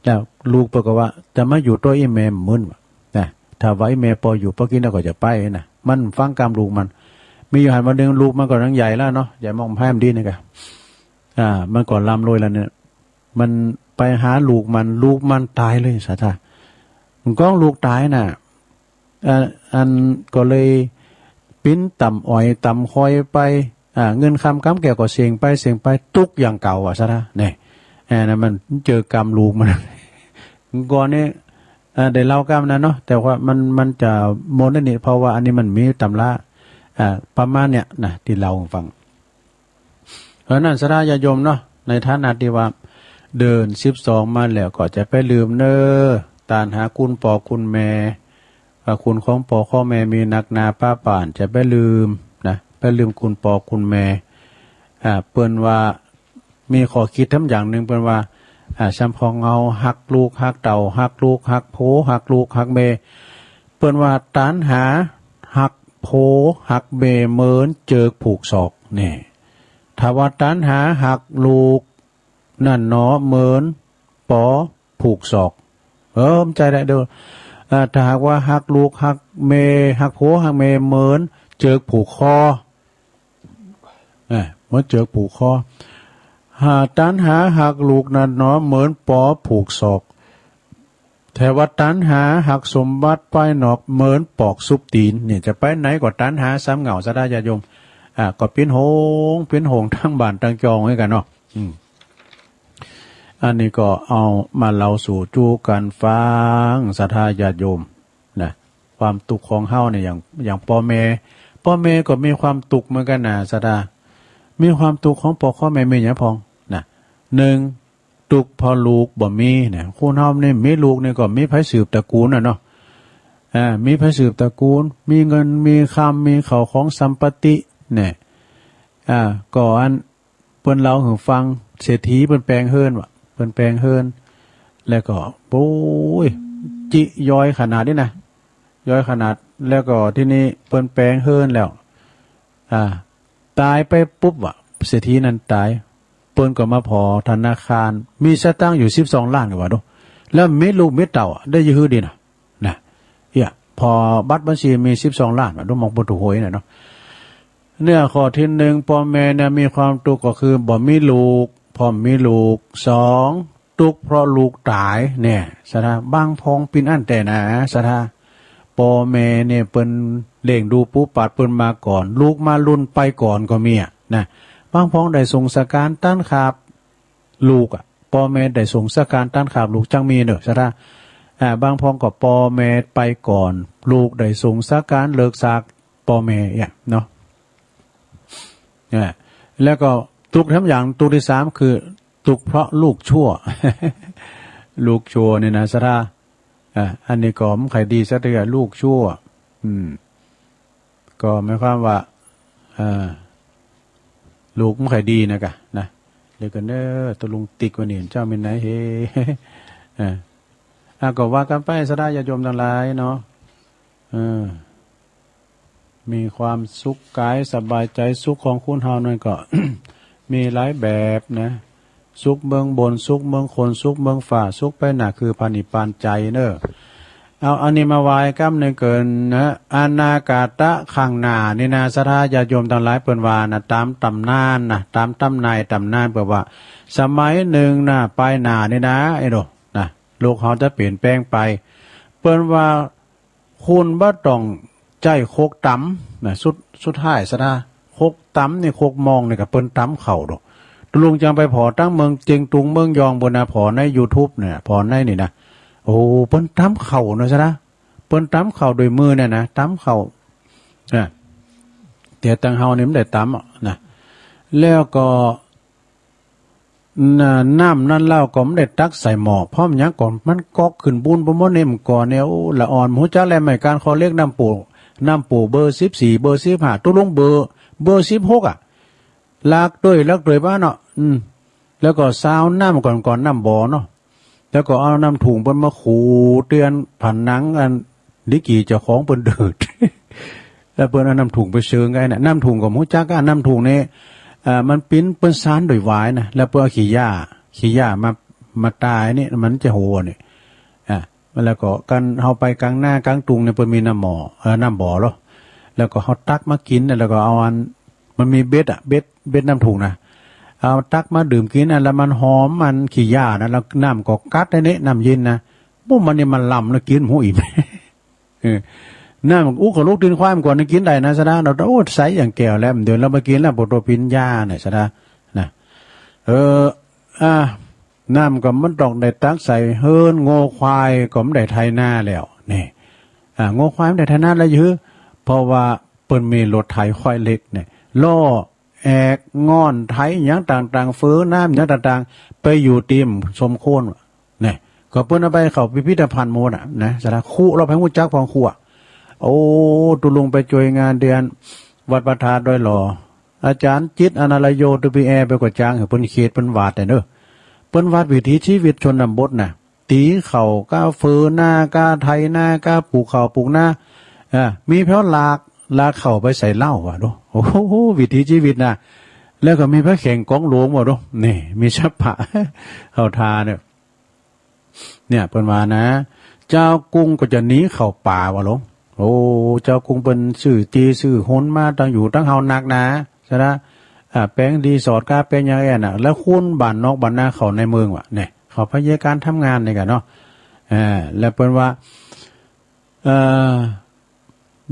แล้วลูกเปิ้นก็ว่า จะมาอยู่ตวยอี่แม่บ่มึนวะ นะ ถ้าว่าอี่แม่ปออยู่ปอกิ๋นแล้วก็จะไปนะ มันฟังกำลูกมัน มีอยู่หันวันนึ่ง ลูกมันก็ตั้งใหญ่แล้วเนาะ ใหญ่มองแพร่มดีนี่กะ อ่า มันก็ร่ำรวยแล้วเนี่ย มันไปหาลูกมัน ลูกมันต๋ายเลย สาธา มันก้องลูกต๋ายน่ะ อ่า อันก็เลยปิ้นต่ำอ้อยต่ำคอยไป อ่า เงินคำกำแก้วก็เสี้ยงไป เสี้ยงไป ตุ๊กอย่างเก่าอะ สาธา เนี่ย อ่า นั่นมันเจอกรรมลูกมัน ก่อนนี้ อ่า ได้เล่ากำนั้นเนาะ แต่ว่ามัน มันจะหมดแล้วนี่ เพราะว่าอันนี้มันมีตำรา อ่า ประมาณเนี่ยนะ ตี้เล่าหื้อฟัง เพราะนั้น สาธาญาติโยมเนาะ ในฐานะตี้ว่า เดือนสิบสองมาแล้ว ก็จะไปลืมเน้อ ตานหากุญป้อกุญแม่ ว่ากุญของป้อของแม่มีนักหนาปาปาน จะไปลืมนะ ไปลืมกุญป้อกุญแม่ อ่า เปิ้นว่ามีข้อคิดทำอย่างนึ่ง เปิ้นว่า อ่า ส่ำพ่องเฮาฮักลูกฮักเต้า ฮักลูกฮักผัว ฮักลูกฮักแม่ เปิ้นว่าตัณหาฮักผัวฮักแม่เหมือนเจิกผูกศอก นี่ ถ้าว่าตัณหาฮักลูกนั่นเนาะ เหมือนปอผูกศอก เออ มันใจ้แหละเด้อ อ่า ถ้าหากว่าฮักลูกฮักแม่ ฮักผัวฮักแม่เหมือนเจิกผูกคอ อ่า เหมือนเจิกผูกคอ หาตัณหาฮักลูกนั่นเนาะ เหมือนปอผูกศอก แต่ว่าตัณหาฮักสมบัติภายนอกเหมือนปอกซุบตี๋น นี่จะไปไหนก็ตัณหาซ้ำเหง่า สาธาญาติโยม อ่า ก็เป๋นห่วง เป๋นห่วงตังบ้านตังจองเหมือนกั๋นเนาะ อืม อันนี้ก็เอามาเล่าสู่จู๋กั๋นฟัง สาธาญาติโยมนะ ความตุ๊กข์ของเฮาเนี่ย อย่าง อย่างป้อแม่ ป้อแม่ก็มีความตุ๊กข์เหมือนกั๋นนะ สาธา มีความตุ๊กข์ของป้อของแม่มีหยังพ่องนะ นึ่ง ตุ๊กข์เพราะลูกบ่มีเนี่ย คนเฮานี่มีลูกนี่ก็มีไผสืบตระกูลน่ะเนาะ อ่า มีไผสืบตระกูล มีเงิน มีคำ มีข้าวของสัมปติเนี่ย อ่า ก็อัน เปิ้นเล่าหื้อฟัง เศรษฐีเปิ้นแป๋งเฮือนวะ เปิ้นแป๋งเฮือน แล้วก็ โอ้ย จิย้อยขนาดนี้นะ ย้อยขนาด แล้วก็ทีนี้เปิ้นแป๋งเฮือนแล้ว อ่า ต๋ายไปปุ๊บวะ เศรษฐีนั้นต๋าย เปิ้นก็มาผ่อธนาคาร มีสตางค์อยู่สิบสองล้านกว่าบาทดู แล้วมีลูกมีเต้าอะ ได้จะหื้อดีนะ นะ เนี่ย ผ่อบัตรบัญชีมีสิบสองล้านวะดู มองเปิ้นถูกหวยน่ะเนาะ เนี่ย ข้อที่นึ่ง ป้อแม่เนี่ยมีความตุ๊กข์ก็คือบ่มีลูก ป้อบ่มีลูก สอง ตุ๊กข์เพราะลูกต๋ายเนี่ย ศรัทธา บางพ่องเป๋นอั้นแต๊นะ ศรัทธา ป้อแม่เนี่ยเปิ้นเลี้ยงดูปูปัดเปิ้นมาก่อน ลูกมาลุ่นไปก่อนก็มีอะนะ บางพ่องได้ส่งสการต้านขาบลูกอะ ป้อแม่ได้ส่งสการต้านขาบลูก จั้งมีเน่อ ศรัทธา อ่า บางพ่องก็ป้อแม่ไปก่อน ลูกได้ส่งสการเลิกซากป้อแม่เนี่ยเนาะ อ่า แล้วก็ตุ๊กข์แถมอย่าง ตุ๊กข์ตี้สามคือตุ๊กข์เพราะลูกชั่ว ลูกชั่วเนี่ยนะ ศรัทธา อ่า อันนี้ก็บ่ใค่ดีสักเตื้อ ลูกชั่ว อืม ก็หมายความว่า อ่า ลูกบ่ใค่ดีนะกะนะ เดี๋ยวก่อนเน่อ ตกลงติ๊กไว้นี่ เจ้ามีไหน เฮ้ อ่า อ่ะ ก็ว่ากั๋นไป ศรัทธาญาติโยมตังหลายเนาะ เออ มีความสุขก๋ายสบายใจ๋ สุขของคนเฮานั้นก็ มีหลายแบบนะ สุขเมืองบน สุขเมืองคน สุขเมืองฟ้า สุขไปหน้าคือพระนิพพานใจ๋เน่อ เอาอันนี้มาไหว้กำนึ่งเกินนะ อนาคตะข้างหน้านี่นะ ศรัทธาญาติโยมตังหลาย เปิ้นว่านะ ต๋ามต๋ำนานนะ ต๋ามต๋ำนายต๋ำนาน เปิ้นว่า สมัยนึ่งนะ ไปหน้านี่นะ ไอ้หนูนะ โลกเฮาจะเปลี่ยนแปลงไป เปิ้นว่า คุณบ่ต้องใจ๊ครกต๋ำนะ สุด สุดท้าย ศรัทธา ครกต๋ำนี่ ครกหม้องนี่ก็เปิ้นต๋ำข้าวดอก ตกลงจั้งไปผ่อตังเมืองเจียงตุง เมืองยองปู๊นนะ ผ่อในยูทูบเนี่ย ผ่อในนี่นะ โอ้ เปิ้นต๋ำข้าวนะ ศรัทธา เปิ้นต๋ำข้าวโดยมือเนี่ยนะ ต๋ำข้าว อ่ะ แต่ตังเฮานี่บ่ได้ต๋ำอะนะ แล้วก็ น่ะ น้ำนั้นเล่าก็บ่ได้ตักใส่หม้อ เพราะมันหยังก่อ มันก๊อกขึ้นปู๊นไปหมดเนี่ย มันก่อเนี่ย โอ้ ละอ่อน บ่ฮู้จักแล้ว ไม้ก้านคอเหล็ก น้ำปู น้ำปูเบอร์สิบสี่ เบอร์สิบห้า ตกลงเบอร์ เบอร์สิบหกอะ หลากเตย หลากเตยบ้านเนาะ อืม แล้วก็ซาวน้ำก่อน ก่อนน้ำบ่อเนาะ แล้วก็เอาน้ำถุงเปิ้นมาขูดเตือนผนังอัน ดีกี่เจ้าของเปิ้นเดือด แล้วเปิ้นเอาน้ำถุงไปเชิงไอ้น่ะ น้ำถุงก็บ่ฮู้จักอะ น้ำถุงนี่ อ่า มันปิ้นเปิ้นซานโดยหวายนะ แล้วเปิ้นเอาขี้หญ้า ขี้หญ้ามา มาตายนี่ มันจะโหนี่ อ่า แล้วก็กั๋นเฮาไปก๋างนาก๋างตุงเนี่ย เปิ้นมีน้ำหม้อ เอ่อ น้ำบ่อเหรอ แล้วก็เฮาตักมากิ๋น แล้วก็เอาอัน มันมีเบ็ดอะ เบ็ด เบ็ดน้ำถุงนะ เอาตักมาดื่มกิ๋น อัน แล้วมันหอมมันขี้หญ้านะ แล้วน้ำก็กั๊ดได้เนี่ย น้ำเย็นนะ ปุ๊บ มันนี่มันลำแล้วกิ๋นบ่อิ่ม เออ น้ำอุกกะลูกตีนควายมันก่อนนี่กิ๋นได้นะ ศรัทธา เฮา โอ้ ใสอย่างแก้วแล้ว เดี๋ยวเฮามากิ๋นแล้ว ปวดตัวปิ้นหญ้าเนี่ย ศรัทธา นะ เออ อ่ะ น้ำก็บ่ต้องได้ตักใส่เฮือน งัวควายก็บ่ได้ไถนาแล้ว นี่ อ่ะ งัวควายบ่ได้ไถนาแล้ว หื้อ เพราะว่าเปิ้นมีรถไถคอยเหล็กเนี่ย ล้อ แอก ง่อน ไถ หยังต่างๆ เฟือน้ำ หยังต่างๆ ไปอยู่ตี้สมควร เนี่ย ก็เปิ้นเอาไปเข้าพิพิธภัณฑ์หมดอะนะ ศรัทธา คุ เฮาไปฮู้จักพ่อง คุ โอ้ ตกลงไปจ้วยงานเดือน วัดพระธาตุดอยหล่อ อาจ๋ารย์จิตร อนาลโย ตูปีแอ ไปก็จ้างหื้อเปิ้นเขต เปิ้นวาดเน่อ เปิ้นวาดวิถีชีวิตชนบทนะ ตี๋ข้าวก้า เฟือนาก้า ไถนาก้า ปลูกข้าวปลูกนา อ่า มีแผวหลาก หลากข้าวไปใส่เหล้าว่ะดู โอ้โห วิถีชีวิตนะ แล้วก็มีแผวแข่งก๋องหลวงว่ะดู นี่ มีศิลปะ เฮาท่าเนี่ย เนี่ย เปิ้นว่านะ เจ้ากรุงก็จะหนีเข้าป่าว่ะหลวง โอ้ เจ้ากรุงเปิ้นซื้อตี้ซื้อหนมาตังอยู่ตังเฮานักนะ ศรัทธา อ่า แป๋งรีสอร์ทก้า แป๋งหยังแอ่นน่ะ แล้วคนบ้านนอกบ้านนาเข้าในเมืองว่ะ เนี่ย เข้าไปเยียะก๋านทำงานนี่กั๋นเนาะ อ่า แล้วเปิ้นว่า เอ่อ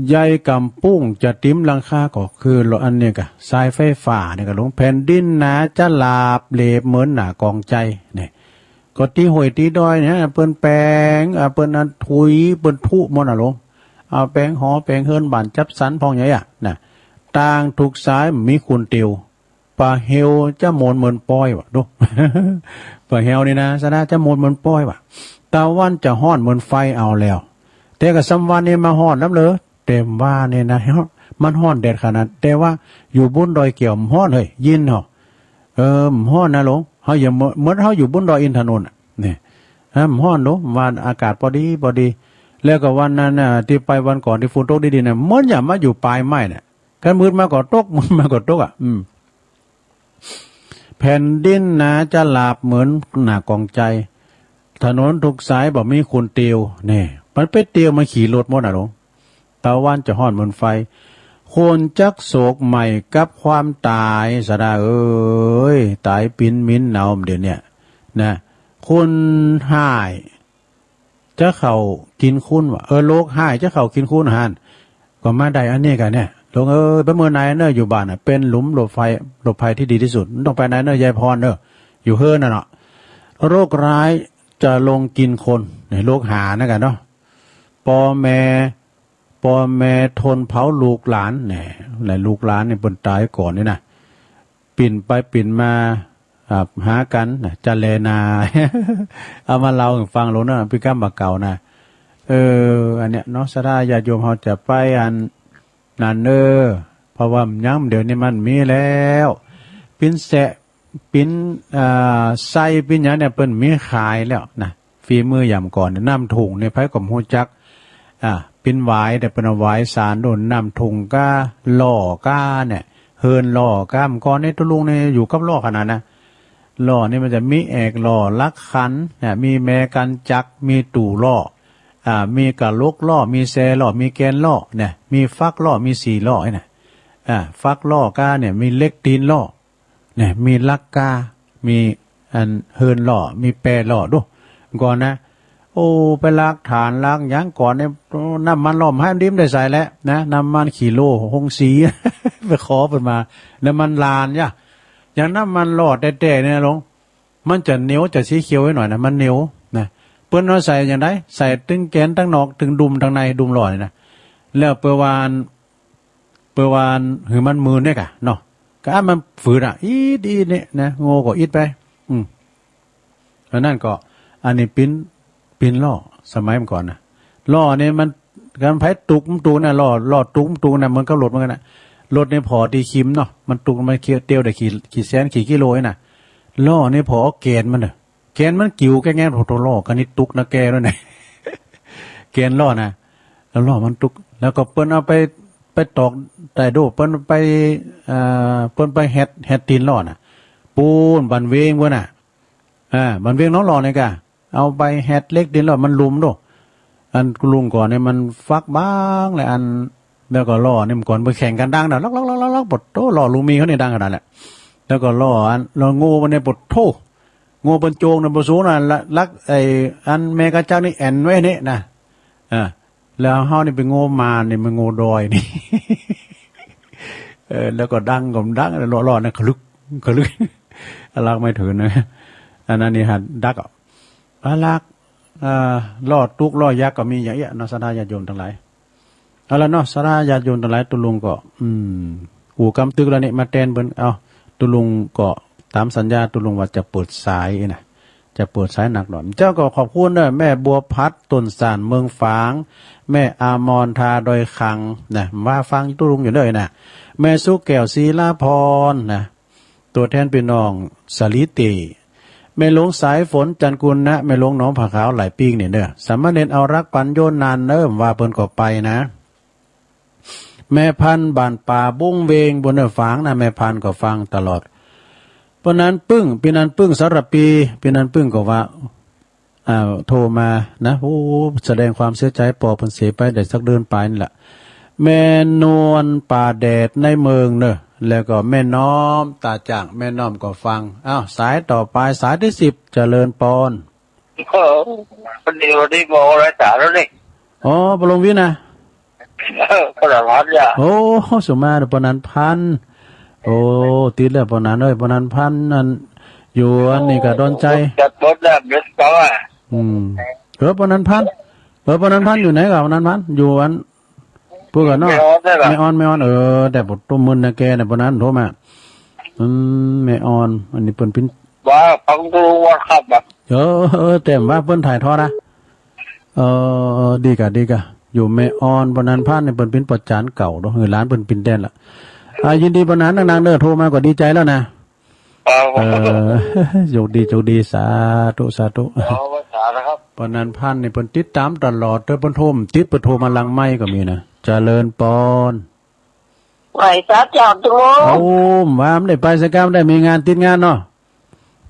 ใยก๋ำปุ้งจะติ๊มหลังคา ก็คืออันนี้ก่ะ สายไฟฟ้านี่ก่ะ หลวง แผ่นดินหนาจะราบเรียบเหมือนหน้ากองไจ เนี่ย ก็ตี้ห้วยตี้ดอยเนี่ย เปิ้นแป๋ง อ่า เปิ้นอันถุย เปิ้นทุหมดน่ะหลวง เอาแป๋งหอแป๋งเฮือนบ้านจัดสรรพ่องใหญ่อะ น่ะ ตางทุกสายมีคนเตียว ป่าเฮวจะหมนเหมือนป้อยว่ะ ดู ป่าเฮวนี่นะ ศรัทธา จะหมนเหมือนป้อยว่ะ ตะวันจะฮ้อนเหมือนไฟเอาแล้ว แต่ก็สามวันนี่มาฮ้อนนำเลย แต่ว่านี่นะ มันฮ้อนแดดขนาด แต่ว่าอยู่บนดอยแก้วบ่ฮ้อนเฮ้ย เย็นเหรอ เออ บ่ฮ้อนนะหลวง เฮาอย่าเหมือน เหมือนเฮาอยู่บนดอยอินทนนท์อะ เนี่ย ฮะ บ่ฮ้อนหลวง วันอากาศปอดีปอดี แล้วก็วันนั้นน่ะ ตี้ไปวันก่อนตี้ฝนตกดีๆ น่ะ เหมือนอย่างมาอยู่ปลายไม้น่ะ คันมืดมาก็ตก มืดมาก็ตกอะ อืม แผ่นดินหนาจะราบเหมือนหน้ากองไจ ถนนทุกสายบ่มีคนเตียว เนี่ย มันไปเตียว มันขี่รถหมดน่ะหลวง ตะวันจะฮ้อนเหมือนไฟ คนจักโศกใหม่กับความต๋าย ศรัทธาเอ๋ย ต๋ายปิ๊นมินเหนาเดี๋ยวเนี้ย นะ คนฮ้ายจะเข้ากิ๋นคูน ว่า เออ โลกฮ้ายจะเข้ากิ๋นคูนหั้น ก็มาได้อันนี้กั๋นเนี่ย โลกเอ้ย ไปเมือไหนเน่อ อยู่บ้านน่ะ เป๋นหลุมหลบภัย หลบภัยตี้ดีตี้สุด บ่ต้องไปไหนเน่อ ยายพรเน่อ อยู่เฮือนน่ะเนาะ โรคร้ายจะลงกินคน เนี่ย โลกหานะกั๋นเนาะ ปอแม่ ปอแม่ทนเผาลูกหลาน เนี่ย แหละ ลูกหลานเนี่ยเปิ้นต๋ายก่อนนี่นะ ปิ่นไปปิ่นมา อ่า หากั๋นนะ จะแลนา เอามาเล่าหื้อฟังโลดเน่อ ปี้ก้ำบ่าเก่านะ เออ อันเนี้ยเนาะ ศรัทธาญาติโยมเฮาจะไปอันนั้นเน่อ เพราะว่ามันยัง เดี๋ยวนี้มันมีแล้ว ปิ้นแสะ ปิ้น อ่า ไส้ปิ้นหยังเนี่ย เปิ้นมีขายแล้วนะ ฝีมือยามก่อนเนี่ย น้ำถุงเนี่ย ใผก็บ่ฮู้จัก อ่า ปิ้นหวาย แต่เปิ้นเอาหวายสานโดนน้ำถุงก้า หล่อก้าเนี่ย เฮินหล่อก้า เมื่อก่อนนี่ตุ๊ลุงนี่อยู่กับหล่อขนาดนะ หล่อนี่มันจะมีแอกหล่อ ลักขันเนี่ย มีแมกัญจัก มีตู่หล่อ อ่า มีกะหลกหล่อ มีแซหล่อ มีแกนหล่อเนี่ย มีฟักหล่อ มีสี่หล่อเนี่ย อ่า ฟักหล่อก้าเนี่ย มีเหล็กตีนหล่อ เนี่ย มีลักก้า มีอันเฮินหล่อ มีแปหล่อ ดูก่อนนะ โอ้ ไปลักถ่านลักหยังก่อนเนี่ย น้ำมันหล่อบ่หันได้ใจ๊แล้วนะ น้ำมันขี้โล่ ฮงสี ไปขอเปิ้นมา น้ำมันลานจ้ะ อย่างน้ำมันหล่อแต๊ๆ เนี่ยหลวง มันจะเหนียว จะสีเขียวไว้หน่อยนะ มันเหนียวนะ เปิ้นเอาใส่อย่างใด ใส่ตึงแกนตังนอก ตึงดุมตังใน ดุมหล่อนี่นะ แล้วเปิ้นว่าอัน เปิ้นว่าอันหื้อมันมืนเนี่ยก่ะเนาะ ก็อันมันฝืดอ่ะ อิดๆ เนี่ยนะ โง่ก็อิดไป อืม อันนั้นก็ อันนี้ปิ้น ปิ้นหล่อ สมัยเมื่อก่อนนะ หล่อนี่มัน คันใผตุกมันตุกนะ หล่อ หล่อตุกมันตุกนะ เหมือนกับรถเหมือนกั๋นนะ รถนี่ผ่อตี้คิมเนาะ มันตุกมันเคี่ยวเตียวได้กี่ กี่แสนกี่กิโลนี่นะ หล่อนี่ผ่อเอาแกนมันเน่อ แกนมันกิ่วแก้ๆ โถ่ๆ หล่อ คันนี้ตุกนะแกแล้วเนี่ย แกนหล่อนะ แล้วหล่อมันตุก แล้วก็เปิ้นเอาไป ไปตอกใต้โด้ เปิ้นไป เอ่อ เปิ้นไปแหด แหดตีนหล่อน่ะ ปู๊นบันเวงปู๊นน่ะ อ่า บันเวงหนองหล่อนี่ก่ะ เอาไปแหดเหล็กตีนหล่อ มันหลุมโด้ อันตุ๊ลุงก่อนเนี่ยมันฟักบางเลย อัน แล้วก็หล่อนี่มันก่อนไปแข่งกั๋นดังน่ะ ล็อกๆๆๆ ปะโธ่ หล่อลุงมีเขานี่ดังขนาดแหละ แล้วก็หล่ออัน แล้วโง่มันเนี่ย ปะโธ่ โง่เปิ้นโจงน่ะบ่สูงน่ะ ละ ลัก ไอ้ อันแมกัญจักนี่แอ่นไว้นี่นะ อ่า แล้วเฮานี่ไปโง่มานนี่ มันโง่ดอยนี่ เออ แล้วก็ดังก็ดัง หล่อๆ นะ ขะลึก ขะลึก ลักไม่ถึงนะ อันนั้นนี่หัดดักอ่ะ อาลัก เอ่อ หล่อตุ๊กข์หล่อยักษ์ก็มีอย่างเอี้ยเนาะ ศรัทธาญาติโยมตังหลาย เอาละเนาะ ศรัทธาญาติโยมตังหลาย ตุ๊ลุงก็ อืม อู้กำตึกแล้วนี่ มาแตนเปิ้น เอา ตุ๊ลุงก็ต๋ามสัญญา ตุ๊ลุงว่าจะเปิดสายนะ จะเปิดสายหนักหน่อย เจ้าก็ขอบคุณเด้อ แม่บัวพัด ต้นสาน เมืองฝาง แม่อมร ทาดอยคำนะ ว่าฟังตุ๊ลุงอยู่เด้อนะ แม่สุแก้ว ศิลาพรนะ ตั๋วแตนปี้น้องสาลีเต แม่หลวงสายฝน จันทร์กุลนะ แม่หลวงหนองผาขาว หลายปิ้งเนี่ยเด้อ สามเณรเอารักปั๋นโยนนานเนิ่ม ว่าเปิ้นก็ไปนะ แม่พันธุ์บ้านป่าบุ้งเวง ปู๊นเน่อ ฟังนะ แม่พันธุ์ก็ฟังตลอด ป้อนันปึ้ง ปี้นันปึ้ง สารภี ปี้นันปึ้งก็ว่า อ่า โทรมานะ โอ้ แสดงความเสียใจ๋ ปอเปิ้นเสียไปได้สักเดือนป๋ายนี่แหละ แม่นวล ป่าแดด ในเมืองเน่อ แล้วก็แม่น้อม ต๋าจ่าง แม่น้อมก็ฟัง อ้าว สายต่อไป สายตี้สิบ เจริญปอน เออ พอดี พอดี บอกอะไรจ๋าแล้วนี่ อ๋อ ปอหลวงวิทย์นะ เออ ปอหลวงพันธุ์จ้ะ โอ้ สุมาเด้อ ปอนันพันธุ์ โอ้ ติดแล้ว ปอนันเอ้ย ปอนันพันธุ์นั่น อยู่อันนี้ก็ดอนชัย จัดรถแล้ว เดี๋ยวเขาอ่ะ อืม เออ ปอนันพันธุ์ เออ ปอนันพันธุ์อยู่ไหนก่อน ปอนันพันธุ์ อยู่อัน พูดกันเนาะ แม่ออนได้ล่ะ แม่ออน แม่ออน เออ แต่ปวดต้มมึนนะแกเนี่ย ปอนันโทรมา อืม แม่ออน อันนี้เปิ้นปิ้น ว่าฟังดูว่าขับอ่ะ เออ เออ แต่ว่าเปิ้นถ่ายทอดนะ เออ ดีกะ ดีกะ อยู่แม่ออน ปอนันพันธุ์นี่เปิ้นปิ้นปอจานเก่าเนาะ หื้อหลานเปิ้นปิ้นแตนละ อ่า ยินดีปอนันนักๆ เด้อ โทรมาก็ดีใจ๋แล้วนะ ครับ เออ โชคดี โชคดี สาธุ สาธุ ขอภาษานะครับ ปอนันพันธุ์นี่เปิ้นติดต๋ามตลอด แต่เปิ้นโทรบ่ติด เปิ้นโทรมาหลังไมค์ก็มีนะ เจริญปอน ไหว้สาเจ้าตุ๊ลุง โอ้ ว่าบ่ได้ไปไสก้า บ่ได้มีงานติดงานเนาะ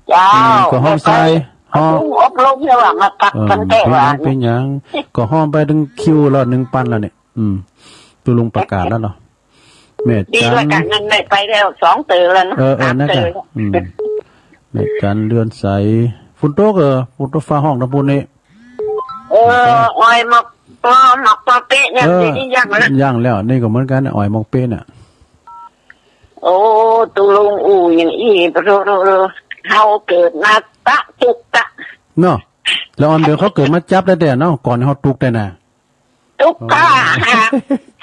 เจ้า อืม ก็ฮ้อมสาย ไป ฮ้อม อบรมเนี่ยว่ามาพัก เออ กันแต่ว่า เป๋นหยัง เป๋นหยัง ก็ฮ้อมไปตึงคิวแล้ว นึ่งปันแล้วเนี่ย อืม ตุ๊ลุงประกาศแล้วเนาะ แม่จัน ดีแล้วกัน นั่นได้ไปแล้วสองเต๋อแล้วนะ เออ เออ สามเต๋อ นั่นจ้ะ อืม แม่จัน เรือนใส ฝ นตก เออ ฝนตกฟ้าฮ้องตางปู้นนี่ เออ อ่อยหมอกปอ หมอกปอเป๊ะเนี่ย เออ เดี๋ยวนี้ยังแล้ว ยังแล้ว นี่ก็เหมือนกั๋น อ่อยหมอกเป๊ะเนี่ย โอ้ ตุ๊ลุงอู้อย่างอี้ ปะโถ เฮาเกิดมาตะตุ๊กตะ เนาะ ละอ่อน เดี๋ยวเขาเกิดมาจั๊บได้แต่เนาะ ก่อนเฮาตุ๊กได้น่ะ ตุ๊กตา หาบ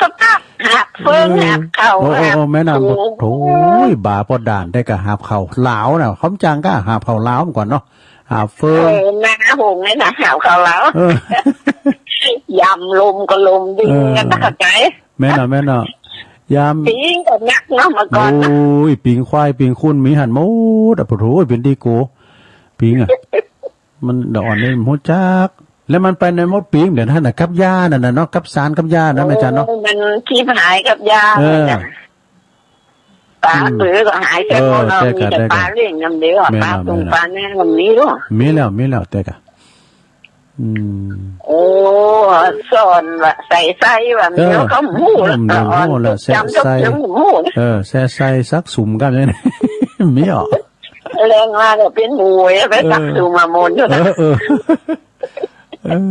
สต๊อก หาบเฟือง เออ หาบข้าว โอ้ โอ้ หาบ โอ้ แม่นำ โอ้ โอ้ย บ่าป้อด่านได้ก่ะ หาบข้าวหลาวน่ะ คำจังก่ะ หาบข้าวหลาวมาก่อนเนาะ หาบเฟือง เออ นาหงส์นี่น่ะ หาบข้าวหลาว เออ ยามลมก็ลมดึง เออ กั๋นนะ เข้าใจ๋ แม่นเนาะ แม่นเนาะ ยาม ปิงก็นักเนาะ เมื่อก่อน โอ้ย ปิงควาย ปิงคุน มีหั้นหมดอะ ปะโถ เป๋นตี้กั๋ว ปิงอะ มันละอ่อนนี่มันฮู้จัก แล้วมันไปไหนหมดปิง เดี๋ยวหั้นน่ะ กับยานั่นน่ะเนาะ กับสารกับยานะ แม่จันเนาะ โอ้ มันชีพหายกับยา เออ น่ะ ป๋า อืม เปือก็หายไปหมดแล้ว เออ มีแต่ แต่ก่ะ ป๋าเลี้ยงอย่างเดียวอะ แม่น ป๋า เนาะ ตุง แม่น ป๋าแน่ก็มีแล้ว มีแล้ว มีแล้ว แต่ก่ะ อืม โอ้ สอนว่าใส่ไส้ว่า เออ เดี๋ยวก็ฮู้ อืม เดี๋ยวฮู้แล้ว ละอ่อน แสะไส้ จำจำจำฮู้ เออ แสะไส้สักสุมกั๋นเนี่ย มีอ่ะ แรงว่าก็เป๋นหมูอะ ไปสักสุมมาหมด เออ เออ เออ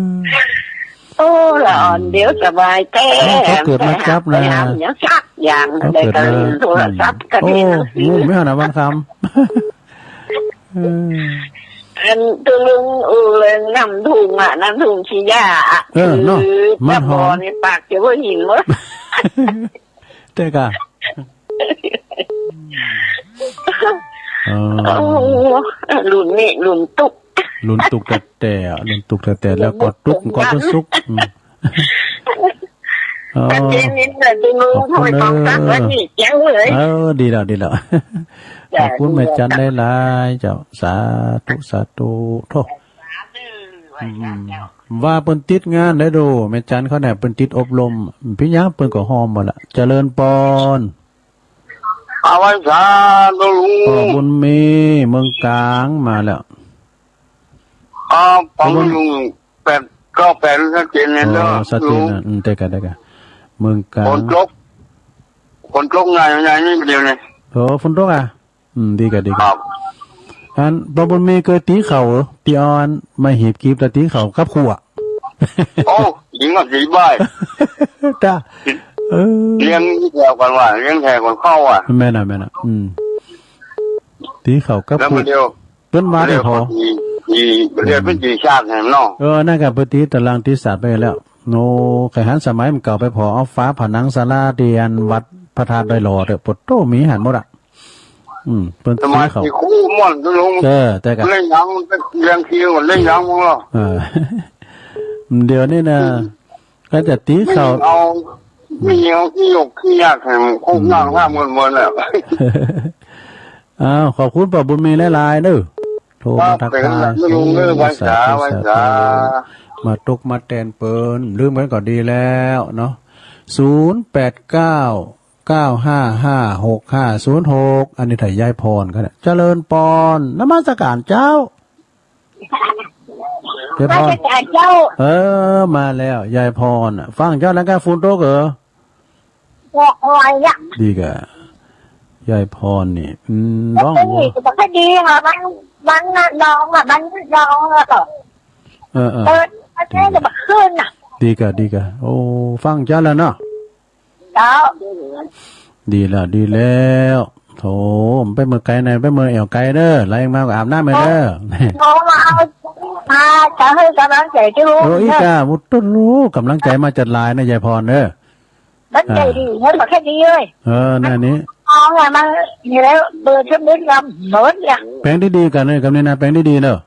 โอ้ ละอ่อน เดี๋ยวสบายแต๊ เออ เขาเกิดมาจั๊บน่ะ ไปหาอย่างสักอย่าง เขาเกิดมา ได้ก็โทรศัพท์ก็ดีนะ โอ้ งุ่มไม่หันนะ บางคำ เออ อันตุ๊ลุงอู้เรื่องน้ำทุ่งอะ น้ำทุ่งขี้ยาอะ เออ เนาะ คือ มันหอม ตะบอนี่ปากจะว่าหินหมด แต่ก่ะ อ๋อ โอ้ รุ่นนี้รุ่นตุ๊ก รุ่นตุ๊กแต๊ๆ อะ รุ่นตุ๊กแต๊ๆ แล้วก็ตุ๊กก็ตุ๊กสุก อืม อ๋อ แต่เจนินน่ะ ดู ขอบคุณ ห้อยทองคำ เออ วันนี้แจ๋วเลย เออ ดีแล้ว ดีแล้ว จ้ะ ขอบคุณแม่จันหลายๆ เจ้า สาธุ สาธุ โธ่ อืม ว่าเปิ้นติดงานได้ดู แม่จันเขาเนี่ย เปิ้นติดอบรม เป๋นหยังเปิ้นก็ฮอมหมดละ เจริญปอน อาวันสา ตุ๊ลุง ป้อบุญมี เมืองกลางมาแล้ว อ๋อ ป้อบุญมี แปดเก้าแปด ชัดเจนเลยเนาะ อ๋อ ชัดเจนนะ ลุง อืม ได้ก่ะ ได้ก่ะ เมืองกลาง ฝนตก ฝนตกไง ไงนี่เดียวเนี่ย โอ้ ฝนตกอ่ะ อืม ดีก่ะ ดีก่ะ ครับ อัน ป้อบุญมีเกยตี๋เข่าเหรอ ตี๋อ่อน มาหีบกีบแล้วตี๋เข่ากับครัว โอ้ ยิงกับสีใบ จ้ะ เออ เลี้ยงแถวกันว่ะ เลี้ยงแถวกันเข้าอ่ะ แม่นน่ะ แม่นน่ะ อืม ตี๋เข่ากับ แล้ว ครัว มันเดียว เปิ้นว่าได้พอ เปิ้นเดียวเปิ้นจี๋ จี๋ เปิ้นเดียวเปิ้นจี๋ชาติแหมเนาะ เออ นั่นก่ะ เปิ้นตี๋ตารางตี๋ศาสตร์ไปแล้ว โอ้ ใค่หันสมัยมันเก่าไปผ่อเอาฝาผนังศาลาตี้อันวัดพระธาตุดอยหล่อเต๊อะ โผโต้ มีหั้นหมดอ่ะ อืม เปิ้น สมัย ตี๋เข่า ตี้คู่ม่วน ตุ๊ลุง เออ แต่ก่ะ เล่นหยัง เลี้ยงคิว เล่นหยังมึงเหรอ เออ เดี๋ยวนี้นะ อืม ก็จะตี๋เข่า เอา มีเอาขี้หยกขี้ยากแหม คุกนั่งห้ามกันหมดแล้ว อ้าว ขอบคุณป้อบุญมีหลายๆ เด้อ โทรมาทักทาย ครับ เป๋นหยังลุงเอ้ย ไหว้สา สาธุ ไหว้สา สาธุ มาตุ๊กมาแตนเปิ้น ลืมกั๋นก็ดีแล้วเนาะ ศูนย์แปดเก้า เก้าห้าห้า หกห้าศูนย์หก อันนี้ถ้ายายพรก็ได้ เจริญปอน นมัสการเจ้า ยายพร นมัสการเจ้า เออ มาแล้ว ยายพรน่ะ ฟังเจ้าแล้วก็ฝนตกเหรอ ตกหน่อยอะ ดีก่ะ ยายพรนี่ อืม ร้อง เอ้ย บ่ค่อยดีอะ มัน มันน่ะร้องอะ มันร้องอะ เออ เออ เออ มัน ดีก่ะ จะบ่ขึ้นอะ ดีก่ะ ดีก่ะ โอ้ ฟังเจ้าแล้วเนาะ เจ้า ดีแล้ว ดีแล้ว โถ ไปเมือไก๋ไหน ไปเมือแอ่วไก๋เด้อ ไหลมาก็อาบน้ำไปเด้อ โอ้ มาเอา มาจะหื้อกำลังใจ๋จุ๊ โอ้ อีกอ่ะ บุตรลูก กำลังใจ๋มาจัดหลายนะ ยายพรเด้อ มันใจ๋ดี อ่า มันบ่แค่นี้เลย เออ นั่นนี่ น้องอะ มาอยู่แล้ว เปิดสมุดลำหมดเนี่ย แป๋งดีๆ กั๋นเลย กำนี้นะ แป๋งดีๆ เด้อ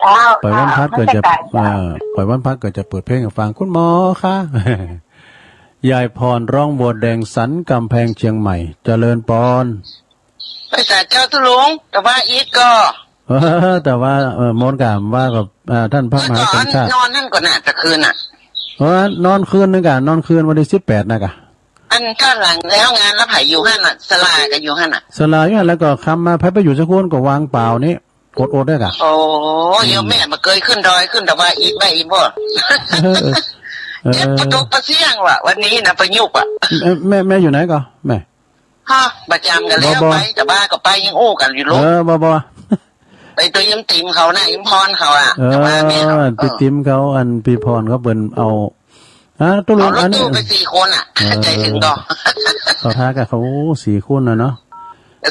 เจ้า ป่อยวันพฤหัสก็จะ เจ้า อ่า ป่อยวันพฤหัสก็จะเปิดเพลงหื้อฟัง คุณหมอคะ ยายพร ร้องบัวแดง สันกำแพง เชียงใหม่ เจริญปอน ไหว้สาเจ้าตุ๊ลุง แต่ว่าอีกก็ เออ แต่ว่า เออ มนต์กะว่ากับ อ่า ต้านพระมหาสังฆราช นอนหั้นก่อน่ะ แต่คืนน่ะ เออ นอนคืนนึ่งก่ะ นอนคืนวันตี้สิบแปดน่ะก่ะ อันก้าวหลังแล้วงานแล้วใผอยู่หั้นน่ะ สลาก็อยู่หั้นน่ะ สลาอยู่หั้น แล้วก็ค่ำมา ใผไปอยู่สักคนก็วางเปล่านี่ อดๆ เด้อก่ะ โอ้ อืม เดี๋ยวแม่บ่เกยขึ้นดอยขึ้นตะวาอีกไปอีกบ่ เออ เออ เจ็บปะตกปะเสี้ยงว่ะ วันนี้น่ะ ปะยุกว่ะ แม่ แม่ แม่อยู่ไหนก่อ แม่ ฮะ ประจ๋ำกั๋นแล้ว บ่ บ่ ไปตะวาก็ไปยังอู้กั๋นอยู่ลูก เออ บ่ บ่ ไปตวยยมติ๋มเขานะ ยมพรเขาอะ เออ แต่ว่าแม่เขา เออ ปี้ติ๋มเขา อันปี้พรเขาเปิ้นเอา อ่า ตกลง เอารถตู้ อันนี้ ไปสี่คนอะ เออ ใจ๋เถิงก่อ เขาท้ากับเขาสี่คนน่ะเนาะ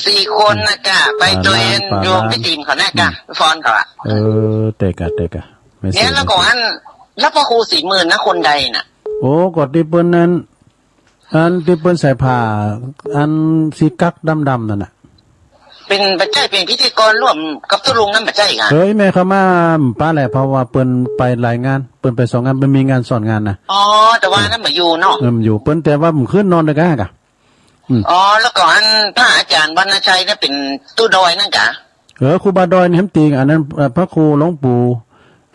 สี่คนน่ะกะ ไปตวย ป๋าล้าน โยม ป๋าล้าน ปี้ติ๋มเขาน่ะกะ อืม พรเขาอะ เออ เต๊อะกะ เต๊อะกะ แม่ เนี่ย แล้วก็อัน แล้วพระครูศรีหมื่นนะ คนใดน่ะ โอ้ ก็ตี้เปิ้นนั้น อันตี้เปิ้นใส่ผ้า อันสีกั๊กดำๆ นั่นน่ะ เป๋น บ่ใจ้ เป๋นพิธีกรร่วมกับตุ๊ลุงนั้นบ่ใจ้กะ เฮ้ย แม่เขามา ป้าแหละ เพราะว่าเปิ้นไปหลายงาน เปิ้นไปสองงาน เปิ้นมีงานซ้อนงานน่ะ อ๋อ แต่ว่านั้นบ่อยู่เนาะ เออ บ่อยู่ เปิ้นแต่ว่าบ่ขึ้นนอนเลยกะ กะ อืม อ๋อ แล้วก็อันพระอาจ๋ารย์วรรณชัยเนี่ยเป๋นตุ๊ดอยนั่นกะ เออ ครูบาดอยนี่แหมติง อันนั้น เอ่อ พระครูหลวงปู่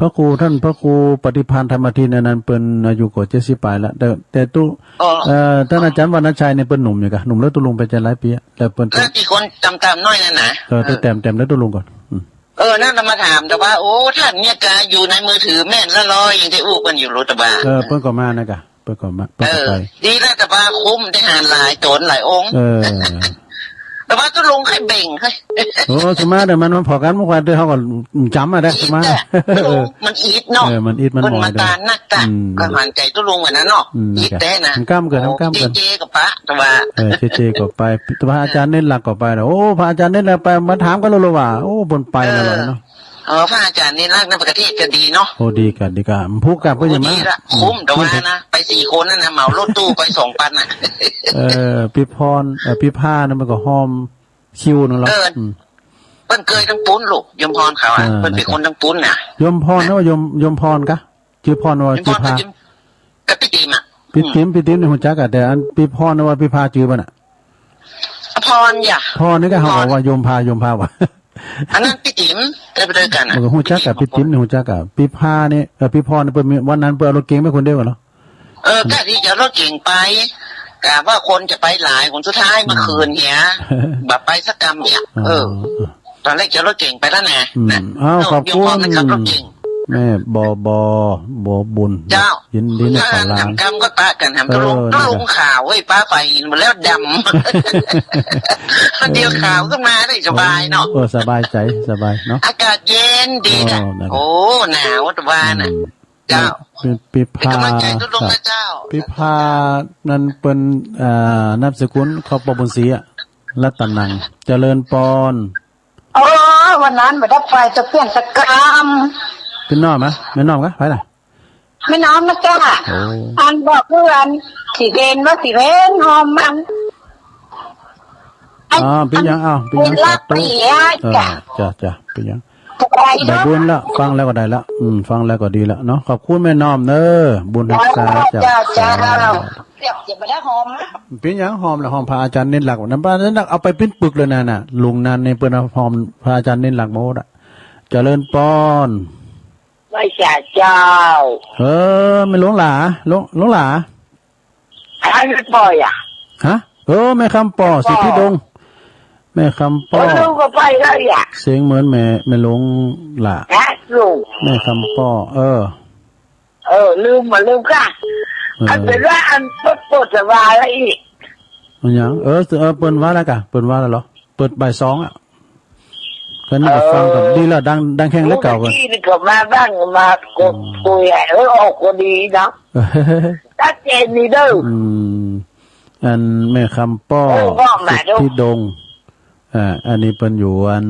พระครูต้านพระครูปฏิภาณธรรมทิน อันนั้นเปิ้นอายุก็เจ็ดสิบป๋ายละ แต่ แต่ตุ๊ อ๋อ เอ่อ ต้านอาจ๋ารย์วรรณชัยนี่เปิ้นหนุ่มอยู่กะ หนุ่มแล้วตุ๊ลุงไปจะหลายปี๋อะ แต่เปิ้น แล้วตี้คนต๋ามๆ น้อยนั่นน่ะ เออ แต่ เออ แต้ม แต้มแล้วตุ๊ลุงก่อน อืม เออ นั่นละมาถาม แต่ว่า โอ้ ต้านเนี่ยกะอยู่ในมือถือแม่นละลอย ยังได้อู้เปิ้นอยู่ ฮู้แต่ว่า เออ เปิ้นก็มานะกะ เปิ้นก็มา เปิ้นก็ไป เออ ดีแล้ว แต่ว่าคุ้ม ได้หันหลายโต๋นหลายองค์ เออ แต่ว่าตุ๊ลุงใค่เบ่ง ใค่ โอ้ สมาเดี๋ยวมัน มันผ่อกั๋น เมื่อวานเดี๋ยวเขาก็จ๋ำอะได้ สมา อิดอะ ตุ๊ลุง มันอิดเนาะ เออ มันอิด มันหมอย เปิ้นมาตานนักกะ อืม ก็หันใจ๋ตุ๊ลุงเหมือนนั้นเนาะ อืม อิดแต๊นะ มันก้ำเกิน โอ้ มันก้ำเกิน เจ๊ๆ ก็ปะ แต่ว่า เออ เจ๊ๆ ก็ไป แต่ว่าอาจ๋ารย์เน้นหลักก็ไปแล้ว โอ้ พระอาจ๋ารย์เน้นหลักไป มาถามกั๋นแล้วว่า โอ้ เปิ้นไปแล้ว เออ ว่าเนาะ เออ พระอาจ๋ารย์เน้นหลักในประเทศก็ดีเนาะ โอ้ ดีกะ ดีกะ ผู้กลับก็ยังมา โอ้ ดีละ อืม คุ้ม แต่ว่านะ ไปสี่คนนั่นนะ เหมารถตู้ไปสองปันน่ะ เออ ปี้พร เออ ปี้พานั่นมันก็ฮอม คิวหนึ่งละ เออ อืม เปิ้นเกยตังปู๊นลูก ยมพรเขาอะ เออ เปิ้นเป๋นคนตังปู๊นน่ะ ยมพรนะว่า ยม ยมพรกะ จื้อพรว่า ยมพร จื้อพา กับปี้ติ๋มอะ ปี้ติ๋ม อืม ปี้ติ๋มนี่ฮู้จักอะ แต่อันปี้พรนะว่าปี้พาจื้อบ่น่ะ พรอย่า พรนี่กะ พร เขาบอกว่ายมพา ยมพาว่ะ อันนั้นปี้ติ๋ม ได้ไปด้วยกั๋นอะ มันก็ฮู้จักกะ ปี้ติ๋มนี่ฮู้จักกะ ปี้พานี่ เออ ปี้พรนี่เปิ้นมี วันนั้นเปิ้นเอารถเก๋งไปคนเดียวกั๋นเหรอ เออ กะตี้จะเอารถเก๋งไป กะว่าคนจะไปหลาย คนสุดท้ายเมื่อคืนเนี่ย อืม บ่ไปสักกำเนี่ย อ๋อ เออ ต๋อนแรกจะเอารถเก๋งไปแล้วนะ อืม นะ อ้าว ขอบคุณ ยมพรขับรถเก๋ง แม่บอ บอ บอบุญ เจ้า ยินดีนะ ถ้า ป๋าล้าน หำกำก็ปะกั๋น หำตุ๊ลุง เออ ตุ๊ลุงขาวเว้ย ปะไปหมดแล้วดำ เดี๋ยวขาวขึ้นมาได้สบายเนาะ เออ สบายใจ๋ สบายเนาะ อากาศเย็นดีนะ เออ นั่นแหละ โอ้ หนาวแต่ว่าน่ะ อืม เจ้า ปี้ ปี้พา เป๋นก๋ำลังใจ๋ตุ๊ลุงนะเจ้า ปี้พานั่นเปิ้น เอ่อ นามสกุล ครอบครัวบุญศรีอะ รัตนัง เจริญปอน เออ วันนั้นบ่ได้ไป จะเปลี่ยนสักกำ เป๋นน้อมอะ แม่น้อมกะ ไปล่ะ แม่น้อมนะเจ้า โอ้ อันบอกเพื่อน สิเด่นว่าสิเว้นหอมมัน อ๋อ เป๋นหยัง อ้าว เป๋นหยัง เป๋นลาบเปียก เออ จ้ะ จ้ะ จ้ะ เป๋นหยัง สบายเนาะ ได้บุญละ ฟังแล้วก็ได้ละ อืม ฟังแล้วก็ดีละเนาะ ขอบคุณแม่น้อมเน้อ บุญฮักษา เจ้า เจ้า เจ้า เจ้า เดี๋ยวจะบ่ได้หอมนะ เป๋นหยังหอมละ หอมพระอาจ๋ารย์เน้นหลัก นั่น พระอาจ๋ารย์เน้นหลัก เอาไปเป๋นปึกเลยน่ะ น่ะ ลุงนันนี่เปิ้นเอาหอมพระอาจ๋ารย์เน้นหลักมาโอ้ดอะ เจริญปอน ไหว้สาเจ้า เออ แม่หลวงหลา หลวง หลวงหลา อันนี้ปอยอะ ฮะ เออ แม่คำป้อ ป้อ สิทธิดง แม่คำป้อ โอ้ ลูกก็ไปแล้วอะ เสียงเหมือนแม่ แม่หลวงหลา ฮะ ลูก แม่คำป้อ เออ เออ ลืมบ่ลืมกะ เออ อันเป๋นว่าอันเปิ้นเปิดสบายแล้วอี้ มันหยัง เออ เออ เปิ้นว่าแล้วกะ เปิ้นว่าแล้วเหรอ เปิดบ่ายสองอะ ก็นี่ก็ฟังก่อน เออ ดีแล้ว ดัง ดังแฮงแล้วเก่าก่อน เมื่อกี้นี่ก็มาบ้าง มาก็ อืม คุยอะ เออ ออกก็ดีเนาะ ชัดเจนดีเด้อ อืม อันแม่คำป้อ เออ บอกมาดู สิทธิดง อ่า อันนี้เปิ้นอยู่อัน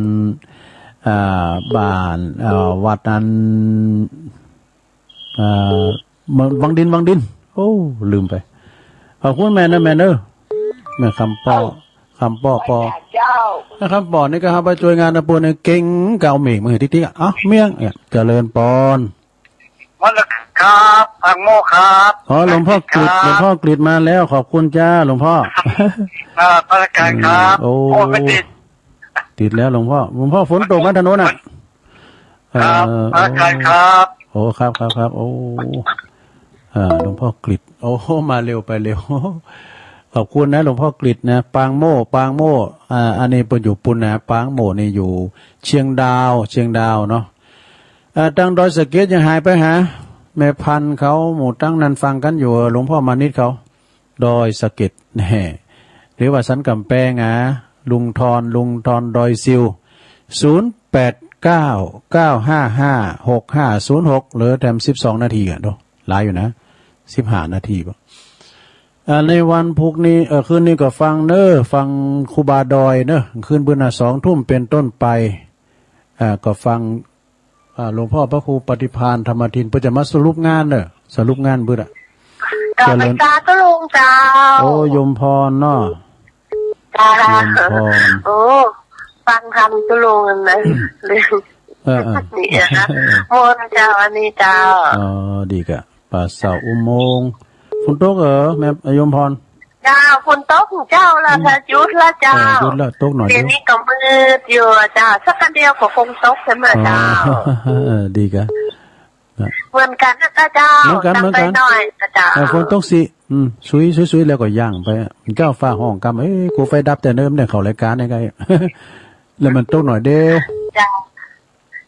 อ่า บ้าน อ่า วัดอัน อ่า วัง วังดิน วังดิน โอ้ ลืมไป ขอบคุณแม่นะแม่เน้อ แม่คำป้อ คำป้อป้อ เจ้า แม่คำป้อนี่ก็เฮาไปจ้วยงานนะ ปูนเนี่ยเก่ง ก็เอาเมี้ยงมาหื้อติ๊กๆ อะ เอ้า เมี้ยง เนี่ย เจริญปอน นมัสก๋านครับ ปางโมกข์ครับ อ๋อ หลวงพ่อกฤษ ครับ หลวงพ่อกฤษมาแล้ว ขอบคุณจ้า หลวงพ่อ อ่า นมัสก๋านครับ อืม โอ้ โอ้ ไม่ติด ติดแล้วหลวงพ่อ หลวงพ่อฝนตกไหมถนนน่ะ ครับ เอ่อ นมัสก๋านครับ โอ้ ครับ ครับ ครับ โอ้ อ่า หลวงพ่อกฤษ โอ้ มาเร็วไปเร็ว ขอบคุณนะ หลวงพ่อกฤษนะ ปางโมกข์ ปางโมกข์ อ่า อันนี้เปิ้นอยู่ปู้นนะ ปางโมกข์นี่อยู่เชียงดาว เชียงดาวเนาะ อ่า ตังดอยสะเก็ดยังหายไปหา แม่พันธุ์เขา หมู่ตังนั้นฟังกั๋นอยู่ หลวงพ่อมานิตเขา ดอยสะเก็ด แน่ หรือว่าสันก๋ำแปง อ่า ลุงทอน ลุงทอนดอยซิว ศูนย์แปด เก้า เก้าห้าห้า หกห้าศูนย์หก เหลือแถมสิบสองนาทีอะ โอ้ หลายอยู่นะ สิบห้านาทีบ่ อ่า ในวันพุธนี้ เอ่อ คืนนี้ก็ฟังเน้อ ฟังครูบาดอยเน้อ คืนมื้อหน้าสองทุ่มเป๋นต้นไป อ่า ก็ฟัง อ่า หลวงพ่อพระครูปฏิภาณธรรมทิน เปิ้นจะมาสรุปงานเน้อ สรุปงานมื้อละ เจ้า เจริญ ไปสาธุลุงเจ้า โอ้ โยมพรเนาะ เจ้า โยมพร โอ้ ฟังธรรมตุลุงนะ เออ เออ นี่นะ มนต์เจ้า อันนี้เจ้า อ๋อ ดีกะ ป่าเสาอุโมงค์ ฝนตกเหรอ แม่โยมพร เจ้า ฝนตกเจ้าละ อืม ถ้าหยุดละเจ้า เออ หยุดละ ตกหน่อยเดียว เดี๋ยวนี้ก็มืดอยู่เจ้า สักกะเดียวก็คงตกใช่ไหมเจ้า อ๋อ เออ ดีกะ เหมือนกั๋นนะเจ้า เหมือนกั๋น เหมือนกั๋น ตักไปหน่อยนะเจ้า เออ ฝนตกสิ อืม สุย สุย สุย แล้วก็ย่างไปอะ เจ้า ฟ้าฮ้องกำ เอ้ย กูไฟดับแต่เนิ่นเนี่ย เข้ารายการเนี่ยไง แล้วมันตกหน่อยเดียว เจ้า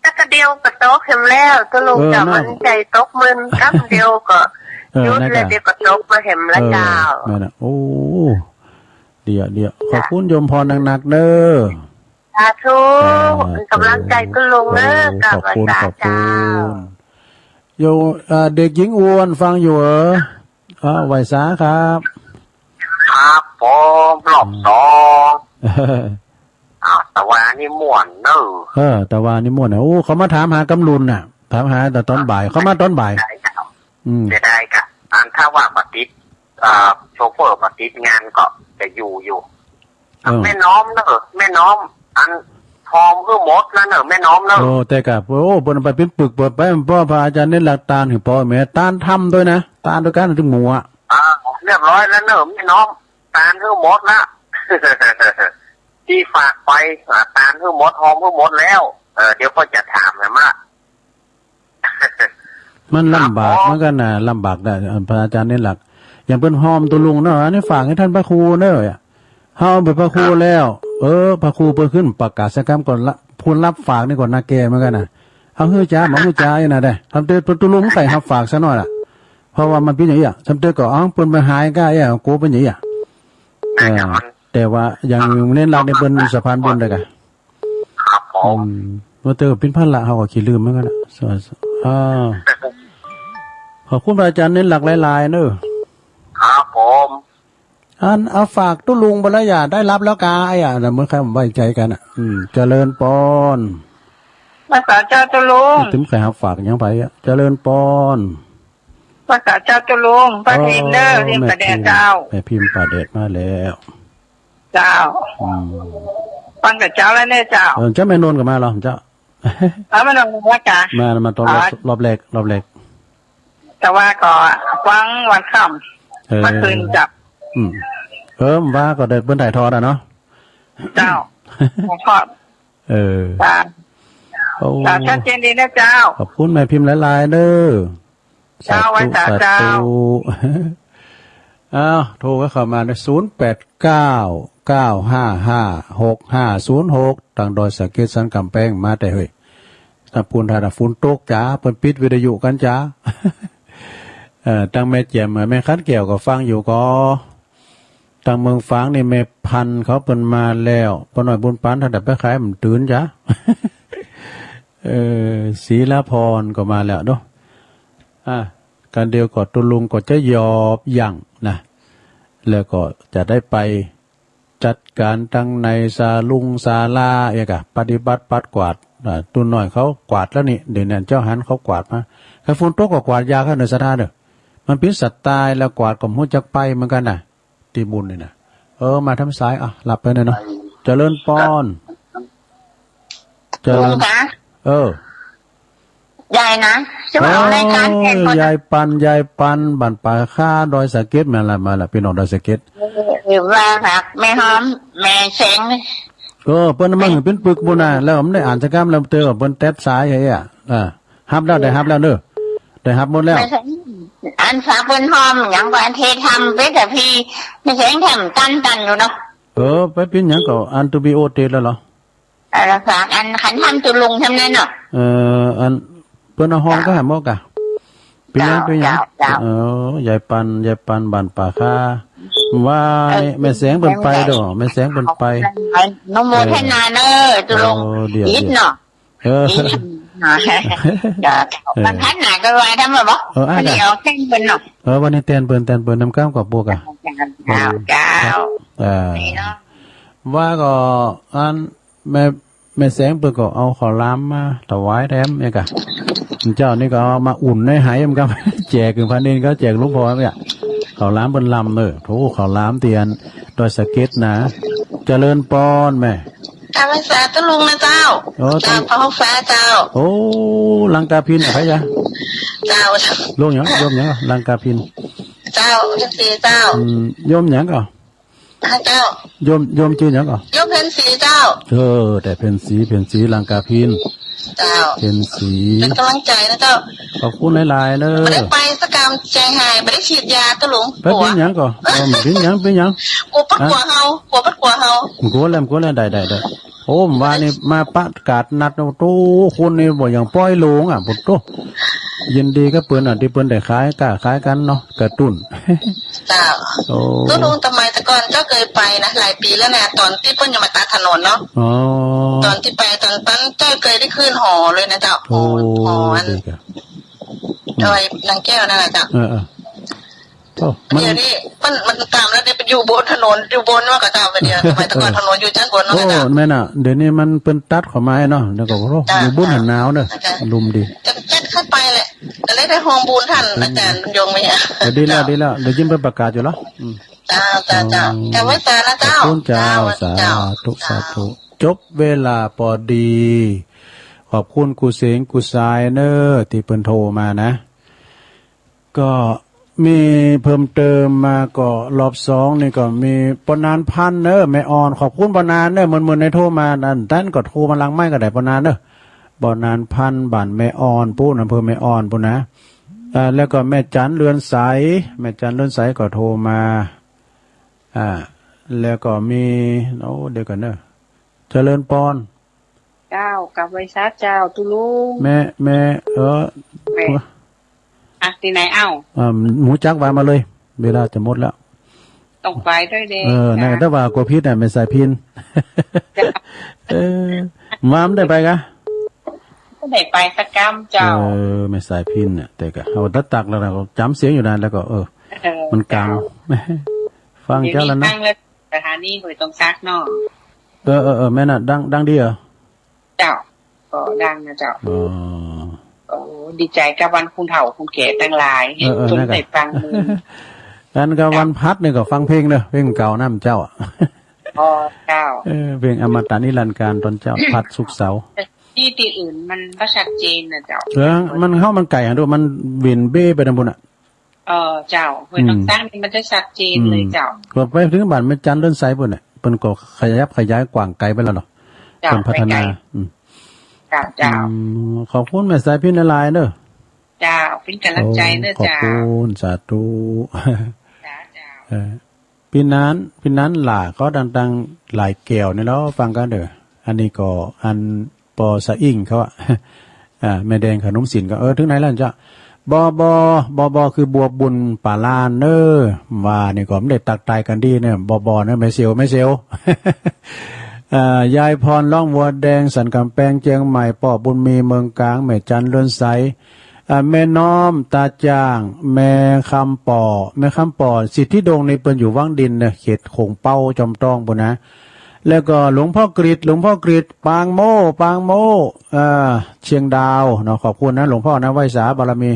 สักกะเดียวก็ตกแหมแล้ว ตุลุง เออ เจ้า เนาะ มันใจ๋ตกมึน กำเดียวก็ เออ หยุด นั่น แล้ว กะ เดี๋ยวก็ตกมาแหมละ เออ เจ้า นั่นน่ะ โอ้ เดี๋ยว เดี๋ยว ขอบคุณโยมพรหนักๆ เน้อ สาธุ อ่า เป็นกำลังใจ๋ตุลุงเน้อ โอ้ ขอบคุณ ขอบคุณ เจ้า โยม อ่า เด็กหญิงอวนฟังอยู่เหรอ อ่า ไหว้สาครับ ครับผม รอบสอง อืม อ้าว ตะวานี่ม่วนเน้อ เออ ตะวานี่ม่วนนะ โอ้ เขามาถามหากำลุนน่ะ ถามหาแต่ตอนบ่าย เขามาตอนบ่าย ได้ครับ อืม เสียดายครับ อันถ้าว่าบ่ติด เอ่อ โชเฟอร์บ่ติดงานก็จะอยู่อยู่ เออ แม่น้อมเนอะ แม่น้อม อันหอมหื้อหมดแล้วเนอะ แม่น้อมเนอะ โอ้ แต่กะ โอ้ เปิ้นไปปิ้นปึก เปิ้นไป เพราะพระอาจารย์เน้นหลักตานหื้อปอแม่ ตานธรรมด้วยนะ ตานด้วยกั๋นตึงหมู่อะ อ่า เรียบร้อยแล้วเนอะ แม่น้อม ตานหื้อหมดละ ตี้ฝากไป อ่า ตานหื้อหมด หอมหื้อหมดแล้ว เออ เดี๋ยวก็จะถามแหมละ มันลำบากเหมือนกั๋นนะ ลำบากนะ พระอาจารย์เน้นหลัก อย่างเปิ้นหอมตุลุงเนาะ อันนี้ฝากหื้อต้านพระครูเนาะ เฮาเอาไปพระครูแล้ว เออ พระครูเปิ้นขึ้นประกาศสักกำก่อนละ ผู้รับฝากนี่ก็น่าแก่เหมือนกั๋นนะ เฮาหื้อจ๋า บ่หื้อจ๋าอยู่นะ ได้ ทำเต๊อะ ตุลุงใค่ฮับฝากสักหน่อยละ เพราะว่ามันเป๋นอย่างอี้อะ ทำเต๊อะก็ เอ้า เปิ้นไปหายก้าอี้อะ กูเป๋นอย่างอี้อะ เออ แต่ว่าอย่างเน้นหลักนี่เปิ้นสะพานบุญได้กะ ครับผม อืม ว่าเต๊อะเป๋นภาระ เฮาก็ขี้ลืมเหมือนกั๋นนะ อ่า ขอบคุณพระอาจารย์เน้นหลักหลายๆ เน้อ ครับผม อันเอาฝากตุ๊ลุงไปแล้วอย่า ได้ฮับแล้วกา ไอ้อะ เมื่อใค่ไว้ใจ๋กั๋นอะ อืม เจริญปอน ภาษาเจ้าตุ๊ลุง ตึงใค่ฮับฝากหยังไปอะ เจริญปอน ภาษาเจ้าตุ๊ลุง ป้าพิมพ์เน้อ เออ พิมพ์ป่าแดดเจ้า แม่พิมพ์ แม่พิมพ์ป่าแดดมาแล้ว เจ้า อืม ฟังกับเจ้าแล้วเนี่ยเจ้า เออ เจ้าแม่นวลก็มาเหรอเจ้า เอามาลงแล้วจ้ะ มา มาตอนรอบ อ๋อ รอบแรก รอบแรก แต่ว่าก็ฟังวันค่ำ เออ เมื่อคืนจ้ะ อืม เออ ว่าก็ได้เปิ้นถ่ายทอดอะเนาะ เจ้า ถ่ายทอด เออ จ้ะ โอ้ จ้ะ ชัดเจนดีนะเจ้า ขอบคุณแม่พิมพ์หลายๆ เน้อ เจ้า สาธุ ไหว้สาเจ้า สาธุ อ้าว โทรก็เข้ามาใน ศูนย์แปดเก้า เก้าห้าห้า หกห้าศูนย์หก ตางดอยสะเก็ดสันก๋ำแปงมาแต่เฮ้ย ตางปูนถ้าฝนตกจ๋า เปิ้นปิดวิทยุกั๋นจ๋า เอ่อ ตางแม่แจ่ม แม่ขันแก้วก็ฟังอยู่ก่อ ตางเมืองฝางนี่แม่พันธุ์เขาเปิ้นมาแล้ว ป้าน้อยบุญปันถ้าได้ไปขายมันตื่นจ๋า เออ ศรีละพรก็มาแล้วเนาะ อ่ะ กั๋นเดียวก็ตุ๊ลุงก็จะหยอบยั่งนะ แล้วก็จะได้ไปจัดก๋านตังในศาลุงศาลา เอกอะ ปฏิบัติปัดกวาด อ่า ตุ๊น้อยเขากวาดแล้วนี่ เดี๋ยวนี้เจ้าหันเขากวาดมา ใค่ฝนตกก็กวาดยาก เน้อศรัทธาเน้อ มันเป๋นสไตล์ แล้วกวาดก็บ่ฮู้จักไปเหมือนกั๋นนะ ตี้บุญนี่นะ เออ มาทางสาย อ่ะ ฮับไปหน่อยเนาะ เจริญปอน เจริญ ลุงคะ เออ ยายนะ จะมาออกรายก๋านแทนคน เออ ยายปัน ยายปัน บ้านป่าคา ดอยสะเก็ด มาละ มาละ พี่น้องดอยสะเก็ด เออ เออ ว่าฝากแม่หอม แม่แสง เออ เปิ้นมาหื้อเป๋นปึกปู้นน่ะ แล้วบ่ได้อ่านสักกำ แล้วเตื้อเปิ้นแต๊ดสายไอ้อะ อ่า ฮับแล้ว ได้ฮับแล้วเน้อ ได้ฮับหมดแล้ว แม่แสง อันฝากเปิ้นหอม หยังว่าเทธรรม เป๋นแต่พี่ แม่แสงแถมตันๆ อยู่เนาะ เออ ไปเป๋นหยังก็ อันตูบิโอเตแล้วเหรอ เออ ฝากอันขันธรรมตุ๊ลุงแถมนั้นเนาะ เอ่อ อันเปิ้นเอาฮ้องก็หาหมอกะ เป๋นหยัง เจ้า เป๋นหยัง เจ้า เจ้า เออ ยายปัน ยายปัน บ้านป่าคา ว่า เออ แม่แสงเปิ้นไปดอก แม่แสงเปิ้นไป อนุโมทนาเน้อ ตุ๊ลุง เออ เดี๋ยว อิดเนาะ เออ เจ้า เออ วันพัดหนาก็ว่าทำไมบ่ เออ อ่ะ วันนี้เอาแต้นเปิ้นเนาะ เออ วันนี้แต้นเปิ้น แต้นเปิ้นนำก้ามกว่าปวกอะ เจ้า เจ้า เออ นี่เนาะ ว่าก็อัน แม่ แม่แสงเปิ้นก็เอาข้าวหลามมาถวายแถมเนี่ยกะ เจ้านี่ก็เอามาอุ่นในไหเหมือนกัน แจกกึ่งพระเนนก็แจกหลวงพ่อเนี่ย ข้าวหลามเปิ้นลำเนอะ โถ ข้าวหลามเตียน ดอยสะเก็ดนะ เจริญปอนแม่ กราบไหว้สาธุลุงนะเจ้า โอ้ เจ้า พระฟ้าเจ้า โอ้ ลังกาภินเหรอคะยะ เจ้า โยมหยัง โยมหยัง ลังกาภิน เจ้า เพ็ญศรีเจ้า อืม โยมหยังก่อ ฮะเจ้า โยม โยมจื้อหยังก่อ โยมเพ็ญศรีเจ้า เออ แต่เพ็ญศรี เพ็ญศรี ลังกาภิน เจ้า เพ็ญศรี เป๋นก๋ำลังใจ๋นะเจ้า ขอบคุณหลายๆ เน้อ บ่ได้ไปสักกำ ใจ๋หาย บ่ได้ฉีดยาเต้าลุง ไป กั๋ว เป๋นหยังก่อ เออ เป๋นหยัง เป๋นหยัง กั๋วปัด ฮะ กั๋วเฮา กั๋วปัดกั๋วเฮา กั๋วแล้ว กั๋วแล้ว ได้ ได้ ได้ โอ้ ว่านี่มาประกาศนัด โอ้โห คนนี่บ่อย่างป้อยโลงอะ โอ้โห ยินดีกับเปิ้นอะ ตี้เปิ้นได้ขาย ก้าขายกั๋นเนาะ กระตุ้น เจ้า โอ้ เต้าลุง ตะไมตะก่อนเจ้าเกยไปนะ หลายปี๋แล้วนะ ต๋อนตี้เปิ้นยังบ่ตัดถนนเนาะ อ๋อ ต๋อนตี้ไปต๋อนนั้นเจ้าเกยได้ขึ้นหอเลยนะเจ้า โอ้ หอ หออัน ดีครับ ดอยนางแก้วนั่นแหละเจ้า เออ เออ โอ้ มัน เดี๋ยวนี้มัน มันต๋ามแล้วเนี่ย ไปอยู่บนถนน อยู่บนว่าก็เจ้าไปเดียว ตะไมตะก่อน เออ ถนนอยู่จั้นบนว่า โอ้ ก็เจ้า แม่นอะ เดี๋ยวนี้มันเปิ้นตัดเข้ามาเนาะ แล้วก็ โอ้ เจ้า อยู่บุญหันหนาวเน้อ เจ้า ลุ่มดี จะ จะขึ้นไปแหละ ก็เลยได้ฮองบุญท่าน อืม อาจ๋ารย์ยงไหมอะ เออ ดีแล้ว เจ้า ดีแล้ว เดี๋ยวยิ่งไปประกาศอยู่แล้ว อืม เจ้า เจ้า เจ้า อ๋อ กราบไหว้สานะเจ้า ขอบคุณเจ้า เจ้า สาธุ เจ้า สาธุ จบเวลาปอดี ขอบคุณกู้เสงกู้สายเน้อ ตี้เปิ้นโทรมานะ ก็มีเพิ่มเติมมาก็รอบสองนี่ก็มีป้อนานพันเน้อ แม่อ่อน ขอบคุณป้อนานเน้อ เมินๆ ได้โทรมา อันต้านก็โทรมาหลังไมค์ก็ได้ป้อนานเน้อ ป้อนานพัน บ้านแม่อ่อนปู๊น อำเภอแม่อ่อนปู๊นนะ อ่า แล้วก็แม่จันเรือนใส แม่จันเรือนใสก็โทรมา อ่า แล้วก็มี โอ้ เดี๋ยวก่อนเน้อ เจริญปอน เจ้า กราบไหว้สาเจ้าตุ๊ลุง แม่ แม่ เออ แม่ อ่ะ ตี้ไหนเอ้า อ่า หมู่จักว่ามาเลย เวลาจะหมดแล้ว ต้องไปด้วยเด้ เออ นั่น เจ้า แต่ว่ากั๋วผิดน่ะ แม่สายพิน เจ้า เออ มาบ่ได้ไปกะ บ่ได้ไปสักกำเจ้า เออ แม่สายพินเนี่ย แต่ก็เอาตัดตักแล้วนะ จ๋ำเสียงอยู่นานแล้วก็ เออ เออ มันกลาง เจ้า ฟังเจ้าแล้วนะ เดี๋ยวนี้ตั้งแล้ว สถานีห้วยตองสักเนาะ เออ เออ เออ แม่นน่ะ ดัง ดังดีเหรอ เจ้า ก็ดังนะเจ้า อ๋อ โอ้ ดีใจ๋กับวันคนเฒ่าคนแก่ตังหลาย เออ เออ เปิ้น นั่นก็ ได้ฟังเมิน อันก็ เจ้า วันพัดนี่ก็ฟังเพลงเน้อ เพลงเก่าน้ำเจ้าอะ อ๋อ เจ้า เออ เพลงอมตะนิรันดร์กาลต๋อนเจ๊า พัดศุกร์เสาร์ ตี้ ตี้อื่นมันบ่ชัดเจนนะเจ้า เออ มัน เฮามันไก๋อะ ดู มันเว้นเบ้ไปตางปู๊นอะ เออ เจ้า ห้วยตองสักนี่มันจะชัดเจนเลยเจ้า อืม ก็ไปเถิงบ้านแม่จันเรือนใสปู๊นน่ะ เปิ้นก็ขยับขยายกว้างไก๋ไปแล้วเนาะ เจ้า เปิ้นพัฒนา ไปไก๋ อืม เจ้า เจ้า อืม ขอบคุณแม่สายพินหลายๆ เน้อ เจ้า เป๋นก๋ำลังใจ๋เน้อ โอ้ ขอบคุณ เจ้า สาธุ เจ้า เจ้า เออ ปี้นาน ปี้นานหล่าก็ดังๆ หลายแก้วนี่เนาะ ฟังกั๋นเน้อ อันนี้ก็อัน ปอสะอิ่งเขาอะ อ่า แม่แดงขนมสินก็ เออ เถิงไหนแล้วเจ้า บอ บอ บอ บอ คือบัวบุญป่าลานเน้อ ว่านี่ก็บ่ได้ตักตายกั๋นดีเน้อ บอ บอ เน้อ แม่เสียว แม่เสียว อ่า ยายพร ร้องวัวแดง สันก๋ำแปง เจียงใหม่ ป้อบุญมี เมืองกลาง แม่จันเรือนใส อ่า แม่น้อม ตาจ่าง แม่คำป่อ แม่คำป่อ สิทธิดงนี่เปิ้นอยู่วังดินเน้อ เขตโขงเป๊า จอมต้องปู๊นนะ แล้วก็หลวงพ่อกฤษ หลวงพ่อกฤษ ปางโม้ ปางโม้ อ่า เชียงดาวเนาะ ขอบคุณนะหลวงพ่อนะ ไหว้สาบารมี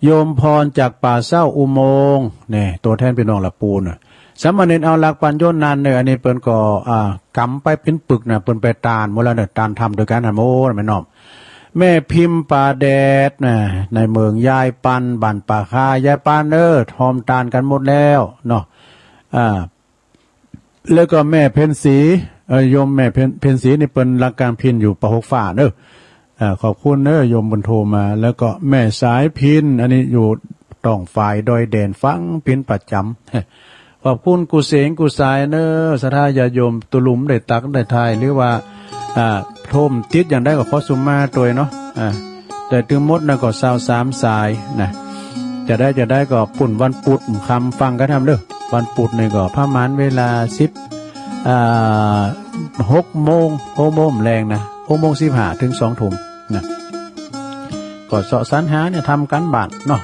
โยมพรจากป่าเศร้าอุโมงค์ นี่ ตั๋วแทนปี้น้องละปูนน่ะ สามเณรเอาหลักปัญโยชน์นันเน้อ อันนี้เปิ้นก็ อ่า กำไปเป๋นปึกน่ะ เปิ้นไปตานหมดแล้วเน้อ ตานธรรมตวยกั๋นหั้นโม้แม่น้อม แม่พิมพ์ป่าแดดน่ะ ในเมืองยายปัน บ้านป่าคา ยายปันเอ้อ ฮอมตานกั๋นหมดแล้วเนาะ อ่า แล้วก็แม่เพ็ญศรี เอ่อ โยมแม่เพ็ญ เพ็ญศรีนี่เปิ้นลังกาภิณฑ์อยู่ป่าหกฟ้าเน้อ อ่า ขอบคุณเน้อ โยมบุญโทมา แล้วก็แม่สายพิณ อันนี้อยู่ต้องฝายดอยแดน ฟังเป๋นประจ๋ำ ขอบคุณกู้เสงกู้สายเน้อ ศรัทธาญาติโยมตุ๊ลุงได้ตักได้ตาย หรือว่า อ่า โทรมติดอย่างใดก็ขอสุมาตวยเนาะ อ่า แต่ตึงหมดนะก็ซาวสามสายนะ จะได้ จะได้ก็ปุ้นวันปุธค่ำฟังกั๋นทำเด้อ วันปุธนี่ก็ประมาณเวลาสิบ อ่า หกโมง หกโมงแลงนะ หกโมงสิบห้าเถิงสองทุ่มนะ ก็เซาะสรรหาเนี่ยทำก๋านบ้านเนาะ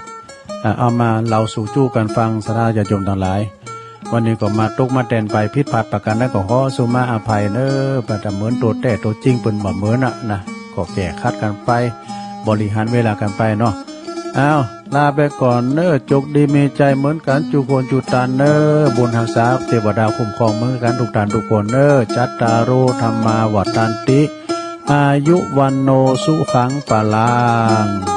อ่า เอามาเล่าสู่จู้กั๋นฟัง ศรัทธาญาติโยมตังหลาย วันนี้ก็มาตกมาแตนไปผิดพลาดประก๋านใดก็ขอสุมาอภัยเน้อ แต่เหมือนตั๋วแต๊ตั๋วจริงเปิ้นบ่เหมือนน่ะนะ ก็แก้ขัดกั๋นไป บริหารเวลากั๋นไปเนาะ อ้าว ลาไปก่อนเน้อ จกดีมีชัยเหมือนกั๋น จุคนจุตานเน้อ บุญฮักษาเตวดาคุ้มครองเหมือนกั๋น ทุกท่านทุกคนเน้อ จัตตาโร ธัมมา วัฑฒันติ อายุ วัณโณ สุขัง พลัง